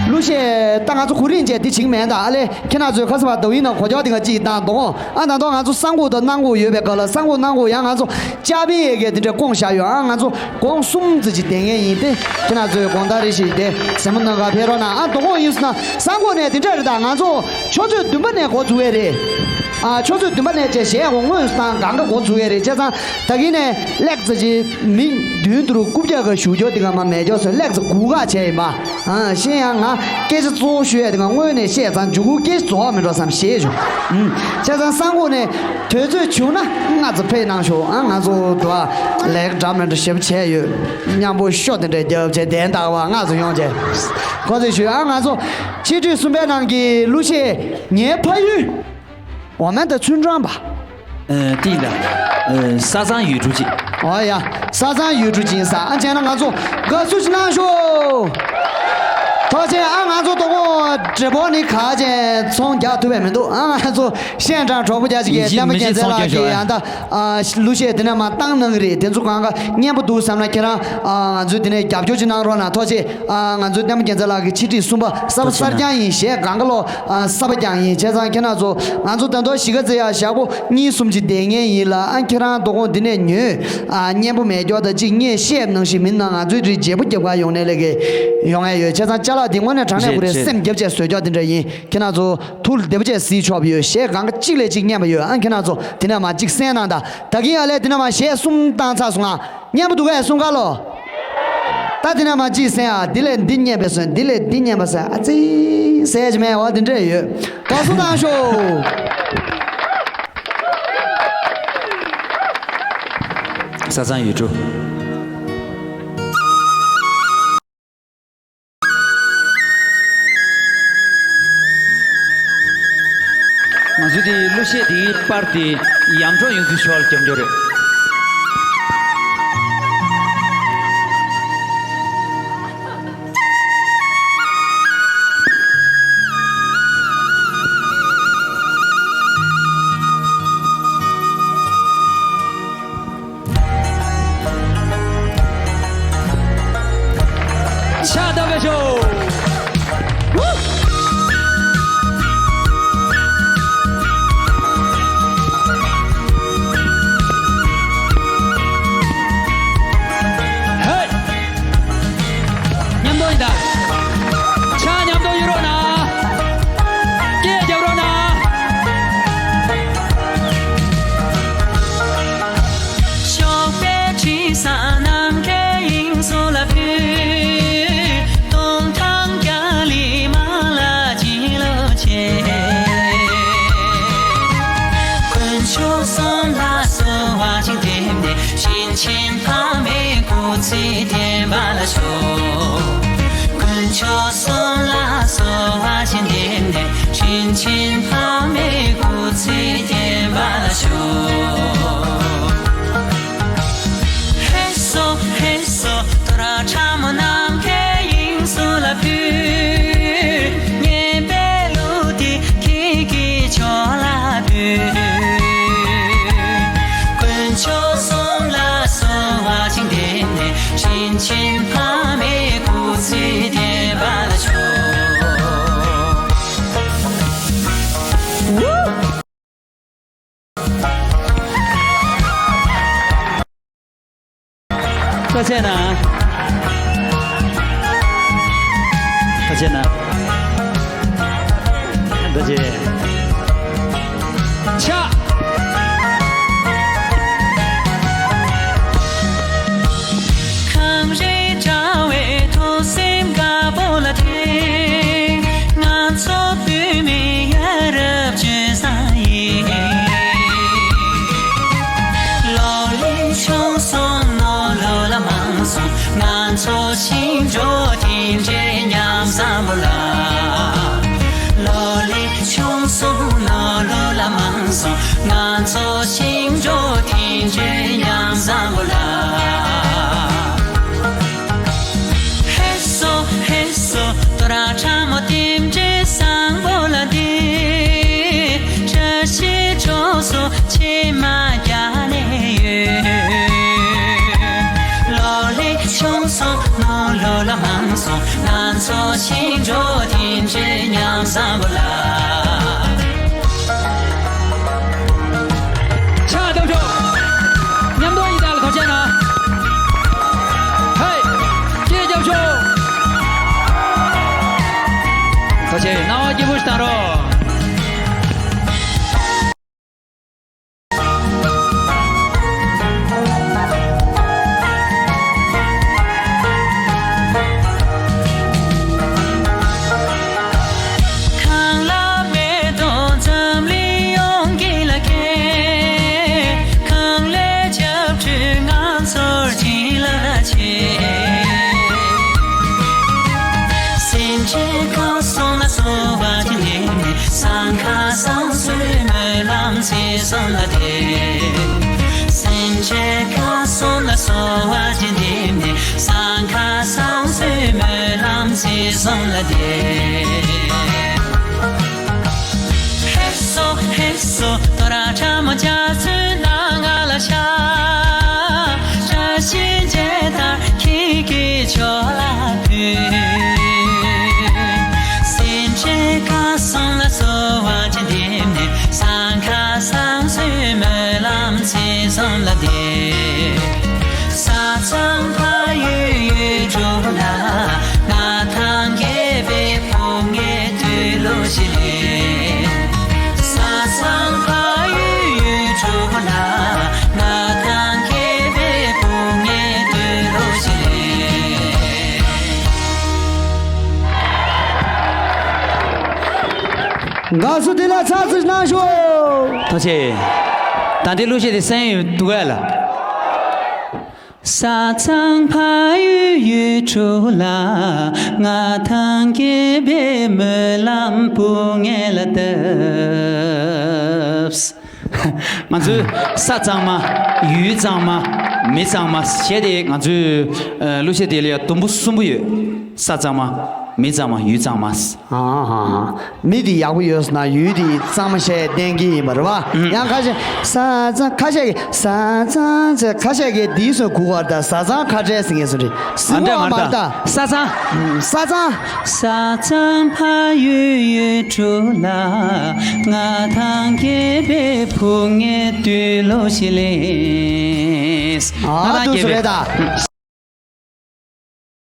གླུ་གཞས་ད་ང་ཚོ་གོ་རིམ་བྱས་དེ་བྱིང་མེད་ད་ཨ་ལེ། ཁྱེད་རང་ཚོས་ཁ་སང་བར་དོ་ཡིན་ན་གོ་ཆོག་དེ་ག་ཅིག་བཏང་དོ། ཨ་ད་དོ་ང་ཚོ་གསང་སྒོ་དང་གནང་སྒོ་ཡོད་པའི་སྐབས་ལ་གསང་སྒོ་གནང་སྒོ་ཡང་ང་ཚོ་ཅ་པི་ཡེ་གེ་དེ་འདྲ་བསྐོང་བཞག་ཡོད། ཨ་ང་ཚོ་དགོང་གསུམ་ཙམ་ཅིག་བསྡད་མཁན་ཡིན་ཏེ། ཁྱེད་རང་ཚོས་དགོང་དག་རེ་ཞིག་དེ་སེམས་མ་ནང་ག་ཕེབས་རོགས་གནང་། ཨ་དོ་དགོང་ཡིན་སོང་ན་གསང་སྒོ་ནས་དེ་འདྲ་རེད། ད་ང་ཚོ་ཆུ་ཚོད་བདུན་པ་ནས་འགོ་ཚུགས་ཡས་རེད། ཨ་ཆུ་ཚོད་བདུན་པ་ནས་བྱས་གཞས་འོ་དངོས་སུ་དང་གང་ག་འགོ་ཚུགས་ཡས་རེད། བྱས་ཙང་ད་གིན་ནས་ལེགས་ཙམ་ཅིག་མི་བདུན་དུ་རུ་རྐུབ་བཀྱག་ག་ཞུ་རྒྱུ་དེ་ག་མ་མེད་རྒྱུ་སོ་ལེགས་ཙམ་གུག་ག་བྱས་ཡིན་པ། ཨ་གཞན་ཡང་ང་སྐད་ཆ་གཙོ་བོ་ཞུ་ཡ་དེ་ང་དངོས་གནས་བཤད་ཙང་མཇུག་གུ་སྐད་ཆ་རྫོགས་མི་འགྲོ་བསམ་ཞེས་བྱུང་། ཨུམ། བྱས་ཙང་གསང་སྒོ་ནས་དུས་ཚོད་བྱུང་ན་སྔ་ཙམ་ཕེབས་གནང་ཤོག་ཨ་ང་ཚོ་དུ་ཨ་ལེགས་འདྲ་མི་འདྲ་ཞེ་པོ་བྱས་ཡོད། མཉམ་པོ་ཤོ་དེ་འདྲ་རྒྱབ་བྱས་བདེན་དག་པ་སྔ་ཙམ་ཡོང་བྱས། ཁོ་ཚོས་ཞུས། ཨ་ང་ཚོ་ཆིག་ཁྲི་གསུམ་པའི་ནང་གི་གླུ་གཞས་ངའི་ཕ་ཡུལ། འོ་མ་དང་ཚུན་ཀྲང་པ། ཨ་ཏི་ལ། ཨ་ས་གཙང་ཡུལ་གྲུ་གཅིག་ཨོ་ཡ། ས་གཙང་ཡུལ་གྲུ་གཅིག་ཡིན་ས། ཨ་བྱས་ན་ང་ཚོ་དགའ་བསུ་ཞིག་གནང་ཤོག་ཐུགས་རྗེ་ཆེ། ཨ་ང་ཚོ་དོ་དགོང་བྲེ་བོ་ནི་ག་ཅན་ཚོང་རྒྱག་ཐུབ་པ་མི་འདུག་ཨ་ང་ཚོ་ཤན་ཀྲང་གྲོགས་པོ་རྒྱ་ཆེ་གིས་བསྟན་པ་རྒྱལ་མཚན་ལགས་ཀྱིས་ཡང་ད་ཨ་གླུ་གཞས་དེ་ནས་མ་བཏང་གནང་གི་རེད། དེ་ཚོ་གང་ག་སྙན་པོ་འདུག་བསམ་ན་ཁྱེད་རང་ཨ་ང་ཚོའི་དེ་ནས་རྒྱབ་སྐྱོར་ཅིག་གནང་རོགས་གནང་། ཐུགས་རྗེ་ཆེ། ཨ་ང་ཚོའི་བསྟན་པ་རྒྱལ་མཚན་ལགས་ཀྱི་ཆིག་ཁྲི་གསུམ་པ་གསར་པ་གསར་རྐྱང་ཡིན། གཞས་གང་ག་ལོ་ཨ་གསར་པ་རྐྱང་ཡིན། བྱས་ཙང་ཁྱེད་རང་ཚོ་ང་ཚོ་ད་དུང་གཞིས་ཀ་རྩེ་ཡ་ཞག་པོ་གཉིས་གསུམ་ཅིག་བསྡད་མཁན་ཡིན་ལ། ཨ་ཁྱེད་རང་དོ་དགོང་འདི་ནས་ཉོས་ཨ་སྙན་པོ་མེད་སྐྱོ་ད་ཅིག་ངས་བཤད་ནང་བཞིན་མིན་ན་ང་ཚོའི་རིགས་བརྗེ་པོ་རྒྱབ་ག་ཡོང་ནས་ལས་ཀའི་ཡོང་ཡ་ཡོད། བྱས་ཙང་ཅ་ལག་འདི་དངོས་གནས་དྲང་གནས་རེད་ཁུ་རེ་རེད། སེམས་རྒྱབ་བྱས་བཟོས་སྐྱོ་འདི་འདྲ་ཡིན། ཁྱེད་རང་ཚོ་ཐུགས་བདེ་པོ་བྱས་གཟིགས་ཆོག་པ་ཡོད། གཞས་གང་ག་གཅིག་ལས་གཅིག་སྙན་པ་ཡོད། ཨ་ཁྱེད་རང་ཚོ་འདི་ནས་མ་གཅིག་གསན་གནང་ད། ད་གིན་ཨ་ལས་འདི་ནས་མ་གཞས་གསུམ་བཏང་ཚར་སོང་ང་། སྙན་པོ་འདུག་གས་གསུང་ག་ལོ། ད་དེ་ན་མ་ཅིག་གསན་ཨ། འདི་ལས་འདི་སྙན་པ་སོང་། འདི་ལས་འདི་སྙན་པ་སོང་། ཨ་ཙི་ཟེར་གྱི་མེད་འོ་དེ་འདྲས་ཡོད། དགའ་བསུ་གནང་ཤོག་ས་གཙང་ཡུལ་གྲུ། ང་ཚོ་དེའི་གླུ་གཞས་དེའི་པར་དེ་ཡར་འགྲོ་ཡོང་དུས་ཤོར་རྒྱབ་འགྲོ་རེད། ཕྱག་བརྡབ་པའི་ཤོག་ཕ་མའི་སྐུ་ཚེ་བརྟན་པ་ལ་ཤོག་དཀོན་མཆོག་གསུམ་ལ་གསོལ་བ་ཅིག་འདེབས་ནས། དྲིན་ཆེན་ཕ་མའི་སྐུ་ཚེ་བརྟན་པ་ལ་ཤོག་ཧེ་སོ་ཧེ་སོ། དོ་ར་ཁྲ་མོ་ནམ་མཁའི་དབྱིངས་སུ་ལ་ཕུལ། སྙན་པའི་གླུ་དེ་ཁྱེད་ཀྱི་ཕྱོགས་ལ་ཕུལ། དཀོན་མཆོག་གསུམ་ལ་གསོལ་བ་ཅིག་འདེབས་ནས། དྲིན་ཆེན་ཕ་མའི་སྐུ་ཚེ་བརྟན་པ་ལ་ཤོག་ཐུགས་རྗེ་གནང་། ཐུགས་རྗེ་གནང་། ཐུགས་རྗེ་ཆེ། ཁམས་རིགས་དྲ་བའི་ཐོག་སེམས་དཀར་པོ་ལ་ཐིམ། ང་ཚོ་བོད་མི་ཡ་རབས་སྤྱོད་བཟང་ཡིན། ལོ་ལེགས་ཆུང་གསུམ་ནོར་ལུག་ལ་མང་གསུམ། ང་ཚོ་ཞིང་འབྲོག་མཐུན་སྒྲིལ་མཉམ་བཟང་པོ་ལ། ལོ་ལེགས་ཆུང་གསུམ་ནོར་ལུག་ལ་མང་གསུམ། ང་ཚོ་ཞིང་འབྲོག་མཐུན་སྒྲིལ་མཉམ་བཟང་པོ་ལ། ཧེ་སོ་ཧེ་སོ། དོ་ར་ཁྲ་མོ་རྟེན་འབྲེལ་བཟང་པོ་ལ་འདི། བཀྲ་ཤིས་གྲོགས་སུ་ཕྱེ་མ་རྒྱག་ནས་ཡོད། ལོ་ལེགས་ཆུང་གསུམ་ནོར་ལུག་ལ་མང་གསུམ། ང་ཚོ་ཞིང་འབྲོག་མཐུན་སྒྲིལ་མཉམ་བཟང་པོ་ལ། ཕྱག་བརྡབ་ཤོག་མཉམ་དུ་ཡི་དྭགས་ལ་ཐུགས་རྗེ་གནང་། ཧེ། སྐད་རྒྱབ་ཤོག་ཐུགས་རྗེ་ཆེ། སྣང་བ་སྐྱིད་པོ་ཞིག་བཏང་རོགས། ཁང་གླ་མེ་ཏོག་འཛམ་གླིང་ཡོངས་ཀྱི་ལ་ཁེལ། ཁང་ལས་རྒྱབ་སྐྱོར་ང་ཚོར་བྱིན་རླབས་ཆེ། སེམས་ཅན་གང་སོང་ལ་གསོལ་བ་ཅིག་འདེབས་ནས། སང་ཁ་སང་གསོལ་སྨོན་ལམ་ཚེ་གསུམ་ལ་འདེབས། སེམས་ཅན་གང་སོང་ལ་གསོལ་བ་ཅིག་འདེབས་ནས། སང་ཁ་སང་གསོལ་སྨོན་ལམ་ཚེ་གསུམ་ལ་འདེབས། ཧེ་སོ་ཧེ་སོ། དོ་ར་ཁྲ་མོ་འཇའ་ཚོན་སྣ་ལྔ་ལ་ཤར། བཀྲ་ཤིས་འཇའ་ལྟར་ཁྱེད་ཀྱི་ཕྱོགས་ལ་ཕུལ། སེམས་ཅན་གང་སོང་ལ་གསོལ་བ་ཅིག་འདེབས་ནས། སང་ཁ་སང་གསོལ་སྨོན་ལམ་ཚེ་གསུམ་ལ་འདེབས། ས་གཙང་ཕ་ཡུལ་ཡུལ་གྲུ་ལ། མངའ་ཐང་རྒྱས་པའི་ཕོ་ཉའི་དུས་ལོ་ཞིག་ལེན། ས་གཙང་ཕ་ཡུལ་ཡུལ་གྲུ་ལ། མངའ་ཐང་རྒྱས་པའི་ཕོ་ཉའི་དུས་ལོ་ཞིག་ལེན། དགའ་བསུ་དེ་ལ་ཚར་གཅིག་གནང་ཤོག་ཐུགས་རྗེ་ཆེ། ད་ལྟའི་གླུ་གཞས་དེ་གསན་ཡོད་འདུག་གས་ལགས། ས་གཙང་ཕ་ཡུལ་ཡུལ་གྲུ་ལ། མངའ་ཐང་རྒྱས་པའི་སྨོན་ལམ་བུ་ངེད་ལ་བཏབ། ང་ཚོའི་ས་གཙང་མ། ཡུལ་གཙང་མ། མི་གཙང་མ་ཞེས་དེ་ང་ཚོའི་ཨ་གླུ་གཞས་དེ་ལ་ཡང་དུམ་བུ་གསུམ་པོ་ཡོད། ས་གཙང་མ། མི་གཙང་མ། ཡུལ་གཙང་མ། ཨ་ཧ་ཧ། མི་དེ་ཡག་པོ་ཡོད་ཟེར་ན་ཡུལ་དེ་གཙང་མ་ཞིག་བསྟན་གྱི་ཡིན་པ་རེད་བ། ཡང་ཁ་ཤས་ས་གཙང་། ཁ་ཤས་ཀྱིས་ས་གཙང་ཟེར། ཁ་ཤས་ཀྱིས་འདིའི་སོ་གུ་བར་དང་ཟ་གཙང་ཁ་བྲལ་ཟེར་མཁན་སུ་རེད། ཟེར་གོ་མ་རེད་ད། ས་གཙང་། ས་གཙང་། ས་གཙང་ཕ་ཡུལ་ཡུལ་གྲུ་ལ། མངའ་ཐང་རྒྱས་པའི་ཕོ་ཉའི་དུས་ལོ་ཞིག་ལེན། ཨ་ད་འདུག་སུ་རེད་ད།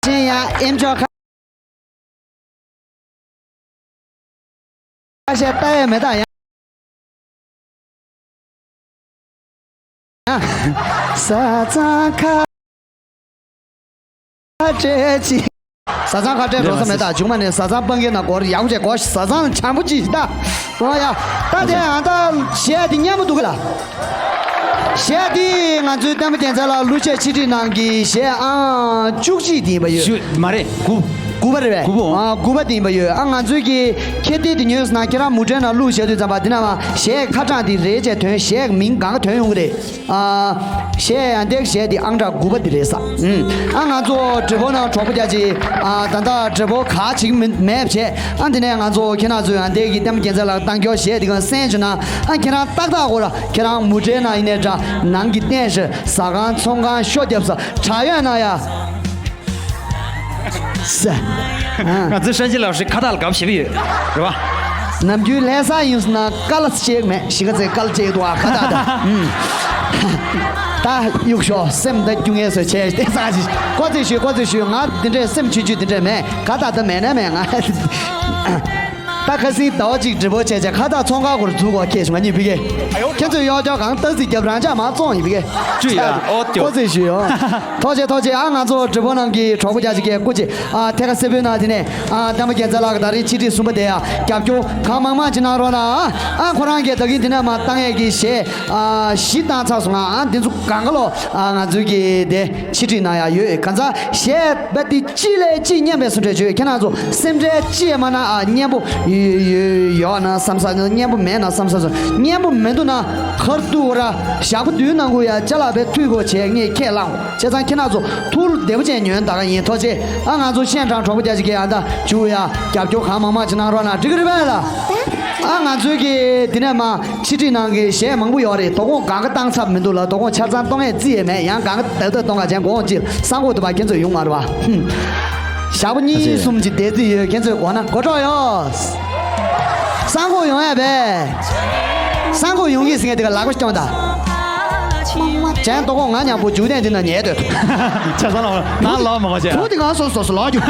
ཅན་ཡང་ཨེམ་ཆོག་ཁ་ཤས་ལྟ་ཡས་མེད་ད་ཡང་། ས་གཙང་ཁ་བྲལ་ཅི། ས་གཙང་ཁ་བྲལ་འགྲོ་ས་མེད་ད། བྱུང་མ་ནས་ས་གཙང་སྤང་གི་ན་སྒོར་ཡག་པོ་བྱས་སྒོ་ས་གཙང་བྱང་པོ་ཅི་ད། ཨོ་ཡ། ད་དེ་ཡང་ད་གཞས་དེ་སྙན་པོ་འདུག་གི་ལ། གཞས་འདི་ང་ཚོའི་བསྟན་པ་རྒྱལ་མཚན་ལགས་གླུ་གཞས་ཕྱི་སྒྲིག་གནང་གི་གཞས་ཨང་བཅུ་གཅིག་འདི་ཡིན་པ་ཡོད། ཞུ་མ་རེད། དགུ། དགུ་པ་རེད་པས། དགུ་པོ། ཨ། དགུ་པ་འདི་ཡིན་པ་ཡོད། ཨ། ང་ཚོའི་གི་ཁྱེད་དེ་དེ་ཉོས་སོང་ན་ཁྱེད་རང་མུ་འབྲེལ་ནང་གླུ་བཞག་དུས་ཙམ་པ་འདི་ན་མ་གཞས་ཁ་གྲངས་འདི་རེད་བྱས་ཐོན། གཞས་མིང་གང་ག་ཐོན་ཡོང་གི་རེད། ཨ། གཞས་ཡང་འདེགས་གཞས་འདི་ཨང་གྲངས་དགུ་པ་འདི་རེད་ས། ཨུམ། ཨ། ང་ཚོ་བགྲེས་པོ་ནང་གྲོགས་པོ་རྒྱ་ཆེ། ཨ། ད་ལྟ་བགྲེས་པོ་ག་བྱེད་ཀྱི་མེད་མེད་བྱས། ཨ། འདི་ནས་ང་ཚོ་ཁྱེད་རང་ཚོས་ཡང་འདེགས་ཀྱི་བསྟན་པ་རྒྱལ་མཚན་ལགས་བཏང་སྐྱོར་གཞས་འདི་གང་གསན་བྱུང་ན། ཨ། ཁྱེད་རང་ཏག་ཏག་གོ་ར་ཁྱེད་རང་མུ་འབྲེལ་ནང་ཡིན་ནའི་འདྲ། ནང་གི་རྟེན་གཞི། ཟ་ཁང་། ཚོང་ཁང་། ཤོ་རྒྱབ་ས། དྲ་ཡོད་ན་ཡ། ས། ཨ། ང་ཚོའི་ཧྲན་ཅིན་ལགས་ཧྲི་ཁ་བཏགས་ལ་དགའ་པོ་བྱེད་པ་ཡོད་རེད་པ། ནམ་རྒྱུན་ལྷ་ས་ཡིན་སོང་ན་ཀ་ལ་ཅེག་མེད། གཞིས་ཀ་རྩེ་ཀ་ལ་ཅེག་འདུག་ཨ། ཁ་བཏགས་ད། ཨུམ། ད་གཡུག་ཤོག་སེམས་ད་རྒྱུ་ངན་བཟོས་བྱས་ཏེ་ས་ཅིག་ཀོ་ཚེ་ཞུས། ཀོ་ཚེ་ཞུས། ང་འདི་འདྲའི་སེམས་ཆུང་ཆུང་འདི་འདྲ་མེད། ཁ་བཏགས་ད་མེད་ན་མེད། ང་ད་ཁ་སང་ཟླ་བ་གཅིག་བགྲེས་པོ་བྱས་བྱས་ཁ་བཏགས་ཚོང་ཁང་སྐོར་འཛུལ་གོ་ཁྱེད་ང་གཉིས་ཕི་གེ། ཁྱེད་ཚོས་གཡོག་ཅོག་གང་ལྟ་རྩིས་རྒྱབ་རང་ཅག་མ་བཙོང་ཡིན་ཕི་གེ། ཅུ་ཡ་ཨོ་ཏྱོ། ཀོ་ཚེ་ཞུས་ཨོ། ཐུགས་རྗེ་ཆེ། ཐུགས་རྗེ་ཆེ། ཨ། ང་ཚོ་བགྲེས་པོ་རྣམས་ཀྱི་གྲོགས་པོ་རྒྱ་ཆེ་གེ་སྐུ་མཁྱེན། ཨ། ཐད་ཀ་སེར་པོའི་ནང་དེ་ནས། ཨ། བསྟན་པ་རྒྱལ་མཚན་ལགས་ཀྱི་ད་རེས་ཕྱི་དྲིལ་གསུམ་པ་དེ་ཡ་རྒྱབ་སྐྱོར་གང་མང་མང་ཅིག་གནང་རོགས་གནང་། ཨ། ཁོ་རང་གིས་ད་གིན་དེ་ནས་མ་བཏང་ཡས་ཀྱི་གཞས། ཨ། བཞི་བཏང་ཚར་སོང་ང་། ཨ། འདི་ཚོ་གང་ག་ལོ། ཨ། ང་ཚོའི་གི་དེ་ཕྱི་དྲིལ་ནང་ཡ་ཡོད། གང་ཚ་གཞས་པ་དེ་གཅིག་ལས་གཅིག་སྙན་པའི་བཟོ་འདྲ་བྱོས། ཁྱེད་རང་ཚོ་སེམས་ཁྲལ་ཅི་ཡང་མ་གནང་། ཨ། སྙན་པོ་ཡོད་ཡོད་ཡོད་ན་བསམ་ས། སྙན་པོ་མེད་ན་བསམ་ས། སྙན་པོ་མི་འདུག་ན་ཁར་ཏུ་ར་ཞག་པོ་བདུན་ནང་ཁུལ་ཡ་ཅ་ལག་པའི་འཐུས་སྒོ་བྱས་ངས་ཁས་བླངས། བྱས་ཙང་ཁྱེད་རང་ཚོ་ཐུགས་བདེ་པོ་བྱས་ཉོན་ད་ག་ཡིན། ཐུགས་རྗེ་ཆེ། ཨ། ང་ཚོ་ཤན་ཀྲང་གྲོགས་པོ་རྒྱ་ཆེ་གེ་ཨ་ད་ཇུ་ཡ་རྒྱབ་སྐྱོར་གང་མང་མང་ཅིག་གནང་རོགས་གནང་། འགྲིག་གི་རེད་པས་ལ། ཨ། ང་ཚོའི་གི་དེ་ནས་མ་ཕྱི་དྲིལ་ནང་གི་གཞས་མང་པོ་ཡོད་རེད། དོ་དགོང་གང་ག་བཏང་ཚར་མི་འདུག་ལ། དོ་དགོང་ཆ་ཚང་གཏོང་ཡས་རྩིས་ཡས་མེད། ཡང་གང་ག་ཏག་ཏག་གཏོང་ག་བྱས། དགོང་གཅིག་སང་དགོང་དུ་བ་ཁྱེད་ཚོ་ཡོང་མ་རེད་པ། ཞག་པོ་གཉིས་གསུམ་གྱི་བསྡད་རྩིས་ཡོད། ཁྱེད་ཚོས་དགོངས་ན་གོ་གྲོགས་ཡོད། སང་དགོང་ཡོང་ཡ་བས། སང་དགོང་ཡོང་གི་ཟེར་མཁན་དེ་ག་ལག་པ་སྐྱོང་ད། ཅན་དོ་དགོང་ང་མཉམ་པོ་འཇུག་གདན་འདི་ན་ཉལ་སྡོད། ཆ་ཚང་ལ་ནང་ལོག་མ་གོ་ཆེ། བུ་དེ་གང་སོ་སོ་སོ་ལོག་རྒྱུ།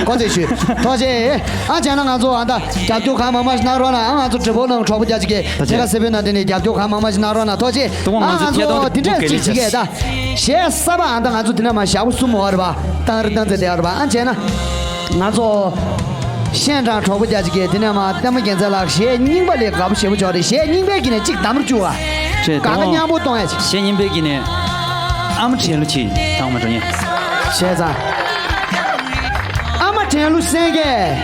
གོ་ཚེ་ཞུས། ཐུགས་རྗེ་ཆེ། ཨ། བྱས་ན་ང་ཚོ་ཨ་ད་རྒྱབ་སྐྱོར་གང་མང་མང་ཞིག་གནང་རོགས་གནང་། ཨ། ང་ཚོ་བགྲེས་པོ་ནང་གྲོགས་པོ་རྒྱ་ཆེ་གེ་ཐད་ཀ་སེར་པོའི་ནང་དེ་ནས་རྒྱབ་སྐྱོར་གང་མང་མང་ཞིག་གནང་རོགས་གནང་། ཐུགས་རྗེ་ཆེ། ཨ། ང་ཚོ་དེ་འདྲས་ཅིག་བྱེད་གས་ད། གཞས་གསར་པ་ཨ་ད་ང་ཚོ་དེ་ན་མ་ཞག་པོ་གསུམ་འོ་རེད་པ། བཏང་རེ་བཏང་ཚེ་དེ་ཡོད་རེད་པ། ཨ། བྱས་ན་ང་ཚོ་ཤན་ཀྲང་གྲོགས་པོ་རྒྱ་ཆེ་གེ་དེ་ནས་མ་བསྟན་པ་རྒྱལ་མཚན་ལགས་གཞས་རྙིང་པ་ལས་དགའ་པོ་ཞེ་པོ་ཅིག་ཡོད་རེད། གཞས་རྙིང་པའི་གི་ནས་གཅིག་གདམ་རུ་བཅུག་ཨ། ཆེ་གང་ག་མཉམ་པོ་གཏོང་ཡ་ཆེ། གཞས་རྙིང་པའི་གི་ནས་ཨ་མ་དྲན་གླུ་ཆེ་དང་མ་འགྲོ་ཉེ། བྱས་ཙང་། ཨ་མ་དྲན་གླུ་གསན་གས།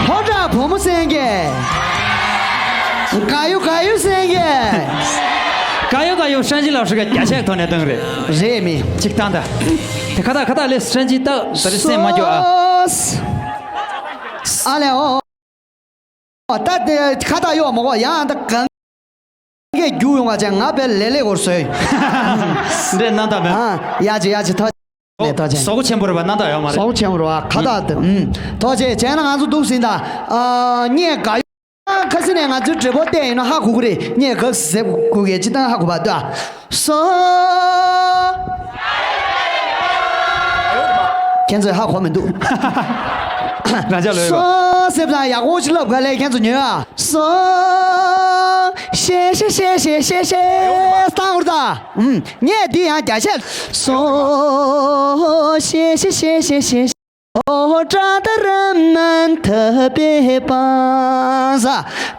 ལྷོ་བྲག་བུ་མོ་གསན་གས། ག་ཡོ་ག་ཡོ་གསན་གས། ག་ཡོ་ག་ཡོ་ཧྲན་ཅིན་ལགས་ཧྲི་ཀ་རྒྱ་ཆེ་ཐོག་ནས་བཏང་རེད། རེད་མི། གཅིག་བཏང་ད། དེ་ཁ་ཏག་ཁ་ཏག་ལས་ཧྲན་ཅིན་ཏག་ད་རེ་སེམས་མ་སྐྱོ་ཨ། ཨ་ལས་ཨོ། ད་དེ་ཁ་ཏག་གཡོག་མ་གོ་ཡང་ད་གང་གས་རྒྱུག་ཡོང་བ་ཅན་ང་བས་ལེ་ལེ་གོར་སོས། འདྲེ་རྣམ་དག་མེད། ཨ། ཡ་ཅི་ཡ་ཅི་ཐ། ལེ་ཐ་ཅན། ཟོག་པོ་ཆེན་པོ་རེད་པ། རྣམ་དག་ཡོད་མ་རེད། ཟོག་པོ་ཆེན་པོ་རེད་པ། ཁ་ཏག་དེ། ཨུམ། ཐོག་ཆེ་བྱས་ན་ང་ཚོ་འདུག་ཟིན་ད། ཨ། ངས་དགའ་ཡོད། ཁ་སི་ནས་ང་ཚོའི་བགྲེས་པོ་བལྟས་ཡིན་ན་ཧ་གོ་གི་རེད། ངས་ག་ཟེ་གོ་གི་ཅི་ཏང་ཧ་གོ་བ་ལྟོས། སོ། ཁྱེད་ཚོས་ཧ་གོ་མི་འདུག་རང་ཅག་ལོས་པ། སོ་སེབ་དང་ཡག་པོ་ཞིག་ལབ་ག་ལས་ཁྱེད་ཚོ་ཉོས་ཨ། སོ། ཤེ་ཤེ་ཤེ་ཤེ་ཤེ་ཤེ་སྟངས་བར་ད། ངས་འདི་ཡང་རྒྱ་ཆད། སོ། ཤེ་ཤེ་ཤེ་ཤེ་ཤེ་ཤེ། ཨོ་ཏྲ་ཏ་ར་མན་ཐ་པེ་པང་ས།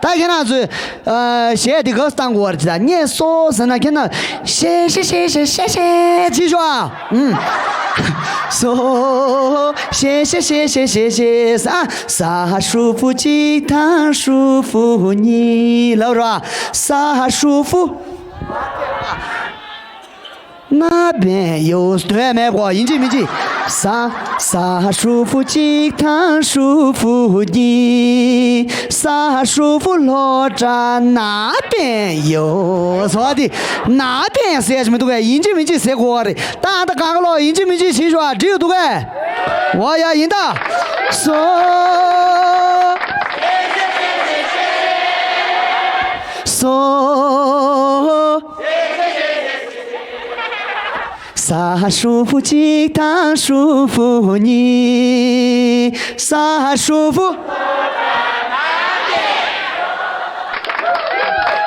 ད་ཁྱེད་རང་ཚོས་ཨ་གཞས་འདི་ག་སྟངས་གོ་བར་ཅི་ད་ངས་སོ་ཟེར་ན་ཁྱེད་རང་ཤེ་ཤེ་ཤེ་ཤེ་ཤེ་ཤེ་ཅི་ཞོ་ཨ། ཨུམ། སོ། ཤེ་ཤེ་ཤེ་ཤེ་ཤེ་ཤེ་ས། ས་ཧ་ཧྲུ་ཕུ་གཅིག་དང་ཧྲུ་ཕུ་གཉིས་ལབ་ར། ས་ཧ་ཧྲུ་ཕུ། ན་པན་ཡོ་སྟོད་མེད་གོ་ཡིན་གཅིག་མིན་གཅིག་ས། ས་ཧ་ཧྲུ་ཕུ་གཅིག་དང་ཧྲུ་ཕུ་གཉིས། ས་ཧ་ཧྲུ་ཕུ་ལྷོ་བྲག་ན་པན་ཡོ་སོ་དེ། ན་པན་ཟེར་ཞིག་མི་འདུག་གས། ཡིན་གཅིག་མིན་གཅིག་ཟེར་དགོས་པ་རེད། ད་ད་གང་ག་ལོ་ཡིན་གཅིག་མིན་གཅིག་བྱེད་ཤོག་ཨ། འགྲིག་ཡོད་འདུག་གས། འོ་ཡ་ཡིན་ད། སོ། སོ། ས་ཧ་ཧྲུ་ཕུ་གཅིག་དང་ཧྲུ་ཕུ་གཉིས། ས་ཧ་ཧྲུ་ཕུ།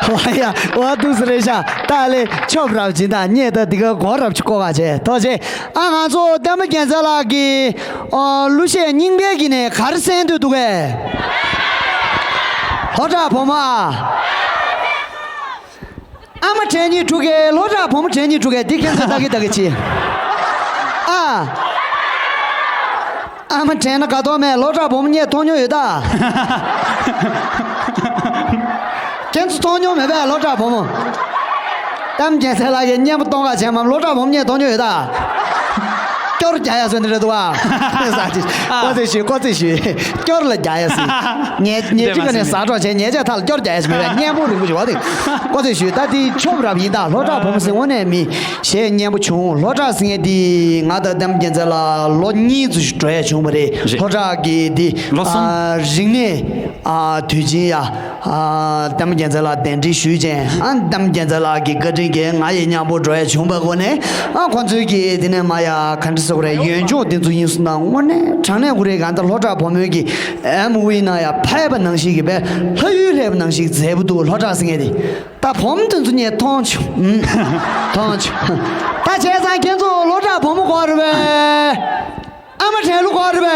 ཝ་ཡ་ཝ་དུ་སི་རེ་ཤ་ཏ་ལེ་ཆོབ་རབ་ཅིན་ད་ཉེ་ད་དི་ག་གོ་རབ་ཅི་ཀོ་ག་ཅེ་ཐོ་ཅེ། ཨ་ང་ཚོ་བསྟན་པ་རྒྱལ་མཚན་ལགས་ཀྱི་ཨ་གླུ་གཞས་རྙིང་པའི་གི་ནས་ག་རེ་གསན་འདོད་འདུག་གས། ལྷོ་བྲག་བུ་མོ་ཨ། ཨ་མ་དྲན་ཉིད་ཕྲུ་གུའི་སློབ་གྲྭ་བུ་མོ་དྲན་ཉིད་ཕྲུ་གུའི་འདི་ཁྱེད་ཚོས་ལྟ་གི་ལྟ་གི་ཅི། ཨ། ཨ་མ་དྲན་ན་དགའ་ཐོག་མེད། སློབ་གྲྭ་བུ་མོ་ངས་མཐོང་མྱོང་ཡོད་ད། ཁྱེད་ཚོ་མཐོང་མྱོང་མེད་པས་སློབ་གྲྭ་བུ་མོ། གཏམ་རྒྱལ་མཚན་ལགས་ཀྱིས་སྙན་པོ་གཏོང་ག་བྱས་མ། སློབ་གྲྭ་བུ་མོ་ངས་མཐོང་མྱོང་ཡོད་ད། སྐྱོར་རྒྱག་ཡ་བཟོས་ནི་རེད་འདུག་ཨ། ཀོ་ཙེ་ཞུ་ཀོ་ཙེ་ཞུ། སྐྱོར་ལ་རྒྱག་ཡ་ཟིན། ཉེ་ཉེ་ཅི་ག་ནས་ཟ་གྲོགས་བྱས་ཉེ་ཅག་ཐག་ལ་སྐྱོར་རྒྱག་ཡ་ཟིན་མེད་པས་སྙན་པོ་རིང་པོ་ཞུ་བ་དེ། ཀོ་ཙེ་ཞུ་ད་དེ་ཆོབ་རབ་ཡིན་ད། སློབ་གྲྭ་བུ་མོ་ཟེར་དངོས་གནས་མི་ཞེས་སྙན་པོ་བྱུང་། སློབ་གྲྭ་ཟེར་མཁན་དེ་ང་དང་གཏམ་རྒྱལ་མཚན་ལགས་ལོ་གཉིས་ཙམ་ཞིག་འགྲོ་ཡ་བྱུང་བ་རེད། རེད། སློབ་གྲྭ་གི་དེ་ལོ་གསུམ། ཨ་རིག་གནས་ཨ་དུས་ཆེན་ཡ། ཨ་གཏམ་རྒྱལ་མཚན་ལགས་གདན་འདྲེན་ཞུས་བྱས། ཨ་གཏམ་རྒྱལ་མཚན་ལགས་ཀྱི་བཀའ་དྲིན་གྱིས་ང་ཡི་མཉམ་པོ་འགྲོ་ཡ་བྱུང་བའི་སྒོ་ནས། ཨ་ཁོ་ཚོས་ཀྱིས་དེ་ནས་མ་ཡ་ག་འདྲ་ཟེར་དགོས་རེད། ཡོན་ཆོག་དེ་ཚོ་ཡིན་སོང་ན་དངོས་གནས་དྲང་གནས་ཁོ་རེ་གང་ལྟར་སློབ་གྲྭ་བུ་མོའི་གི་ཨེམ་ཝི་ནང་ཡ་ཕེབས་པ་ནང་བཞིན་གྱི་བས་ལྷ་ཡུལ་སླེབས་པ་ནང་བཞིན་མཛེས་པོ་འདུག་སློབ་གྲྭ་ཟེར་མཁན་དེ། ད་བུ་མོ་དེ་ཚོ་ངས་མཐོང་བྱུང་། ཨུམ། མཐོང་བྱུང་། ད་བྱས་ཙང་ཁྱེད་ཚོ་སློབ་གྲྭ་བུ་མོ་གོ་རེད་པས། ཨ་མ་དྲན་ལུགས་གོ་རེད་པས།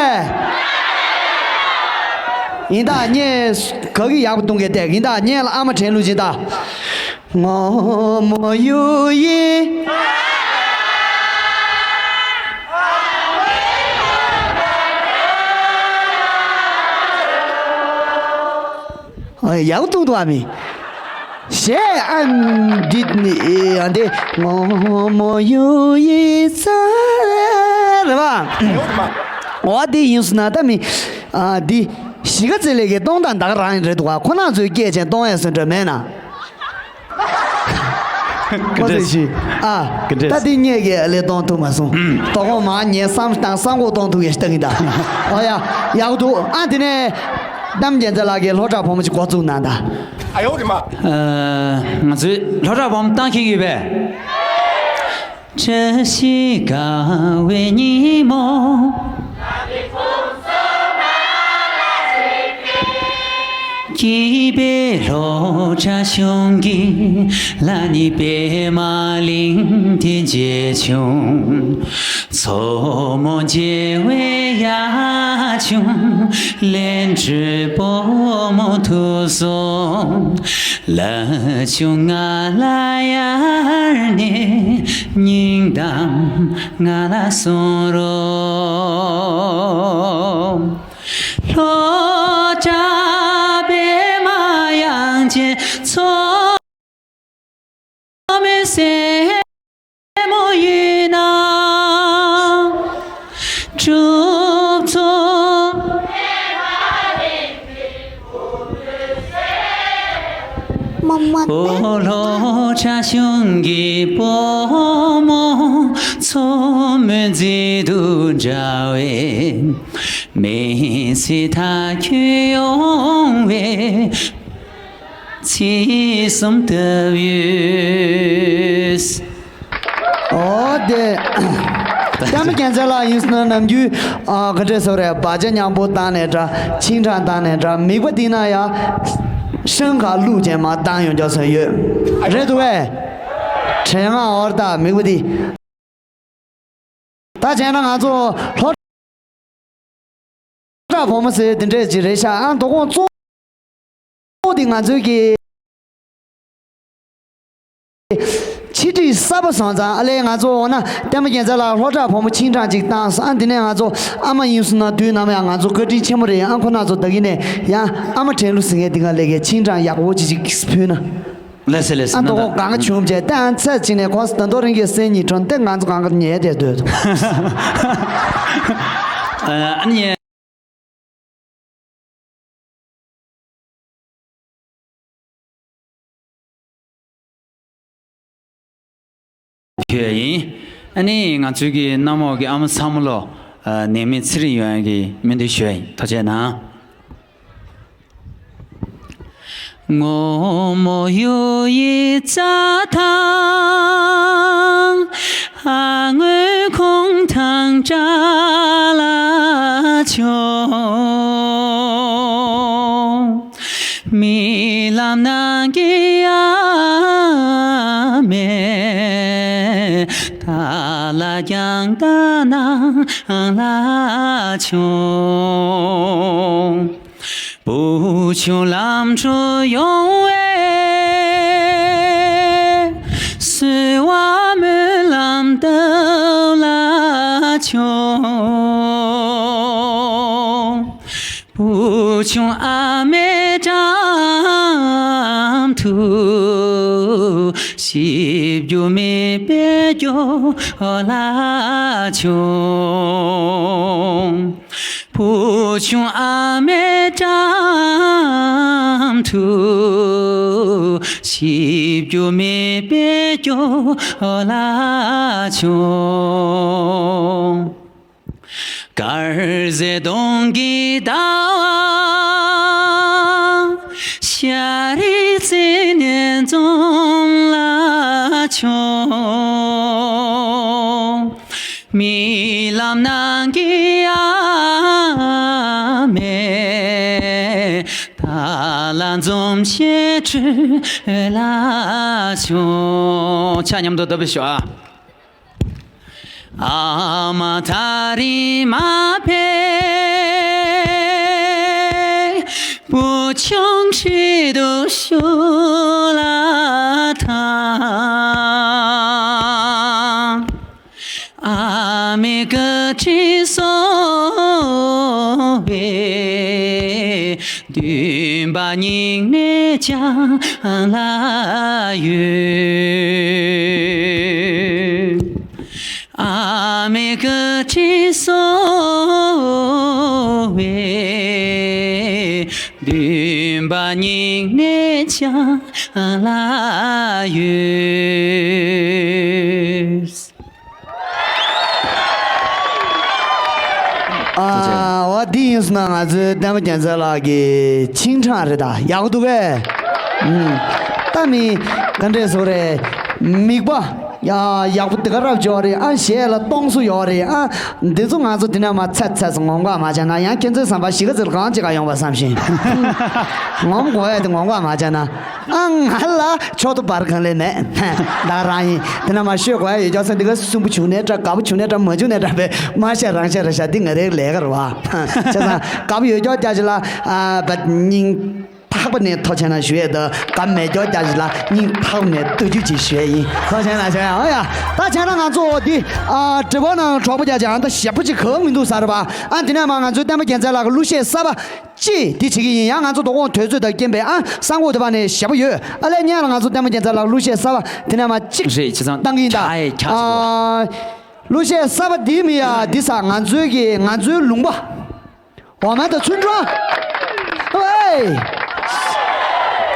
ཡིན་ད་ངས་ག་གི་ཡག་པོ་གཏོང་གི་བལྟས། ཡིན་ད་ངས་ལ་ཨ་མ་དྲན་ལུགས་ཅིག་ད། ངོ་མོ་ཡུ་ཡི། ཨ་ཡག་པོ་གཏོང་འདུག་ཨ་མི། ཞེས་ཨ་འདི་ནི་ཨ་འདི་ངོ་མོ་ཡུ་ཡི་ཙ་རེད་བ། འོ་འདི་ཡིན་སོང་ན་ད་མི་ཨ་འདི་གཞིས་ཀ་རྩེ་ལས་ཀྱི་གཏོང་སྟངས་ད་ག་རང་ཡིན་རེད་འདུག་བ། ཁོ་ན་ཚོའི་སྐད་ཆ་གཏོང་ཡས་སུ་འགྲོ་མེད་ན། ཀོ་ཙེ་ཞུ། ཨ། ཀི་འདྲེས། ད་འདི་ངས་ཀྱི་ཨ་ལས་གཏོང་ཐུབ་མ་སོང་། དོ་དགོང་མ་ངས་བསམ་བཏང་བསམ་བཀོད་གཏོང་ཐུབ་ཡས་ཤི་ཏང་གི་ད། ཨོ་ཡ། ཡག་འདུག་ཨ་དེ་ནས་གཏམ་རྒྱལ་མཚན་ལགས་ཀྱིས་སློབ་གྲྭ་བུ་མོ་ཅིག་འགོ་བཙུགས་གནང་ད། ཨ་ཡོ་རི་མ། ཨ། ང་ཚོས་སློབ་གྲྭ་བུ་མོ་བཏང་ཁེལ་ཡོད་པས། བཀྲ་ཤིས་དགའ་བའི་ཉིན་མོ། སྐྱིད་པའི་སློབ་གྲྭ་གཞུང་གི་ལ་ནི་པད་མ་གླིང་དེ་མཇལ་བྱུང་། མཚོ་མོ་མཇལ་བའི་ཡ་ཆུང་། ལན་གྲུ་པོ་མོ་ཐུག་སོང་། ལ་ཆུང་ང་ལ་ཡར་ནས་སྙིང་གཏམ་ང་ལ་གསུང་རོགས། སློབ་གྲྭ་པད་མ་དབྱངས་ཅན་མཚོ་མོའི་སེན་མོ་ཡུལ་ན་གྲུབ་ཚོགས། མ་མ་ཨོ་ལྷོ་བྱ་གཞུང་གི་བུ་མོ། མཚོ་མོའི་མཛེས་སྡུག་འདྲ་བའི་མི་ཚེ་མཐའ་འཁྱོལ་ཡོང་བའི་ཚིག་གསུམ་བཏབ་ཡོད། ཨོ་དེ། གཏམ་རྒྱལ་མཚན་ལགས་ཡིན་སོང་ན་ནམ་རྒྱུན་ཨ་ག་འདྲས་ཟེར་རེད། བ་ཅ་མཉམ་པོ་བཏང་ནས་འདྲ། ཆིང་ཀྲང་བཏང་ནས་འདྲ། མིད་པ་འདི་ན་ཡ་ཧྲང་ཁ་བླུགས་བྱས་མ་བཏང་ཡོང་རྒྱུ་ཟེར་ཡོད། རེད་འདུག་བས། དྲན་ང་འོར་ད་མིད་པ་འདི། ད་བྱས་ན་ང་ཚོ་སློབ་གྲྭ་བུ་མོ་ཟེར་དེ་འདྲས་ཅིག་རེད་ཤག་ཨ་དོ་དགོང་གཙོ་བོ་དེ་ང་ཚོའི་གི་ཕྱི་དྲིལ་གསར་པ་སོང་ཙང་ཨ་ལས་ང་ཚོ་འོ་ན་གཏམ་རྒྱལ་མཚན་ལགས་སློབ་གྲྭ་བུ་མོ་ཆིང་ཀྲང་ཅིག་བཏང་སོང་། ཨ་འདི་ནས་ང་ཚོ་ཨ་མ་ཡིན་སོང་ན་དུས་ནམ་ཡང་ང་ཚོ་བཀའ་དྲིན་ཆེན་པོ་རེད། ཨ་ཁོ་ན་ཚོ་ད་གིན་ནས་ཡང་ཨ་མ་དྲན་ལུགས་ཟེར་མཁན་དེ་ག་ལས་ཀའི་ཆིང་ཀྲང་ཡག་པོ་ཅིག་ཅིག་ཕུལ་ན། ལགས་སེ་ལགས་སེ། ཨ་ད་ཁོ་གང་ག་བྱུང་བྱས་ཏེ་ཨ་ཚད་ཅིག་ནས་ཁོ་ད་དོ་རིང་གི་སེམས་ཉིད་ཁྲོན་ཏེ་ང་ཚོ་གང་ག་ཉལ་བསྡད་སྡོད། ཨ་ནི། ཡིན། ཨ་ནི་ང་ཚོའི་གི་གནམ་འོག་གི་ཨ་མ་ཚང་མ་ལོ། ནད་མེད་ཚེ་རིང་ཡོང་ཡ་གི་སྨོན་འདུན་ཞུ་ཡ་ཡིན། ཐུགས་རྗེ་གནང་། བུ་ཆུང་ཨ་མའི་འགྲམ་དུ་ཞིབ་རྒྱུ་མེད་པའི་སྐྱོ་ལ་ཆུང་། བུ་ཆུང་ཨ་མའི་འགྲམ་དུ་ཞིབ་རྒྱུ་མེད་པའི་སྐྱོ་ལ་ཆུང་། དཀར་ཟས་གདོང་གི་ཟླ་བ། ཤར་རི་རྩེ་ནས་འཛོམས་ལ་ཆུང་། རྨི་ལམ་ནང་གི་ཨ་མས། བདག་ལ་འཛུམ་ཞིག་སྤྲོད་ལ་ཆུང་། ཆ་མཉམ་དུ་བརྡབ་ཤོག་ཨ། ཨ་མ་ད་རིང་མ་ཕེབས། བུ་ཆུང་ཁྲིད་དུ་ཞུ་ལ་ཐང་། ཨ་མའི་བཀའ་དྲིན་གསོ་བའི་འདུན་པ་སྙིང་ནས་བཅངས་ལ་ཡོད། ཨ་མའི་བཀའ་དྲིན་གསོ་བའི་འདུན་པ་སྙིང་ནས་བཅངས་ལ་ཡོད། ཨ། འོ་འདི་ཡིན་སོང་ན་ང་ཚོའི་བསྟན་པ་རྒྱལ་མཚན་ལགས་ཀྱི་ཆིང་ཁྲང་རེད་ད། ཡག་པོ་འདུག་གས། ཨུམ། ད་མི་ག་འདྲས་བཟོ་རེད། མིག་པ་ཡ་ཡག་པོ་དེ་ག་རབ་ཅོ་རེད། ཨ་གཞས་ལ་གཏོང་སུ་ཡོད་རེད། ཨ་འདི་ཚོ་ང་ཚོ་དེ་ནས་མ་ཚད་ཚད་སུ་ངོམ་ག་མ་བྱས་ན། ཡང་ཁྱེད་ཚོའི་བསམ་པ་གཞིས་ཀ་རྩེ་ལ་གང་ཅི་ག་ཡོང་བ་བསམ་བཞིན་ངོམ་དགོས་ཡ་དེ་ངོམ་ག་མ་བྱས་ན། ཨ་ང་ལ་ཆོག་ཏུ་བར་གང་ལས་མེད། ད་རང་ཡིན། དེ་ན་མ་ཤོད་དགོས་ཡ་ཡོད་ཀྱང་ས་འདི་ག་སུན་པོ་བྱུང་ནས་འདྲ། དགའ་པོ་བྱུང་ནས་འདྲ། མ་བྱུང་ནས་འདྲ། བས་མ་བཤད་རང་བཤད་རེད་ཤག་འདི་ང་རའི་ལས་ཀ་རེད་བ། བྱས་ཙང་དགའ་པོ་ཡོད་ཀྱང་རྒྱ་ཆེ་ལ་ཨ་བ་སྙིང་ཐག་པ་ནས་ཐོ་ཆེ་ན་ཞུ་ཡས་དང་། དགའ་མེད་ཀྱང་རྒྱ་ཆེ་ལ་སྙིང་ཐག་པ་ནས་ཐུགས་རྗེ་ཆེ་ཞུ་ཡས་ཡིན། ཐོ་ཆེ་ན་ཆེ་ཡ། ཨོ་ཡ། ད་བྱས་ན་ང་ཚོ་འདི་ཨ་དྲི་བ་ནང་གྲོགས་པོ་རྒྱ་ཆེ་ཨ་ད་ཞེ་པོ་ཅིག་གང་མི་འདུག་ཟེར་བ། ཨ་འདི་ནས་མ་ང་ཚོའི་བསྟན་པ་རྒྱལ་མཚན་ལགས་ཀྱི་གླུ་གཞས་གསར་པ། ཅེས་འདི་བྱེད་ཀྱི་ཡིན། ཡང་ང་ཚོ་དོ་དགོང་དུས་ཚོད་དང་རྐྱེན་པས་ཨ་གསང་ཕོད་དེ་བ་ནས་ཞེ་པོ་ཡོད། ཨ་ལས་ཉན་ལ་ང་ཚོ་བསྟན་པ་རྒྱལ་མཚན་ལགས་གླུ་གཞས་གསར་པ་དེ་ནས་མ་གཅིག་རེད། བྱས་ཙང་བཏང་གི་ཡིན་ད། ཁྱ་ཡས་ཁྱ་ཅིག་གོ། ཨ་གླུ་གཞས་གསར་པ་འདི་མི་ཡ་འདི་ས་ང་ཚོའི་གི་ང་ཚོའི་ལུང་པ། འོ་མ་དང་ཚུན་ཀྲང་། ཨེ།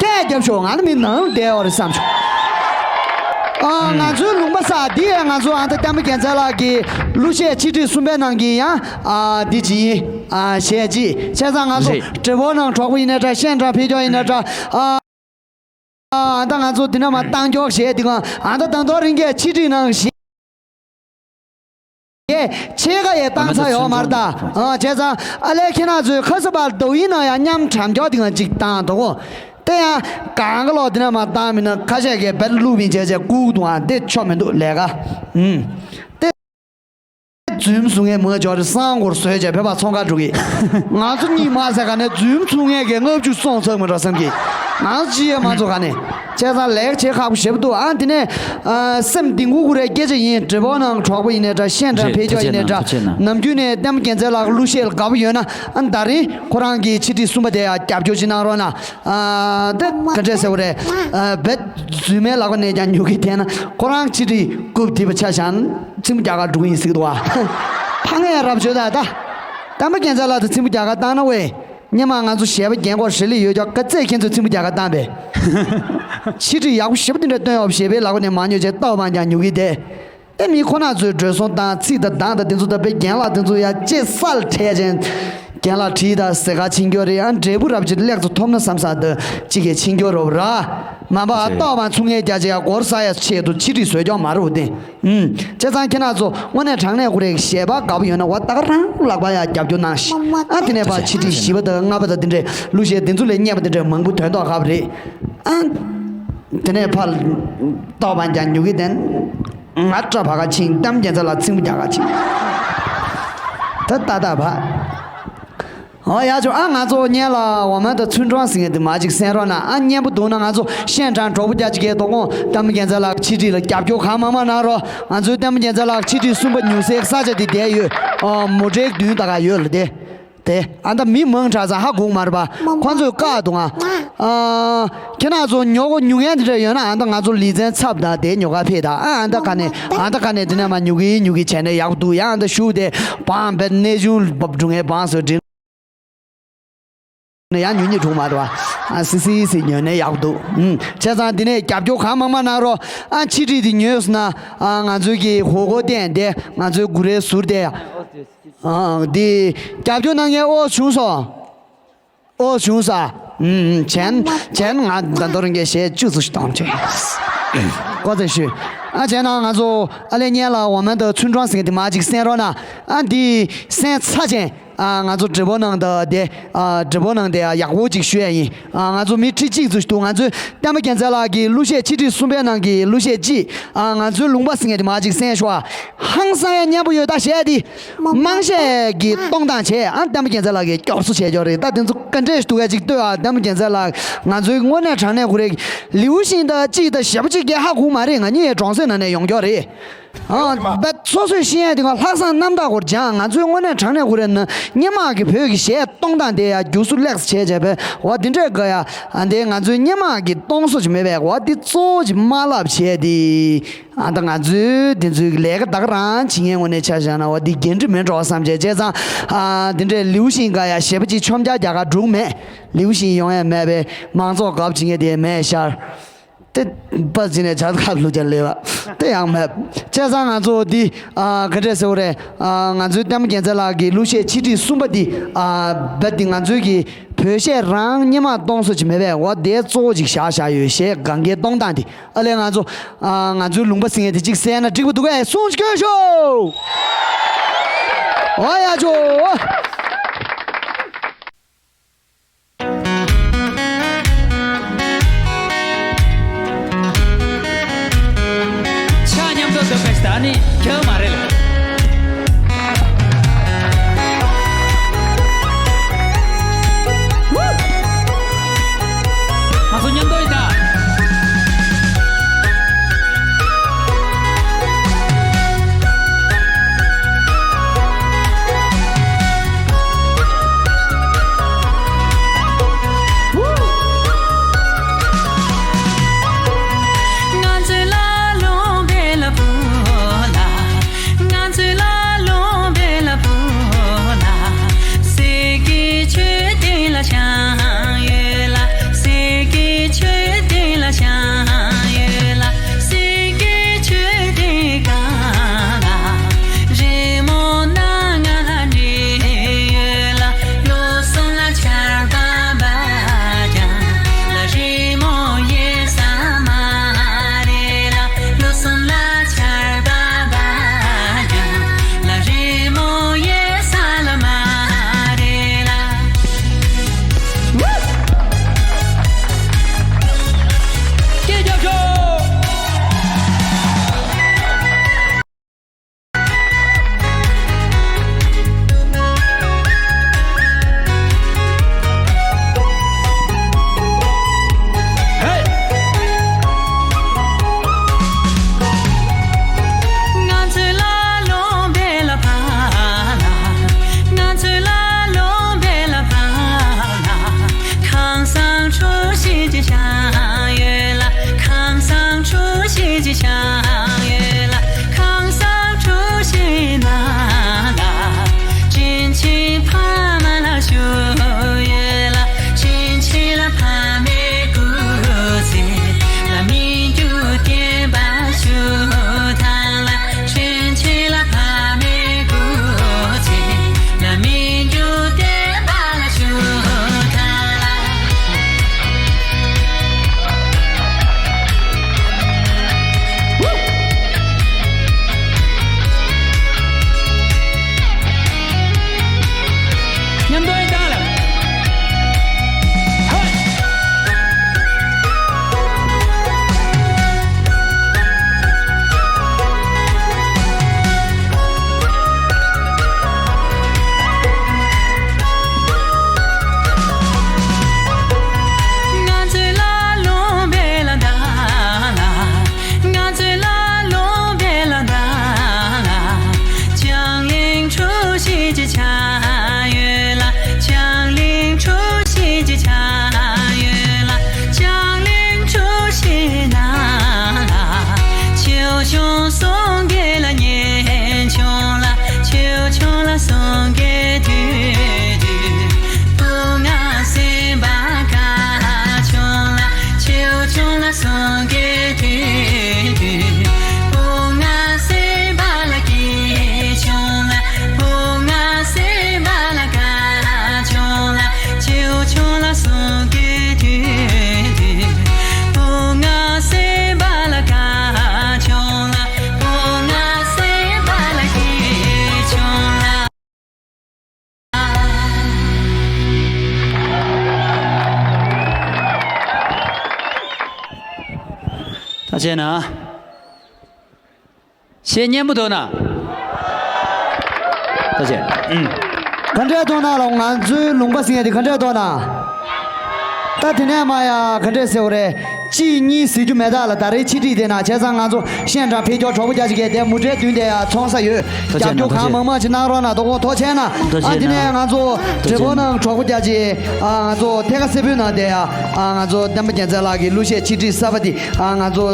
སྐད་རྒྱབ་ཤོག་ང་ནི་མི་ནང་བསྡད་ཡོད་རེད་བསམ་བྱུང་། ཨ་ང་ཚོའི་ལུང་པ་ས་འདི་ཡ་ང་ཚོ་ཨ་ད་བསྟན་པ་རྒྱལ་མཚན་ལགས་ཀྱི་གླུ་གཞས་ཆེད་སྒྲིག་གསུམ་པའི་ནང་གི་ཡང་ཨ་འདི་ཅི་ཡིན། ཨ་གཞས་ཅི་བྱས་ཙང་ང་ཚོ་རེད། དྲི་བ་ནང་གྲོགས་པོ་ཡིན་ན་འདྲ། ཤན་འདྲ་ཕེ་ཀྱོག་ཡིན་ན་འདྲ། ཨ་ཨ་ད་ང་ཚོ་འདི་ན་མ་བཏང་ཀྱོག་གཞས་འདི་གང་ཨ་ད་དང་ཐོག་རིང་གས་ཆེད་སྒྲིག་ནང་གཞས་ཆེ་ག་ཡས་བཏང་ཚར་ཡོད་མ་རེད་ད། ཨ་བྱས་ཙང་ཨ་ལས་ཁྱེད་རང་ཚོའི་ཁ་ས་པར་དོ་ཡིན་ན་ཡང་མཉམ་དྲང་ཀྱོག་འདི་གང་ཅིག་བཏང་དོ་གོ། དེ་ཡང་གང་ག་ལོག་དེ་ན་མ་བཏང་མིན་ན་ཁ་ཤས་ཀྱིས་བེད་བླུག་མིན་བྱས་བྱས་བཀུག་འདུག་ཨ་དེ་ཆོ་མི་འདུག་ལས་ཀ། ཨུམ། དེ་རྫུན་བཟུང་ངས་མ་འཇོག་རེད། གསང་སྐོར་བཟོས་བྱས་བོད་པ་ཚོང་ཁ་འགྲོ་གི། ང་ཚོ་གཉིས་མ་ཟེར་ག་ནས་རྫུན་བཟུང་ངས་ཀྱི་ལྔ་བཅུ་སོང་ཚར་མི་འགྲོ་བསམ་གི། ང་ཚོ་ཅི་ཡས་མ་ཚོ་ག་ནས་བྱས་ཙང་ལས་ཀ་བྱེད་ཁག་པོ་ཞེ་པོ་འདུག་ཨ་དེ་ནས་ཨ་སེམས་གཏིང་གུ་གུ་རེ་སྐད་ཆ་ཡིན། འབྲི་བོ་ནང་གྲོགས་པོ་ཡིན་ནས་འདྲ། ཤན་འདྲ་རེད། ཕེ་ཐུགས་ཀྱོག་རྗེ་ཡིན་ནས་གནང་། འདྲ། ཐུགས་རྗེ་གནང་། ནམ་རྒྱུན་ནས་བསྟན་པ་རྒྱལ་མཚན་ལགས་གླུ་གཞས་ལ་དགའ་པོ་ཡོད་ན་ཨ་ད་རིང་ཁོ་རང་གི་ཆེད་སྒྲིག་གསུམ་པ་དེ་ཡང་རྒྱབ་སྐྱོར་ཅིག་གནང་རོགས་གནང་། ཨ་ད་ག་འདྲས་ཟེར་བ་རེད། ཨ་བེད་རྫུན་མའི་ལག་པ་ནས་ཀྱང་ཉོ་གི་བསྡད་ན་ཁོ་རང་ཆེད་སྒྲིག་རྐུབ་དེ་བ་ཆ་བཞག་ན་ཚིག་མོ་རྒྱག་གར་འགྲོ་གི་ཡིན་ཟེར་གི་འདུག་བ། ཕ་ངས་རབ་བྱོས་ད་ད། བསྟན་པ་རྒྱལ་མཚན་ལགས་དང་ཚིག་མོ་རྒྱག་གར་བཏང་ན་ཝེ། སྔོན་མ་ང་ཚོ་གཞས་པ་རྒན་འཁོགས་རེ་ལི་ཡོད་ཀྱང་ག་ཚད་ཁྱེད་ཚོས་ཚིག་མོ་རྒྱག་གར་བཏང་པས། ཆེད་སྒྲིག་ཡག་པོ་ཞེ་པོ་དེ་འདྲ་བཏོན་ཡོད་པ་གཞས་པའི་ལག་པ་ནས་མ་ཉོས་བྱས་ལྟ་བ་མང་ཀྱང་ཉོ་གི་བསྡད། ཨེ་མི་ཁོ་ན་ཚོའི་འགྲོ་སོང་དང་ཚིག་དང་གདངས་དང་དེ་ཚོ་ད་དཔེ་རྒན་ལགས་དེ་ཚོ་ཡ་ལྕེ་སལ་ཁྲལ་ཅན། རྒན་ལགས་བྲིས་དང་ཟེར་ག་ཕྱིན་རྒྱུ་རེད། ཨ་འབྲས་བུ་རབ་ཅིག་ལེགས་ཚོ་ཐོབ་ན་བསམ་ས་དུ་གཅིག་གིས་ཕྱིན་རྒྱུ་རོབ་ར། མ་པ་ཨ་ཏོག་མ་ཚུགས་ངེས་རྒྱ་ཆེ་ཡ་སྒོར་ས་ཡ་ཆེད་དུ་ཆེད་སྒྲིག་བཟོས་ཀྱང་མ་རུ་བསྟན། ཨུམ། བྱས་ཙང་ཁྱེད་རང་ཚོ་དངོས་གནས་དྲང་གནས་ཁོ་རེ་གཞས་པ་དགའ་པོ་ཡོད་ན་འོ་ད་ག་རང་ལག་པ་ཡ་རྒྱབ་སྐྱོར་གནང་ཞིག་ཨ་དེ་ནས་ཕར་ཆེད་སྒྲིག་བཞི་པ་དང་ལྔ་པ་དང་དེ་འདྲས་གླུ་གཞས་དེ་ཚོ་ལས་རྙེད་པ་དེ་འདྲས་མང་པོ་དོན་ཐོག་ཁ་བ་རེད། ཨ་དེ་ནས་ཕར་ཏོག་པ་རྒྱ་ཉུ་གི་དེ། ང་སྐྲ་བ་ག་ཕྱིན་གཏམ་རྒྱལ་མཚན་ལ་ཚིག་མོ་རྒྱག་ག་ཕྱིན། ད་ད་ད་བ། ཨོ་ཡ་ཆོ། ཨ་ང་ཚོ་སྙན་ལ་འོ་མ་དང་ཚུན་ཀྲང་ཟེར་མཁན་དེ་མ་ཅིག་གསན་རོགས་གནང་། ཨ་སྙན་པོ་འདུག་ན་ང་ཚོ་ཤན་ཀྲང་གྲོགས་པོ་རྒྱ་ཆེ་གེ་དོ་དགོང་ལྟད་མོ་རྒྱལ་མཚན་ལགས་ཆིག་སྒྲིལ་ལ་རྒྱབ་སྐྱོར་གང་མང་མང་གནང་རོགས། ང་ཚོའི་ལྟད་མོ་རྒྱལ་མཚན་ལགས་ཆིག་སྒྲིལ་གསུམ་པ་ཉུལ་སའི་ས་ཆ་དེ་བསྡད་ཡོད། ཨ་མོ་ཊའི་མདུན་ད་ག་ཡོད་ལ་དེ། དེ་ཨ་ད་མི་མང་དྲགས་ཙང་ཧ་གོ་གི་མ་རེད་པ། ཁོ་ཚོས་བཀག་འདུག་ང་། ཨ་ཁྱེད་རང་ཚོ་ཉོ་གོ་ཉོ་མཁན་དེ་འདྲ་ཡོད་ན་ཨ་ད་ང་ཚོ་ལི་ཙན་ཚབ་དང་དེ་ཉོ་ག་ཕེབས་དང་། ཨ་ཨ་ད་ག་ནས་ཨ་ད་ག་ནས་དེ་ནས་མ་ཉོ་གི་ཉོ་གི་བྱས་ནས་ཡག་པོ་འདུག་ཡང་ཨ་ད་ཞུ་དེ་བང་བེད་གནས་ཆུང་བབ་འགྲོ་ངའི་བང་སོ་འདྲི། ནས་ཡང་ཉོ་ཉེ་འགྲོ་མ་རེད་པ། ཨ་སི་སི་སི་ཉོ་ནས་ཡག་པོ་འདུག་ཨུམ། བྱས་ཙང་འདི་ནས་རྒྱབ་སྐྱོར་གང་མང་མང་གནང་རོགས། ཨ་ཆིག་སྒྲིལ་འདི་ཉོས་སོང་ན་ཨ་ང་ཚོའི་གི་ཧོ་གོ་བསྟན་དེ་ང་ཚོའི་གུ་རེ་ཟུར་དེ། ཨ་འདི་རྒྱབ་སྐྱོར་གནང་མཁན་ཨོ་བྱུང་སོང་། ཨོ་བྱུང་ས། ཨུམ་བྱས་ན་བྱས་ན་ང་ད་མདོ་རང་གི་གཞས་བཅུ་ཙམ་ཞིག་གཏོང་བྱས། ཀོ་ཙེ་ཞུ། ཨ་བྱས་ན་ང་ཚོ་ཨ་ལེ་སྙན་ལ་འོ་མ་དང་ཚུན་ཀྲང་ཟེར་མཁན་དེ་མ་ཅིག་གསན་རོགས་གནང་། ཨ་འདི་གསན་ཚར་བྱས། ཨ་ང་ཚོ་བགྲེས་པོ་ནང་དུ་དེ་ཨ་བགྲེས་པོ་ནང་དེ་ཡག་པོ་ཅིག་ཞུ་ཡ་ཡིན། ཨ་ང་ཚོ་མི་ཁྲི་གཅིག་ཙམ་ཞིག་འདུག་ང་ཚོའི་བསྟན་པ་རྒྱལ་མཚན་ལགས་ཀྱི་གླུ་གཞས་ཆིག་ཁྲི་གསུམ་པའི་ནང་གི་གླུ་གཞས་གཅིག་ཨ་ང་ཚོའི་ལུང་པ་ཟེར་མཁན་དེ་མ་ཅིག་གསན་ཤོག་ཧང་སང་ཡ་སྙན་པོ་ཡོད་ད་གཞས་དེ། དམངས་གཞས་ཀྱི་གཏོང་སྟངས་བྱས་ཨ་བསྟན་པ་རྒྱལ་མཚན་ལགས་ཀྱིས་མགྱོགས་སུ་བྱས་ཀྱོག་རེད། ད་དེ་ཚོ་ག་འདྲས་འདུག་ག་ཅིག་ལྟོས་ཨ། བསྟན་པ་རྒྱལ་མཚན་ལགས་ང་ཚོའི་དངོས་གནས་དྲང་གནས་ཁོ་རེ་ལིའུ་ཞིན་དང་གཅིག་དང་ཞེ་པོ་ཅིག་གི་ཧ་གོ་མ་རེད། ང་གཉིས་གྲོང་གསེབ་ནང་ནས་ཡོང་ཀྱོག་རེད། ཨ་བ་སོ་སོས་ཤེས་ཡ་དེ་ག་ལྷག་བསམ་རྣམ་དག་སྐོར་སྦྱང་། ང་ཚོའི་དངོས་གནས་དྲང་གནས་ཁོ་རེ་ན་སྔོན་མ་གི་བོད་ཀྱི་གཞས་གཏོང་སྟངས་དེ་ཡ་རྒྱུགས་སུ་ལེགས་བྱས་བྱས་པས་འོ་དེ་འདྲས་ག་ཡ། ཨ་འདི་ང་ཚོའི་སྔོན་མ་གི་གཏོང་སྲོལ་ཅིག་མེད་པས་འོ་འདི་གཙོ་བོ་ཅིག་མ་བསླབ་བྱས་དེ། ཨ་ད་ང་ཚོའི་དེ་ཚོའི་ལས་ཀ་ད་ག་རང་བྱེད་མཁན་ངོས་ནས་ཆ་བཞག་ན་འོ་འདི་འགན་འཁྲི་མིན་འགྲོ་བསམ་བྱས་བྱས་ཙང་། ཨ་འདི་འདྲས་ལིའུ་ཞིན་ག་ཡ་ཞེ་པོ་ཅིག་ཆོམ་རྒྱག་རྒྱག་ག་འགྲོ་གི་མེད། ལིའུ་ཞིན་ཡོང་ཡ་མེད་པས་མང་ཚོགས་དགའ་བྱེད་མཁན་དེ་མེད་ཤར། དེ་པ་ཅི་ནས་ཇ་ཁབ་ལུ་ཅན་ལེ་བ་དེ་ཡང་མེད། བྱས་ཙང་ང་ཚོ་འདི་ཨ་ག་འདྲས་ཟེར་བ་རེད། ཨ་ང་ཚོའི་བསྟན་པ་རྒྱལ་མཚན་ལགས་ཀྱི་གླུ་གཞས་ཆིག་ཁྲི་གསུམ་པ་འདི་ཨ་རྦད་དེ་ང་ཚོའི་གི་བོད་གཞས་རང་སྔོན་མ་གཏོང་སྲོལ་ཅིག་མེད་པས་འོ་དེ་གཙོ་བོ་ཅིག་བཞག་བཞག་ཡོད། གཞས་གང་གའི་གཏོང་སྟངས་དེ་ཨ་ལས་ང་ཚོ་ཨ་ང་ཚོའི་ལུང་པ་ཟེར་མཁན་དེ་གཅིག་གསན་ན་འགྲིག་པ་འདུག་གས། གསུང་སྐྱོན་ཤོག་ཨོ་ཡ་ཇོ། ཆ་མཉམ་དུ་འདོད་པའི་ཟླ་ནི་ཁྱོད་མ་རེད་ལ། ང་ཚོ་མཉམ་དུ་ཡིན་ད། བྱས་ན། ཞེ་སྙན་པོ་འདུག་ན། ཐུགས་རྗེ་ཆེ། ཨུམ། ག་འདྲས་འདུག་ན་ལ། ང་ཚོའི་ལུང་པ་ཟིན་ཡ་དེ་ག་འདྲས་འདུག་ན། ད་དེ་ནས་མ་ཡ་ག་འདྲས་ཟེར་བ་རེད། གཅིག་གཉིས་ཟེར་རྒྱུ་མེད་ད་ལ། ད་རེས་ཆིག་སྒྲིལ་དེ་ན་བྱས་ཙང་ང་ཚོ་ཤན་ཀྲང་ཕེབས་སྐྱོར་གྲོགས་པོ་རྒྱ་ཆེ་གས་དེ་མུ་འབྲེལ་མདུན་དེ་ཡ་ཚོང་ས་ཡོད། ཐུགས་རྗེ་གནང་། རྒྱབ་སྐྱོར་གང་མང་མང་ཅིག་གནང་རོགས་གནང་། དོ་དགོང་ཐུགས་རྗེ་གནང་། ཐུགས་རྗེ་གནང་། ཨ་དེ་ནས་ང་ཚོ་ཐུགས་རྗེ་གནང་། བགྲེས་པོ་ནང་གྲོགས་པོ་རྒྱ་ཆེ། ཨ་ང་ཚོ་ཐད་ཀ་སེར་པོའི་ནང་དེ་ཡ། ཨ་ང་ཚོ་བསྟན་པ་རྒྱལ་མཚན་ལགས་ཀྱི་གླུ་གཞས་ཆིག་སྒྲིལ་གསར་པ་དེ། ཨ་ང་ཚོ་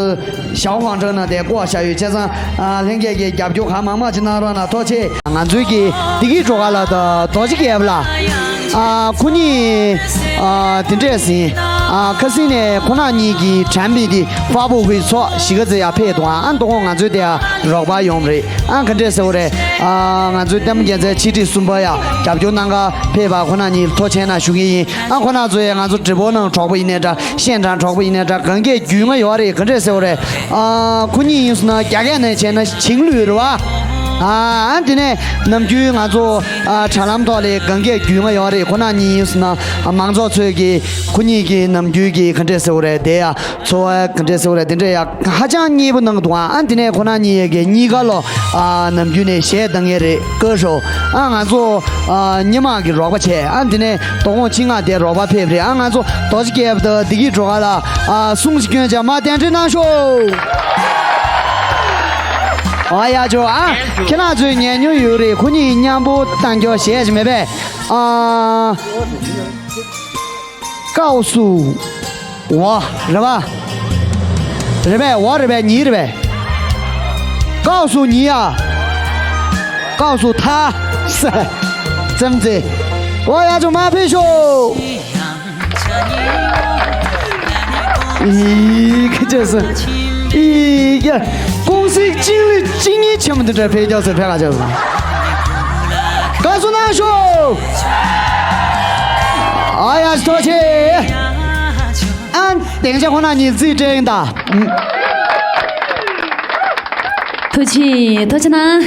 ཞའོ་ཝང་ཀྲང་ནང་དེ་བཀོད་བཞག་ཡོད། བྱས་ཙང་ཨ་ལྷན་རྒྱས་ཀྱི་རྒྱབ་སྐྱོར་གང་མང་མང་ཅིག་གནང་རོགས་གནང་། ཐུགས་རྗེ་ཆེ། ང་ཚོའི་གི་བདེ་སྐྱིད་སྒྲོལ་དཀར་ལགས་དང་རྡོ་རྗེ་རྒྱལ་པོ་ལགས། ཨ་ཁོ་གཉིས་ཨ་དེ་འདྲས་ཟིན། ཨ་ཁ་སང་ནས་ཁོ་རང་གཉིས་ཀྱི་འགྲམ་པའི་དེ་ཕ་བུ་ཧུའི་ཚོགས་གཞིས་ཀ་རྩེ་ཡར་ཕེབས་འདུག་ཨ་དོ་དགོང་ང་ཚོའི་དེ་ཡ་རོགས་པ་ཡོང་རེད། ཨ་ག་འདྲས་ཟེར་བ་རེད། ཨ་ང་ཚོའི་བསྟན་པ་རྒྱལ་མཚན་ཆིག་སྒྲིལ་གསུམ་པ་ཡ་རྒྱབ་སྐྱོར་གནང་ག་ཕེབས་པ་ཁོ་རང་གཉིས་ཐུགས་རྗེ་ཆེ་གནང་ཞུ་གི་ཡིན། ཨ་ཁོ་རང་ཚོ་ཡ་ང་ཚོ་བགྲེས་པོ་ནང་གྲོགས་པོ་ཡིན་ནའི་འདྲ། ཤན་ཀྲང་གྲོགས་པོ་ཡིན་ནའི་འདྲ། གན་རྒྱའི་རྒྱུས་མངའ་ཡོད་རེད། ག་འདྲས་ཟེར་བ་རེད། ཨ་ཁོ་གཉིས་ཡིན་སོང་ན་རྒྱ་སྐད་ནང་བྱས་ན་ཆིང་ལུས་རེད་བ། ཨ་དེ་ནས་ནམ་རྒྱུན་ང་ཚོ་ཨ་དྲ་ལམ་ཐོག་ལ་གན་རྒྱའི་རྒྱུས་མངའ་ཡོད་རེད། ཁོ་རང་གཉིས་ཡིན་སོང་ན་མང་ཚོགས་ཚོས་ཀྱི་ཁོ་གཉིས་ཀྱི་ནམ་རྒྱུན་གྱི་ག་འདྲས་ཟེར་བ་རེད། དེ་ཡ་འཚོ་བ་ག་འདྲས་ཟེར་བ་རེད། དེ་འདྲས་ཡ་ཧ་ཅང་མཉེས་པོ་གནང་འདུག་ཨ་དེ་ནས་ཁོ་རང་གཉིས་ཀྱི་གཉིས་ཀ་ལོ་ཨ་ནམ་རྒྱུན་ནས་གཞས་གཏང་མཁན་རེད། ཀ་ཧྲོ། ཨ་ང་ཚོ་ཨ་སྔོན་མ་གི་རོགས་པ་བྱས། ཨ་འདི་ནས་དོ་དགོང་ཆིག་སྔ་དེ་རོགས་པ་ཕེབས་རེད། ཨ་ང་ཚོ་རྡོ་རྗེ་རྒྱལ་པོ་དང་བདེ་སྐྱིད་སྒྲོལ་དཀར་ལགས། ཨ་གསུང་ཞིག་སྐྱོན་བྱས་མར་གདན་འདྲེན་གནང་ཤོག་ཨ་ཡ་ཇོ། ཨ་ཁྱེད་རང་ཚོས་ཉན་མྱོང་ཡོད་རེད། ཁོ་གཉིས་མཉམ་པོ་གཏང་རྒྱུ་གཞས་ཞིག་མེད་པས། ཨ། ཀའོ་སུ། ཝ། རེད་པ། རེད་པས། ཝ་རེད་པས། ཉི་རེད་པས། ཀའོ་སུ་ཉི་ཡ། ཀའོ་སུ་ཐ། ཙམ་ཙེ། ཝ་ཡ་ཅུ་མ་ཕེ་ཤོ། ཡི་ཁ་ཅེ་སུ། ཡི་ཡ། ཀུང་སི་ཅིང་ལི་ཅིང་ཉི་ཆེན་མོ་འདི་འདྲ་ཕེ་རྒྱག་སུ་ཕེ་ག་ཅེ་སུ། ཀའོ་སུ་ན་ཤོ། ཨ་ཡ་ཐུགས་རྗེ་ཆེ། ཨ་སྡིངས་ཆ་ཁོ་ན་གཉིས་རྩིས་སྤྲད་ཡིན་ད། ཐུགས་རྗེ་ཆེ། ཐུགས་རྗེ་གནང་།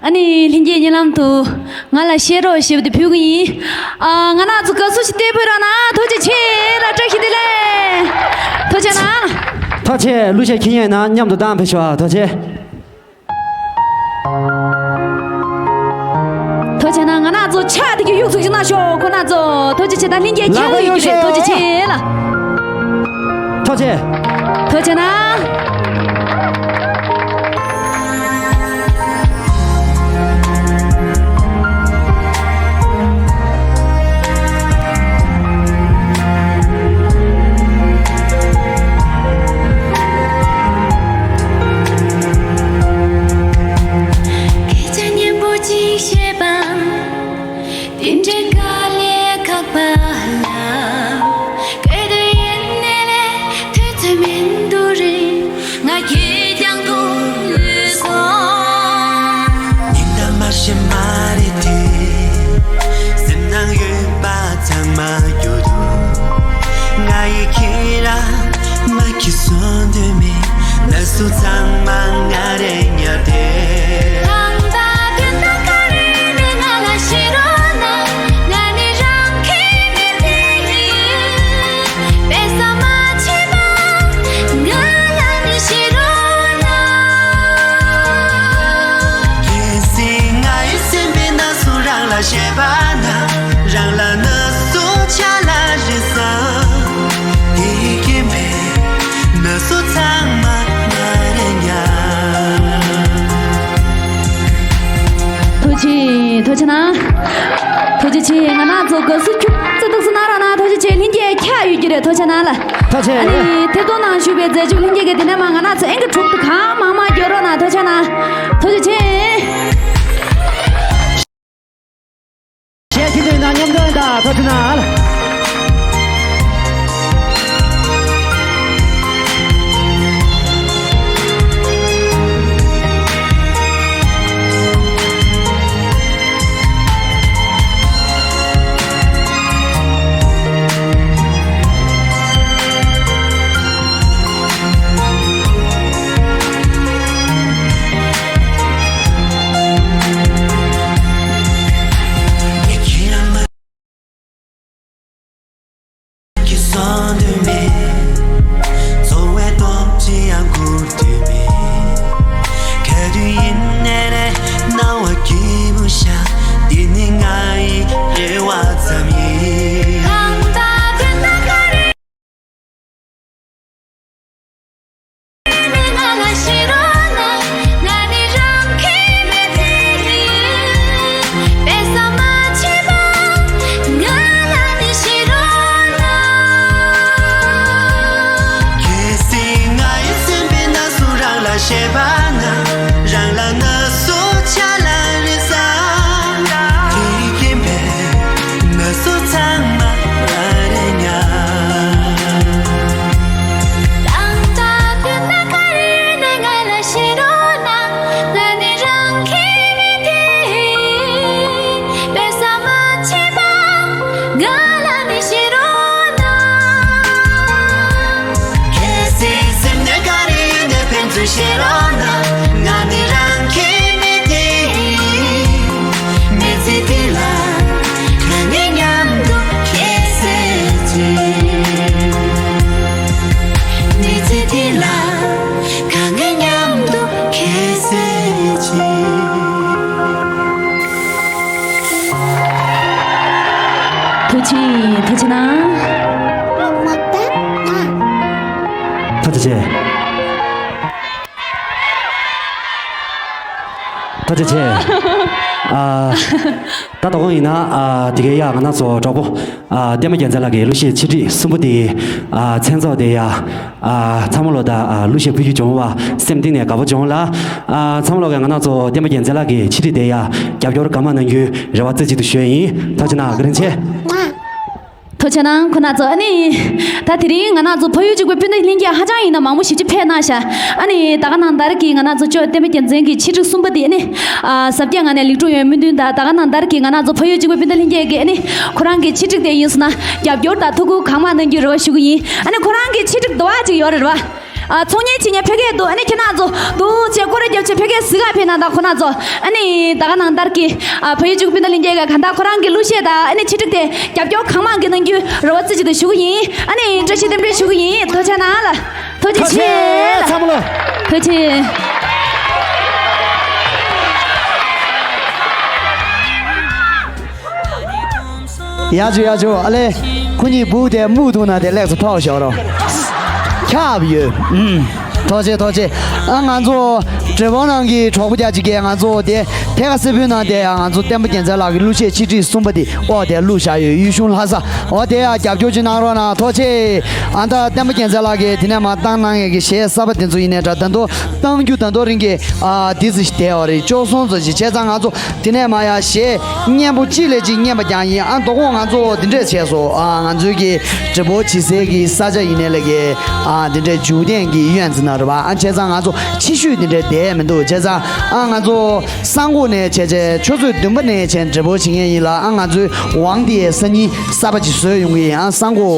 ཨ་ནི་ལྷན་རྒྱས་སྙན་ལམ་དུ་ང་ལ་བཤད་རོགས་ཞེས་པ་དེ་ཕུལ་གི་ཡིན། ཨ་ང་རང་ཚོ་དགའ་བསུ་ཞིག་སྟེར་ཕོད་རོགས་གནང་། ཐུགས་རྗེ་ཆེ་ལ། བཀྲ་ཤིས་བདེ་ལེགས། ཐུགས་རྗེ་གནང་། ཐུགས་རྗེ་ཆེ། གླུ་གཞས་ཁྱི་ཉན་ན་མཉམ་དུ་བཏང་ཕེབས་ཤོག་ཐུགས་རྗེ་ཆེ། ཐུགས་རྗེ་གནང་། ང་རང་ཚོ་ཕྱག་དེ་གི་གཡུག་ཚུགས་ཅིག་གནང་ཤོག་ཁོ་རང་ཚོ། ཐུགས་རྗེ་ཆེ། ད་ལྷན་རྒྱས་ཁྱེད་ལ་ཡོད་ཀྱི་རེད། ཐུགས་རྗེ་ཆེ་ལ། ཐུགས་རྗེ་ཆེ། ཐུགས་རྗེ་གནང་། སྐད་ཆ་སྙན་པོ་ཅིག་བཤད་པ། དེ་འདྲའི་དཀའ་ལས་ཁག་པ་ལ། སྐད་དུ་ཡེ་ནས་ལས་ཐོས་ཚོད་མིན་འདུག་རེད། ང་ཁྱེད་ཀྱང་མཐོང་ལུས་སོང་། ཉི་ཟླ་མ་ཤི་མ་རེད་དེ། སེམས་ནང་ཡོད་པ་ཚང་མ་སྐྱོ་འདུག་ང་ཡི་ཁྱེད་རང་མ་ཁྱི་སོང་དུས་མེད། ན་སུ་ཚང་མ་ང་རེ་ཉར་ཏེ། གང་ལྟར་དོན་དག་ག་རེ་ནས་ང་ལ་བཤད་རོགས་གནང་། ང་ནི་རང་གི་མི་དེ་ཡིན། དཔེ་ས་མ་བྱེད་པ་ང་ལ་ནི་བཤད་རོགས་གནང་། གལ་སྲིད་ང་ཡི་སེམས་པའི་ན་སུ་རང་ལ་བཤད་པ་ན། རང་ལ་ན་སུ་ཆ་ལ་རེ་ས། དེ་གི་མེད། ན་སུ་ཚང་མ་ང་རེ་ཉར། ཐུགས་རྗེ་ཆེ། ཐུགས་རྗེ་གནང་། ཐུགས་རྗེ་ཆེ། ང་རང་ཚོ་དགའ་བསུ་ཁྱུག་ཙམ་ཏོག་ཙམ་གནང་རོགས་གནང་། ཐུགས་རྗེ་ཆེ། ལྷན་རྒྱས་འཁྱག་ཡོད་ཀྱི་རེད། ཐུགས་རྗེ་གནང་ལ། ཐུགས་རྗེ་ཆེ། ཨ་ནི་ཐེབས་གཏོང་ནང་ཞུགས་པའི་མཛད་བཅུ་ལྷན་རྒྱས་ཀྱིས་དེ་ནས་མ་ང་རང་ཚོ་ཨེང་གི་དྲུག་ཏུ་གང་མང་མང་རྒྱག་རོགས་གནང་། ཐུགས་རྗེ་གནང་། ཐུགས་རྗེ་ཆེ། གཞས་ཁྱི་དོན་དང་མཉམ་དུ་ད་ཐོ་ཐི་ན། ཆེ་ན། ཐུགས་རྗེ་ཆེ། ཐུགས་རྗེ་ཆེ། ཨ། ད་དོ་དགོང་ཡིན་ན། ཨ། དེ་གའི་ཡ་ང་རང་ཚོ་གྲོགས་པོ། ཨ། བསྟན་པ་རྒྱལ་མཚན་ལགས་ཀྱི་གླུ་གཞས་ཆེད་སྒྲིག་གསུམ་པ་དེ། ཨ། མཚན་ཚོགས་དེ་ཡ། ཨ། ཚང་མ་ལོ་ད། ཨ། གླུ་གཞས་ཕུལ་རྒྱུ་བྱུང་བ་སེམས་གཏིང་ནས་དགའ་པོ་བྱུང་ལ། ཨ། ཚང་མ་ལོ་ག་ང་རང་ཚོ་བསྟན་པ་རྒྱལ་མཚན་ལགས་ཀྱི་ཆེད་སྒྲིག་དེ་ཡ་རྒྱབ་སྐྱོར་གང་མང་གནང་རྒྱུའི་རེ་བ་རྩེ་གཅིག་ཏུ་ཞུ་ཡ་ཡིན། ཐུགས་རྗེ་གནང་། བཀའ་དྲིན་ཆེ། ཐུགས་རྗེ་གནང་ཁོ་ན་ཚོ། ཨ་ནི། ད་དེ་རིང་ང་རང་ཚོ་ཕ་ཡུལ་གཅིག་པའི་སྤུན་ཟླ་ལྷན་རྒྱས་ཧ་ཅང་ཡིན་ན་མང་པོ་ཞེ་ཅིག་ཕེབས་གནང་ཤག་ཨ་ནི་ད་ག་ནང་ལྟར་གྱི་ང་རང་ཚོ་ཅོ་བསྟན་པ་རྒྱལ་མཚན་གྱི་ཆེད་སྒྲིག་གསུམ་པ་དེ་ཨ་ནི། ཨ། ཟབ་རྒྱས་ངང་ནས་ལེགས་གྲུབ་ཡོང་སྨོན་འདུན་དང་། ད་ག་ནང་ལྟར་གྱི་ང་རང་ཚོ་ཕ་ཡུལ་གཅིག་པའི་སྤུན་ཟླ་ལྷན་རྒྱས་ཀྱིས་ཨ་ནི་ཁོ་རང་གི་ཆེད་སྒྲིག་དེ་ཡིན་སོང་ན་རྒྱབ་སྐྱོར་དང་ཐུགས་ཁུར་གང་མང་གནང་རྒྱུའི་རེ་བ་ཞུ་གི་ཡིན། ཨ་ནི་ཁོ་རང་གི་ཆེད་སྒྲིག་དུ་བ་ཅིག་ཡོད་རེད་བ། ཨ། ཚོང་གཉེར་བྱེད་མཁན་ཕ་གིར་འདུག་ཨ་ནི་ཁྱེད་རང་ཚོ་འདུག་ཅེས་སྐོར་ར་རྒྱབ་བྱས་ཕ་གིར་གཟིགས་ག་ཕེབས་གནང་དང་ཁོ་རང་ཚོ། ཨ་ནི་ད་ག་ནང་ལྟར་གྱི། ཨ། ཕ་ཡུལ་གཅིག་པའི་སྤུན་ཟླ་ལྷན་རྒྱས་ཀྱིས་གང་ལྟར་ཁོ་རང་གི་གླུ་གཞས་དང་ཨ་ནི་ཆེད་སྒྲིག་དེ་རྒྱབ་སྐྱོར་གང་མང་གནང་རྒྱུའི་རེ་བ་རྩེ་གཅིག་ཏུ་ཞུ་གི་ཡིན། ཨ་ནི་བཀྲ་ཤིས་རྟེན་འབྲེལ་ཞུ་གི་ཡིན། ཐུགས་རྗེ་གནང་ལ། ཐུགས་རྗེ་ཆེ་ལ། ཚང་མ་ལ། ཐུགས་རྗེ་ཆེ། ཡ་ཇོ་ཡ་ཇོ། ཨ་ལེ། ཁོ་གཉིས་སྦུག་དེ་སྨུག་འཐུང་ན་དེ་ལེགས་སུ་ཕབ་ཤོག་རོ། ཁྱབ་ཡོད། ཨུམ། ཐུགས་རྗེ་ཆེ། ཐུགས་རྗེ་ཆེ། ཨ། ང་ཚོ་འབྲས་སྤུངས་ནང་གི་གྲོགས་པོ་རྒྱ་ཆེ་གེ་ང་ཚོ་དེ་ཐད་ཀ་སེར་པོའི་ནང་དེ་ཡང་ང་ཚོ་བསྟན་པ་རྒྱལ་མཚན་ལགས་ཀྱི་གླུ་གཞས་ཆེད་སྒྲིག་གསུམ་པ་དེ་ཨོ་དེ་བླུགས་བཞག་ཡོད། གཡུ་གཞུང་ལྷ་ས། ཨོ་དེ་ཡང་རྒྱབ་སྐྱོར་ཅིག་གནང་རོགས་གནང་། ཐུགས་རྗེ་ཆེ། ཨ། ད་བསྟན་པ་རྒྱལ་མཚན་ལགས་ཀྱིས་དེ་ནས་མར་བཏང་གནང་ཡས་ཀྱི་གཞས་གསར་པ་དེ་ཚོ་ཡིན་ནའི་འདྲ། ད་དུང་བཏང་རྒྱུ་ད་དུང་རིང་གི། ཨ། དེ་ཚོ་ཞིག་བསྡད་ཡོད་རེད། བཅུ་གསུམ་ཙམ་ཞིག་བྱས་ཙང་ང་ཚོ་དེ་ནས་མར་ཡང་གཞས་སྙན་པོ་གཅིག་ལས་གཅིག་སྙན་པ་རྒྱག་ཡིན། ཨ། དོ་དགོང་ང་ཚོ་འདི་འདྲས་བྱས་སོང་། ཨ། ང་ཚོའི་གི་སྒྲིག་འབོགས་བྱེད་སའི་གི་ས་ཆ་ཡིན་ནའི་ལས་ཀའི། ཨ། འདི་འདྲས་འཇུག་རྟེན་གྱི་གཡས་འཛིན་ན་རེད་པ། ཨ། བྱས་ཙང་ང་ཚོ་ཕྱི་ཤོད་འདི་འདྲས་བསྡད་མི་འདུག་བྱས་ཙང་ཨ་ང་ཚོ་ས་འགོ་ནས་བྱས་བྱས་ཆུ་ཚོད་བདུན་པ་ནས་བྱས་སྒྲིག་འབོགས་བྱེད་མཁན་ཡིན་ལ། ཨ། ང་ཚོའི་ཝང་དེའི་སང་ཉིན་གསར་པ་ཅིག་བཟོས་ཡོང་གི་ཡིན། ཨ། ས་འགོ་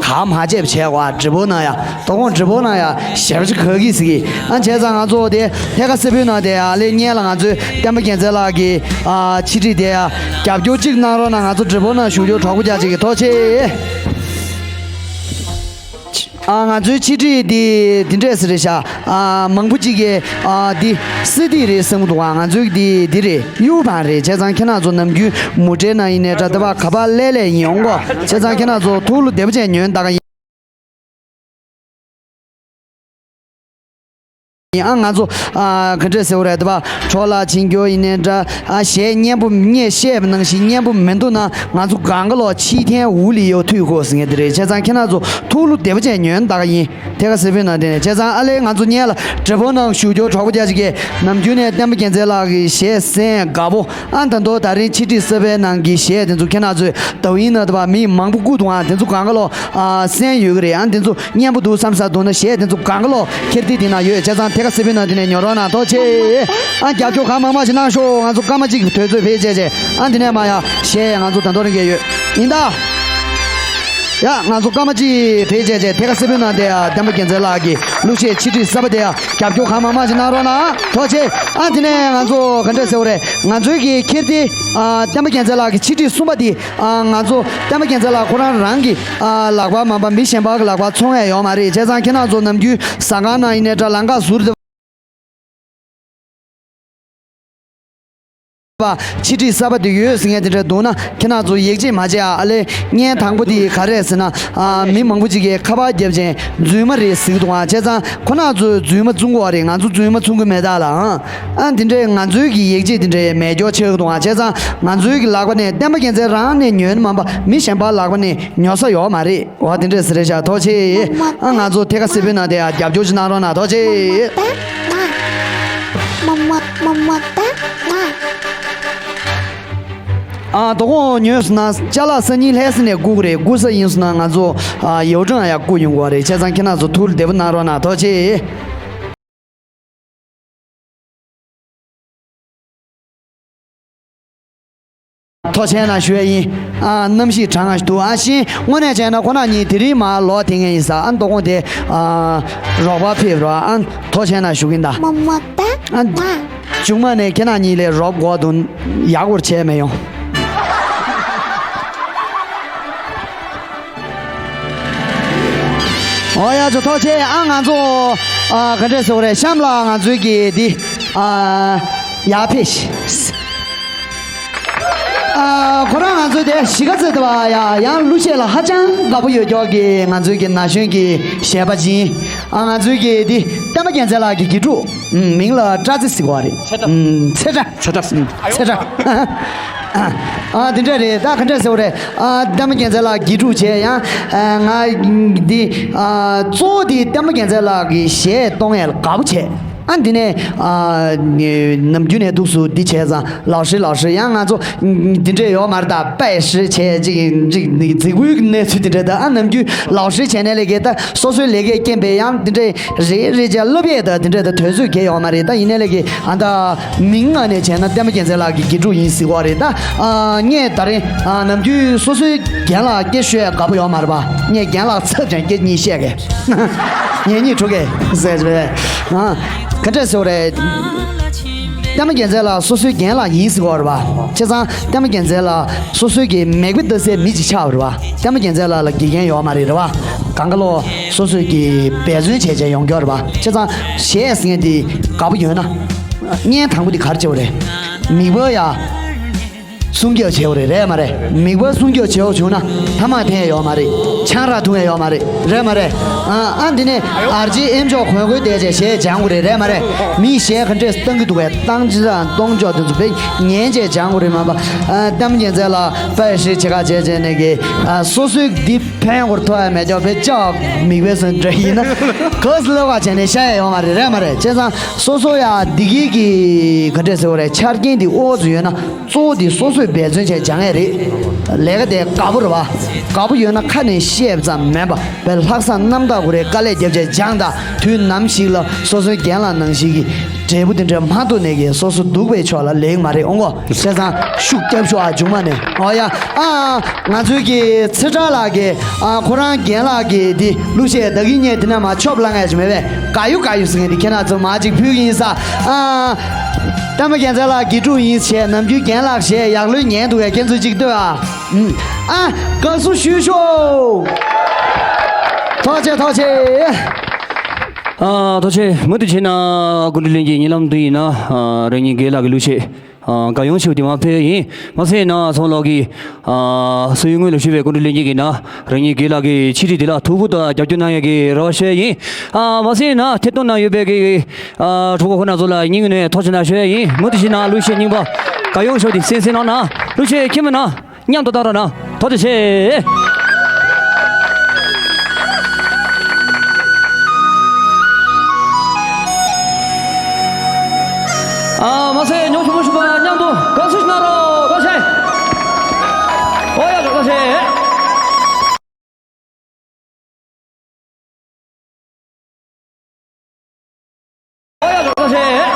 གང་མ་བྱས་པ་བྱས་གོ། ཨ། སྒྲིག་འབོགས་གནང་ཡ། དོ་དགོང་སྒྲིག་འབོགས་གནང་ཡ་ཞེ་པོ་ཅིག་ག་གི་ཟེར་གི། ཨ། བྱས་ཙང་ང་ཚོ་དེ་ཐད་ཀ་སེར་པོའི་ནང་དེ་ཨ་ལེ་སྔོན་ལ་ང་ཚོའི་བསྟན་པ་རྒྱལ་མཚན་ལགས་ཀྱི། ཨ། ཆེད་སྒྲིག་དེ་ཡ་རྒྱབ་སྐྱོར་ཅིག་གནང་རོགས་གནང་། ང་ཚོ་སྒྲིག་འབོགས་ནང་ཞུགས་རྒྱུ་གྲོགས་པོ་རྒྱ་ཆེ་གེ། ཐུགས་རྗེ་ཆེ། ཨ། ང་ཚོའི་ཆེད་སྒྲིག་འདི་འདི་འདྲས་ཟེར་རེད་ཤག་ཨ། མང་པོ་ཅིག་གིས། ཨ། འདི་སི་ཌི་རེད་གསུང་གི་འདུག་ཨ། ང་ཚོའི་འདི་འདི་རེད། གཡུ་བང་རེད། བྱས་ཙང་ཁྱེད་རང་ཚོ་ནམ་རྒྱུན་མུ་འབྲེལ་ནང་ཡིན་ནའི་འདྲ། ད་བར་ག་པར་སླེབས་སླེབས་ཡིན་ཡོང་གོ། བྱས་ཙང་ཁྱེད་རང་ཚོ་ཐུགས་བློ་བདེ་པོ་བྱས་ཉོན་ད་ག་ཡིན། ཨ། ང་ཚོ། ཨ། ག་འདྲས་ཟེར་བ་རེད། ད་བར་འཕྲོ་བརླག་ཕྱིན་རྒྱུ་ཡིན་ནའི་འདྲ། ཨ། གཞས་སྙན་པོ་ངས་བཤད་པ་ནང་བཞིན་སྙན་པོ་མི་འདུག་ན་ང་ཚོ་གང་ག་ལོག་ཕྱི་ཐེན་འུ་ལི་ཡོ་ཐུས་ཁོ་ཟེར་མཁན་དེ་རེད། བྱས་ཙང་ཁྱེད་རང་ཚོ་ཐུགས་བློ་བདེ་པོ་བྱས་ཉོན་ད་ག་ཡིན། ཐད་ཀ་སེར་པོའི་ནང་དེ་ནས། བྱས་ཙང་ཨ་ལེ་ང་ཚོ་སྔོན་ལ་སྒྲིག་འབོགས་ནང་ཞུགས་རྒྱུ་གྲོགས་པོ་རྒྱ་ཆེ་གེ་ནམ་རྒྱུན་ནས་བསྟན་པ་རྒྱལ་མཚན་ལགས་ཀྱི་གཞས་གསན་དགའ་པོ། ཨ། ད་དུང་ད་རིང་ཆེད་སྒྲིག་གསར་པའི་ནང་གི་གཞས་དེ་ཚོ་ཁྱེད་རང་ཚོས་ད་ཡིན་ན་ད་བར་མི་མང་པོ་བཀུག་འདུག་ཨ། དེ་ཚོ་གང་ག་ལོག་ཨ། གསན་ཡོད་ཀྱི་རེད། ཨ། དེ་ཚོ་སྙན་པོ་འདུག་བསམ་ས་འདུག་ན་གཞས་དེ་ཚོ་གང་ག་ལོག་ཁྱེར་ཏེ་དེ་ན་ཡོད། བྱས་ཙང་ཐད་ཀ་སེར་པོའི་ནང་དེ་ནས་ཉོ་རོགས་གནང་། ཐུགས་རྗེ་ཆེ། ཨ། རྒྱབ་སྐྱོར་གང་མང་མང་ཞིག་གནང་ཤོག་ང་ཚོ་སྐར་མ་གཅིག་གི་དུས་ཚོད་ཕེབས་བྱས་བྱས། ཨ། དེ་ནས་མ་ཡ་གཞས་ང་ཚོ་ད་དུང་རིང་གི་ཡོད་ཡིན་ད། ཡ། ང་ཚོ་སྐར་མ་གཅིག་ཕེབས་བྱས་བྱས་ཐད་ཀ་སེར་པོའི་ནང་དེ་ཡ་བསྟན་པ་རྒྱལ་མཚན་ལགས་ཀྱི་གླུ་གཞས་ཆེད་སྒྲིག་གསར་པ་དེ་ཡ་རྒྱབ་སྐྱོར་གང་མང་མང་ཞིག་གནང་རོགས་གནང་། ཐུགས་རྗེ་ཆེ། ཨ། དེ་ནས་ང་ཚོ་ག་འདྲས་ཟེར་བ་རེད། ང་ཚོའི་གི་ཁྱེར་ཏེ། ཨ། བསྟན་པ་རྒྱལ་མཚན་ལགས་ཀྱི་ཆེད་སྒྲིག་གསུམ་པ་དེ། ཨ། ང་ཚོ་བསྟན་པ་རྒྱལ་མཚན་ལགས་ཁོ་རང་རང་གི། ཨ། ལག་པ་མ་པ་མི་གཞན་པ་གི་ལག་པ་འཚོང་ཡ་ཡོད་མ་རེད། བྱས་ཙང་ཁྱེད་རང་ཚོ་ནམ་རྒྱུན་ཟ་ཁང་ནང་ཡིན་ནའི་འདྲ། ལམ་ཁ་ཟུར་དེ་བ་ཆེད་སྒྲིག་གསར་པ་དེ་ཡོད་ཟེར་མཁན་དེ་འདྲ་འདུག་ན་ཁྱེད་རང་ཚོ་ཡིད་ཆེས་མ་བྱེད་ཨ། ཨ་ལེ་བརྙན་དང་པོ་དེ་ག་རེ་རེད་ཟེར་ན། ཨ། མི་མང་པོ་ཅིག་གིས་ཁ་པར་རྒྱབ་ཅིང་རྫུན་མ་རེད་ཟེར་གི་འདུག་ཨ། བྱས་ཙང་ཁོ་རང་ཚོས་རྫུན་མ་བཙོང་གི་ཡོད་རེད། ང་ཚོ་རྫུན་མ་བཙོང་གི་མེད་ད་ལ། ཨ། ཨ། དེ་འདྲས་ང་ཚོའི་གི་ཡིད་ཆེས་དེ་འདྲས་མེད་སྐྱོ་ཆགས་གི་འདུག་ཨ། བྱས་ཙང་ང་ཚོའི་གི་ལག་པ་ནས་བསྟན་པ་རྒྱལ་མཚན་རང་ནས་ཉོས་ན་མ་པ་མི་གཞན་པ་ལག་པ་ནས་ཉོ་ས་ཡོད་མ་རེད། འོ། དེ་འདྲས་ཟེར་རེད་ཤག་ཐུགས་རྗེ་ཆེ། ཨ། ང་ཚོ་ཐད་ཀ་སེར་པོའི་ནང་དེ་ཡ་རྒྱབ་སྐྱོར་ཅིག་གནང་རོགས་གནང་། ཐུགས་རྗེ་ཆེ། ཨ། དོ་དགོང་ཉོས་སོང་ན་ཅ་ལག་སང་ཉིན་ལྷ་ས་ནས་སྒུག་གི་རེད། སྒུག་ས་ཡིན་སོང་ན་ང་ཚོ། ཨ། ཡའོ་ཀྲང་ཡ་སྒུག་ཡོང་གི་རེད། བྱས་ཙང་ཁྱེད་རང་ཚོ་ཐུགས་བདེ་པོ་གནང་རོགས་གནང་། ཐུགས་རྗེ་ཆེ། ཐུགས་རྗེ་གནང་ཞུ་ཡ་ཡིན། ཨ། གནམ་གཤིས་གྲང་ང་ཞིག་འདུག་ཨ། ཤིང་དངོས་གནས་བྱས་ན་ཁོ་རང་གཉིས་དེ་རིང་མར་ལོག་ཐེངས་ངེས་ཡིན་ས། ཨ། དོ་དགོང་དེ། ཨ། རོགས་པ་ཕེབས་རོགས། ཨ། ཐུགས་རྗེ་གནང་ཞུ་གིན་ད། ཨ། མཆུ་མ་ནས་ཁྱེད་རང་གཉིས་ལས་རོབ་གོ་དུ་ཡག་པོར་བྱས་མེད་ཡོང་། ཨོ་ཡ། ཇོ་ཐོག་ཆེ། ཨ། ང་ཚོ། ཨ། ག་འདྲས་ཟེར་བ་རེད། གཤམ་ལ་ང་ཚོའི་གི་འདི། ཨ། ཡར་ཕེབས་ཤིག་ཨ། ཨ། ཁོ་རང་ང་ཚོའི་དེ་གཞིས་ཀ་རྩེ་དུ་བ་ཡ་ཡང་གླུ་གཞས་ལ་ཧ་ཅང་དགའ་པོ་ཡོད་ཀྱོག་གི་ང་ཚོའི་གི་ན་གཞོན་གྱི་གཞས་པ་ཅིག་ཡིན། ཨ། ང་ཚོའི་གི་འདི་བསྟན་པ་རྒྱལ་མཚན་ལགས་ཀྱི་དགེ་ཕྲུག་ཨུམ། མིང་ལ་བཀྲ་ཚེ་ཟེར་གོ་བ་རེད། ཚེ་བཀྲ། ཨུམ། ཚེ་བཀྲ། ཚེ་བཀྲ། ཨུམ། ཚེ་བཀྲ། ཨ། དེ་འདྲ་རེད། ད་ག་འདྲ་ཟེར་བ་རེད། ཨ། བསྟན་པ་རྒྱལ་མཚན་ལགས་དགེ་ཕྲུག་བྱས་ཡང་། ཨ། ང་འདི། ཨ། གཙོ་བོ་འདི་བསྟན་པ་རྒྱལ་མཚན་ལགས་ཀྱི་གཞས་གཏོང་ཡས་ལ་དགའ་པོ་བྱས། ཨ། འདི་ནས། ཨ། ནམ་རྒྱུན་ནས་འདུག་སུ་འདི་བྱས་ཙང་ལགས་སེ་ལགས་སེ་ཡང་ང་ཚོ་འདི་འདྲས་ཡོད་མ་རེད། ད་པའི་ཧྲི་བྱས་ཅིག་ཅིག་ནི་རྫིག་པོའི་གནས་ཚུལ་འདི་འདྲས། ད་ཨ་ནམ་རྒྱུན་ལགས་སེ་བྱས་ནས་ལས་ཀའི་ད་སོ་སོའི་ལས་ཀའི་རྐྱེན་པས་ཡང་འདི་འདྲས་རེ་རེ་བྱས་སློབ་ཡས་ད་འདི་འདྲས་ད་དུས་ཚོད་རྒྱས་ཡོད་མ་རེད། ད་ཡིན་ནའི་ལས་ཀའི་ཨ་ད་མིང་ང་ནས་བྱས་ན་བསྟན་པ་རྒྱལ་མཚན་ལགས་ཀྱི་དགེ་ཕྲུག་ཡིན་ཟེར་བ་རེད། ད་ཨ་ངས་ད་རེས་ཨ་ནམ་རྒྱུན་སོ་སོའི་རྒན་ལགས་སྐད་ཤོད་ཡ་དགའ་པོ་ཡོད་མ་རེད་པ། ངས་རྒན་ལགས་ཚབ་ཀྱང་སྐད་གཉིས་བཤད་གས། ངས་གཉིས་འཁྲུག་གས་ཟེར་བས། ཨ། ག་འདྲས་ཟེར་བ་རེད། བསྟན་པ་རྒྱལ་མཚན་ལགས་སོ་སོའི་རྒན་ལགས་ཡིན་ཟེར་བ་རེད་པ། བྱས་ཙང་བསྟན་པ་རྒྱལ་མཚན་ལགས་སོ་སོའི་གི་མིག་དཔེ་ལྟ་སའི་མི་ཅིག་ཆགས་པ་རེད་པ། བསྟན་པ་རྒྱལ་མཚན་ལགས་ལ་དགེ་རྒན་ཡོད་མ་རེད་རེད་པ། གང་ག་ལོ་སོ་སོའི་གི་འབད་བརྩོན་བྱས་བྱས་ཡོང་རྒྱུ་རེད་པ། བྱས་ཙང་གཞས་ཟེར་མཁན་དེ་དགའ་པོ་ཡོད་ན། བརྙན་དང་པོ་དེ་ག་རེ་བྱེད་པ་རེད། མིག་དཔེ་ཡ། སྲུང་སྐྱོབ་བྱེད་དགོས་རེད། རེད་མ་རེད། མིག་དཔེ་སྲུང་སྐྱོབ་བྱེད་དགོས་བྱུང་ན་ཐ་མག་འཐེན་ཡ་ཡོད་མ་རེད། ཆང་རག་འཐུང་ཡ་ཡོད་མ་རེད། རེད་མ་རེད། ཨ་ཨ་འདི་ནས་ཨར་ཇི་ཨེམ་ཅོག་གོན་གོས་བསྡད་བྱས་གཞས་སྦྱང་དགོས་རེད། རེད་མ་རེད། མིས་གཞས་ག་འདྲས་བཏང་གི་འདུག་གས། བཏང་ཅི་དང་གཏོང་ཅོག་དེ་ཚོ་བས་ཉན་བྱས་སྦྱང་དགོས་རེད་མ་པ། ཨ་གཏམ་ཉན་ཚད་ལ་པའི་ཧྲི་ཆེ་ཁ་བྱས་བྱས་ནས་གི། ཨ་སོ་སོའི་འདི་ཕན་ཡོན་ཐོགས་ཡ་མེད་ཅོག་བས་ཅོག་མིག་དཔེ་སོན་འདྲ་ཡིན་ན་གོས་སུ་ལོག་ག་བྱས་ནས་ཤ་ཡ་ཡོད་མ་རེད། རེད་མ་རེད། བྱས་ཙང་སོ་སོ་ཡ་འདི་གི་གི་ག་འདྲས་ཟེར་བ་རེད། ཆ་རྐྱེན་འདི་ཨོ་ཙམ་ཡོད་ན། གཙོ་བོ་དེ་སོ་སོས་འབད་བརྩོན་བྱས་སྦྱང་ཡས་རེད། ལས་ཀ་དེ་དགའ་པོ་རེད་པ། དགའ་པོ་ཡོད་ན་ཁ་ནས་བཤད་ཙམ་མིན་པ་བས་ལྷག་བསམ་རྣམ་དག་དགོས་རེད། དཀའ་ལས་རྒྱབ་བྱས་སྦྱངས་དང་དུས་ནམ་ཞིག་ལ་སོ་སོའི་རྒན་ལགས་ནང་བཞིན་གྱི་འབྲས་བུ་དེ་འདྲ་མ་ཐོབ་ནས་ཀྱི་སོ་སོ་སྡུག་པའི་ཕྱོགས་ལ་ལེགས་མ་རེད། ཨོ་ངོ་བྱས་ཙང་ཤུགས་རྒྱབ་ཤོག་ཨ། མཇུག་མ་ནས་ཨོ་ཡ་ཨ་ང་ཚོའི་གི་ཚེ་བཀྲ་ལགས་ཀྱི་ཨ་ཁོ་རང་རྒན་ལགས་ཀྱི་འདི་གླུ་གཞས་བདག་གི་ཉེ་དེ་ན་མ་ཆོབ་ལ་ངས་ཅི་མེད་པས་ག་ཡུ་ག་ཡུ་ཟེར་མཁན་འདི་ཁྱེད་རང་ཚོ་མ་ཅིག་ཕུལ་གི་ཡིན་ས་ཨ། བསྟན་པ་རྒྱལ་མཚན་ལགས་དགེ་ཕྲུག་ཡིན་ཞེས་ནམ་རྒྱུན་རྒན་ལགས་ཞེས་ཡག་ལོས་ཉན་འདུག་གས། ཁྱེད་ཚོས་ཅིག་ལྟོས་ཨ། ཨ་དགའ་བསུ་ཞུ་ཤོག་ཐུགས་རྗེ་ཆེ། ཐུགས་རྗེ་ཆེ། ཨ་ཐུགས་རྗེ་ཆེ། མུ་མཐུད་བྱས་ན་སྐུ་མགྲོན་ལྷན་རྒྱས་ཉེ་ལམ་དུ་ཡིན་ན་ཨ་རང་ཉིད་རྒན་ལགས་ཀྱི་གླུ་གཞས་ཨ་དགའ་ཡོང་ཆེ་བ་དེ་མ་ཕེབས་ཡིན། མ་ཟད་ན་ཚོང་ལོག་གི་ཨ་སོ་ཡུལ་དངོས་ལ་བཞུགས་པའི་སྐུ་མགྲོན་ལྷན་རྒྱས་ཀྱིས་ན་རང་ཉིད་རྒན་ལགས་ཀྱི་ཆེད་སྒྲིག་དེ་ལ་ཐུགས་ཁུར་དང་རྒྱབ་སྐྱོར་གནང་ཡས་ཀྱི་རེ་བ་ཞུ་ཡས་ཡིན། ཨ་མ་ཟད་ན་ཐད་གཏོང་ནང་ཡོད་པའི་གི་ཨ་གྲོགས་པོ་ཁོ་ན་ཚོ་ལ་སྙིང་ནས་ཐུགས་རྗེ་གནང་ཞུ་ཡས་ཡིན། མུ་མཐུད་བྱས་ན་གླུ་གཞས་རྙིང་པ་དགའ་ཡོང་ཆེ་བ་དེ་གསན་གསན་གནང་ན། གླུ་གཞས་མཁྱེན་པ་ན་མཉམ་དུ་བཏང་རོགས་གནང་། ཐུགས་རྗེ་ཆེ། ཨ་མ་ཟད་ཉོ་ཆུང་མོ་ཞུ་བ་མཉམ་དུ་དགའ་བསུ་ཞིག་གནང་རོགས། ཐུགས་རྗེ་ཆེ། ཨོ་ཡ་དགའ་བསུ་ཆེ། ཨོ་ཡ་དགའ་བསུ་ཆེ།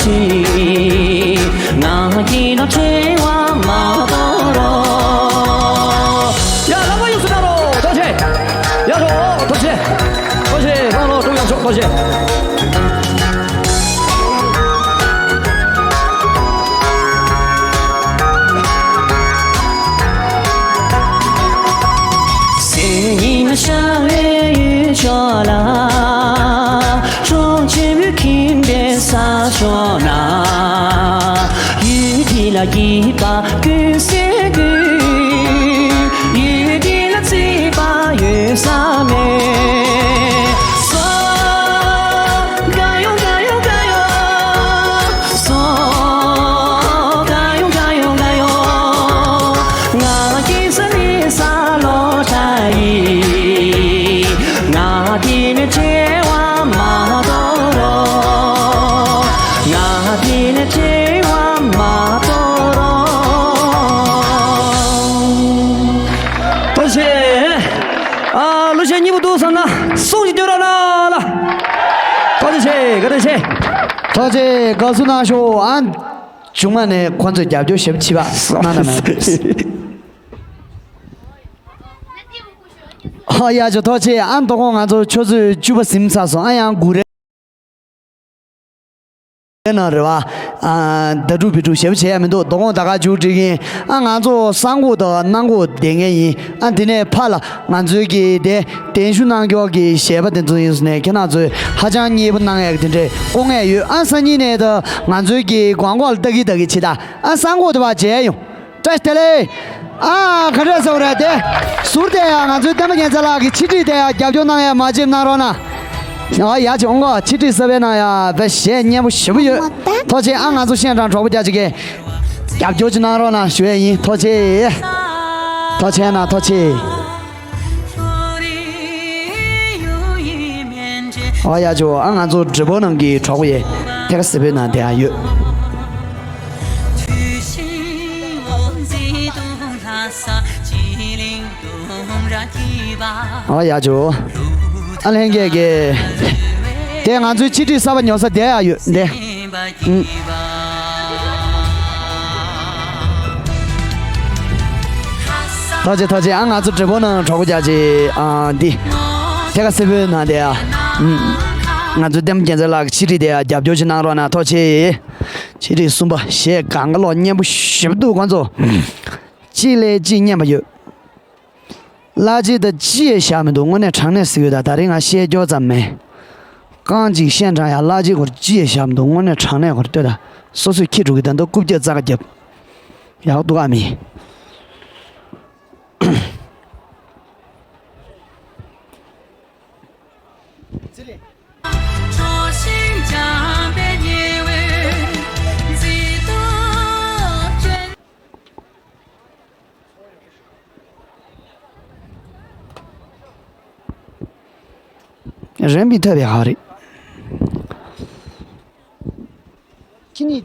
ང་གིས་ནི་བྲེལ་བ་མ་དོར་རོ། ཡ་ལག་པ་ཡོངས་སུ་གནང་རོགས། ཐུགས་རྗེ་ཆེ། ཡ་རོགས་ཐུགས་རྗེ་ཆེ། ཐུགས་རྗེ་ཆེ། ལག་པ་ཡོངས་སུ་གནང་རོགས། ཐུགས་རྗེ་ཆེ། གསེར་ཉི་མ་ཤར་བའི་ཡུལ་ཕྱོགས་ལ། གྲོང་ཁྱེར་མུན་ཁྱིམ་པའི་ས་ཕྱོགས་ན། ཡུལ་འདི་ལ་སྐྱིད་པ་ཀུན་གསལ་ཀུན། ཡུལ་འདི་ལ་བརྩེ་བ་ཡོད་ས་མེད། སོ། ག་ཡོང་ག་ཡོང་ག་ཡོང་། སོ། ག་ཡོང་ག་ཡོང་ག་ཡོང་། ང་གིས་ས་ནི་ས་ལོ་ཏ་ཡི། ང་གིས་ནི་བྲེལ་བ་མ་དོར་རོ། ང་གིས་ནི་བྲེལ་བ་མ་དོར་རོ། ཐུགས་རྗེ་ཆེ། ཨ། ལོ་ཤས་གཉིས་པོ་འདུག་བསམ་ན་གསུང་ཞིག་སྟོན་རོགས་གནང་ལ། ཐུགས་རྗེ་ཆེ། བཀའ་དྲིན་ཆེ། ཐུགས་རྗེ་དགའ་བསུ་གནང་ཤོག། ཨ། བྱུང་མ་ནས་ཁོང་ཚོས་རྒྱབ་སྐྱོར་ཞེ་པོ་བྱེད་པ་གནང་ན་མེད། ཨ། ཡ་ཇོ་ཐུགས་རྗེ་ཆེ། ཨ། དོ་དགོང་ང་ཚོ་ཆུ་ཚོད་བཅུ་པ་ཟིན་ཚར་སོང་། ཨ། ཡང་སྒུག་རེ་ནང་རེད་བ། ཨ། ད་དྲུག་བི་དྲུག་ཞེ་པོ་བྱེད་ཡ་མི་འདུག། དོ་དགོང་ད་ག་མཇུག་སྒྲིལ་གིན། ཨ། ང་ཚོ་གསང་སྒོ་དང་གནང་སྒོ་བསྡད་མཁན་ཡིན། ཨ། འདི་ནས་ཕར་ལ་ང་ཚོའི་གི་དེ་གདན་ཞུ་གནང་རྒྱུ་གི་ཞལ་པར་དེ་ཚོ་ཡིན་ཟེར་ནས་ཁྱེད་རང་ཚོས་ཧ་ཅང་མཉེས་པོ་གནང་ཡ་གི་དེ་འདྲས་བསྐུར་མཁན་ཡོད། ཨ། སང་ཉིན་ནས་ད་ང་ཚོའི་གི་སྒོ་ང་ལ་ལྟ་གི་ལྟ་གི་བྱེད་ད། ཨ། གསང་སྒོ་དེ་བ་མཇལ་ཡོང་། བཀྲ་ཤིས་བདེ་ལེགས། ཨ། ག་འདྲས་སོང་རེད་དེ། ཟུར་དེ་ཡང་ང་ཚོའི་བསྟན་པ་རྒྱལ་མཚན་ལགས་ཀྱི་ཆེད་སྒྲིག་དེ་ཡང་རྒྱབ་སྐྱོར་གནང་ཡ་མ་བརྗེད་གནང་རོགས་གནང་། ཨ། ཡ་ཅི་ཨོང་གོ་ཆེད་སྒྲིག་གསར་པའི་ནང་ཡ་བས་གཞས་སྙན་པོ་ཞེ་པོ་ཡོད། ཐུགས་རྗེ་ཆེ། ཨ། ང་ཚོ་ཤན་ཀྲང་གྲོགས་པོ་རྒྱ་ཆེ་གེ་རྒྱབ་སྐྱོར་ཅིག་གནང་རོགས་གནང་ཞུ་ཡས་ཡིན། ཐུགས་རྗེ་ཆེ། ཐུགས་རྗེ་ཆེ་གནང་། ཐུགས་རྗེ་ཆེ། ཨོ་ཡ་ཇོ། ཨ། ང་ཚོ་འབྲི་བོ་ནང་གི་གྲོགས་པོ་ཡས་ཐད་ཀ་སེར་པོའི་ནང་དེ་ཡང་ཡོད། ཨོ་ཡ་ཇོ། ཨ། ལྷན་རྒྱས་ཀྱི་དེ་ང་ཚོའི་ཆེད་སྒྲིག་གསར་པ་ཉོ་ས་དེ་ཡང་ཡོད་འདི། ཐུགས་རྗེ་ཆེ། ཐུགས་རྗེ་ཆེ། ཨ། ང་ཚོ་འབྲི་བོ་ནང་གྲོགས་པོ་རྒྱ་ཆེ། ཨ། འདི་ཐད་ཀ་སེར་པོའི་ནང་དེ་ཡ། ང་ཚོ་བསྟན་པ་རྒྱལ་མཚན་ལགས་ཀྱི་ཆེད་སྒྲིག་དེ་ཡ་རྒྱབ་སྐྱོར་ཅིག་གནང་རོགས་གནང་། ཐུགས་རྗེ་ཆེ། ཆེད་སྒྲིག་གསུམ་པ་གཞས་གང་ག་ལོག་སྙན་པོ་ཞེ་པོ་འདུག། ཁོང་ཚོ་གཅིག་ལས་གཅིག་སྙན་པ་ཡོད། གླ་ཆ་ད་ཅི་ཡང་བཞག་མི་འདུག། དངོས་གནས་དྲང་གནས་ཟེར་གྱི་ཡོད། ད་ད་རིང་ང་བཤད་རྒྱུ་ཙམ་མེད། རྐང་གཅིག་ཤན་ཀྲང་ཡང་གླ་ཆ་སྐོར་ཅི་ཡང་བཞག་མི་འདུག། དངོས་གནས་དྲང་གནས་སྐོར་ལྟོས་ད། སོ་སོས་ཁྱི་འགྲོ་གི། ད་འདུག་རྐུབ་བཀྱག་རྩ་ཁ་རྒྱབ། ཡག་འདུག་ཨ་མི། རིམ་པས་ཐོས་པའི་ཧ་རེད། ཁྱི་ནི།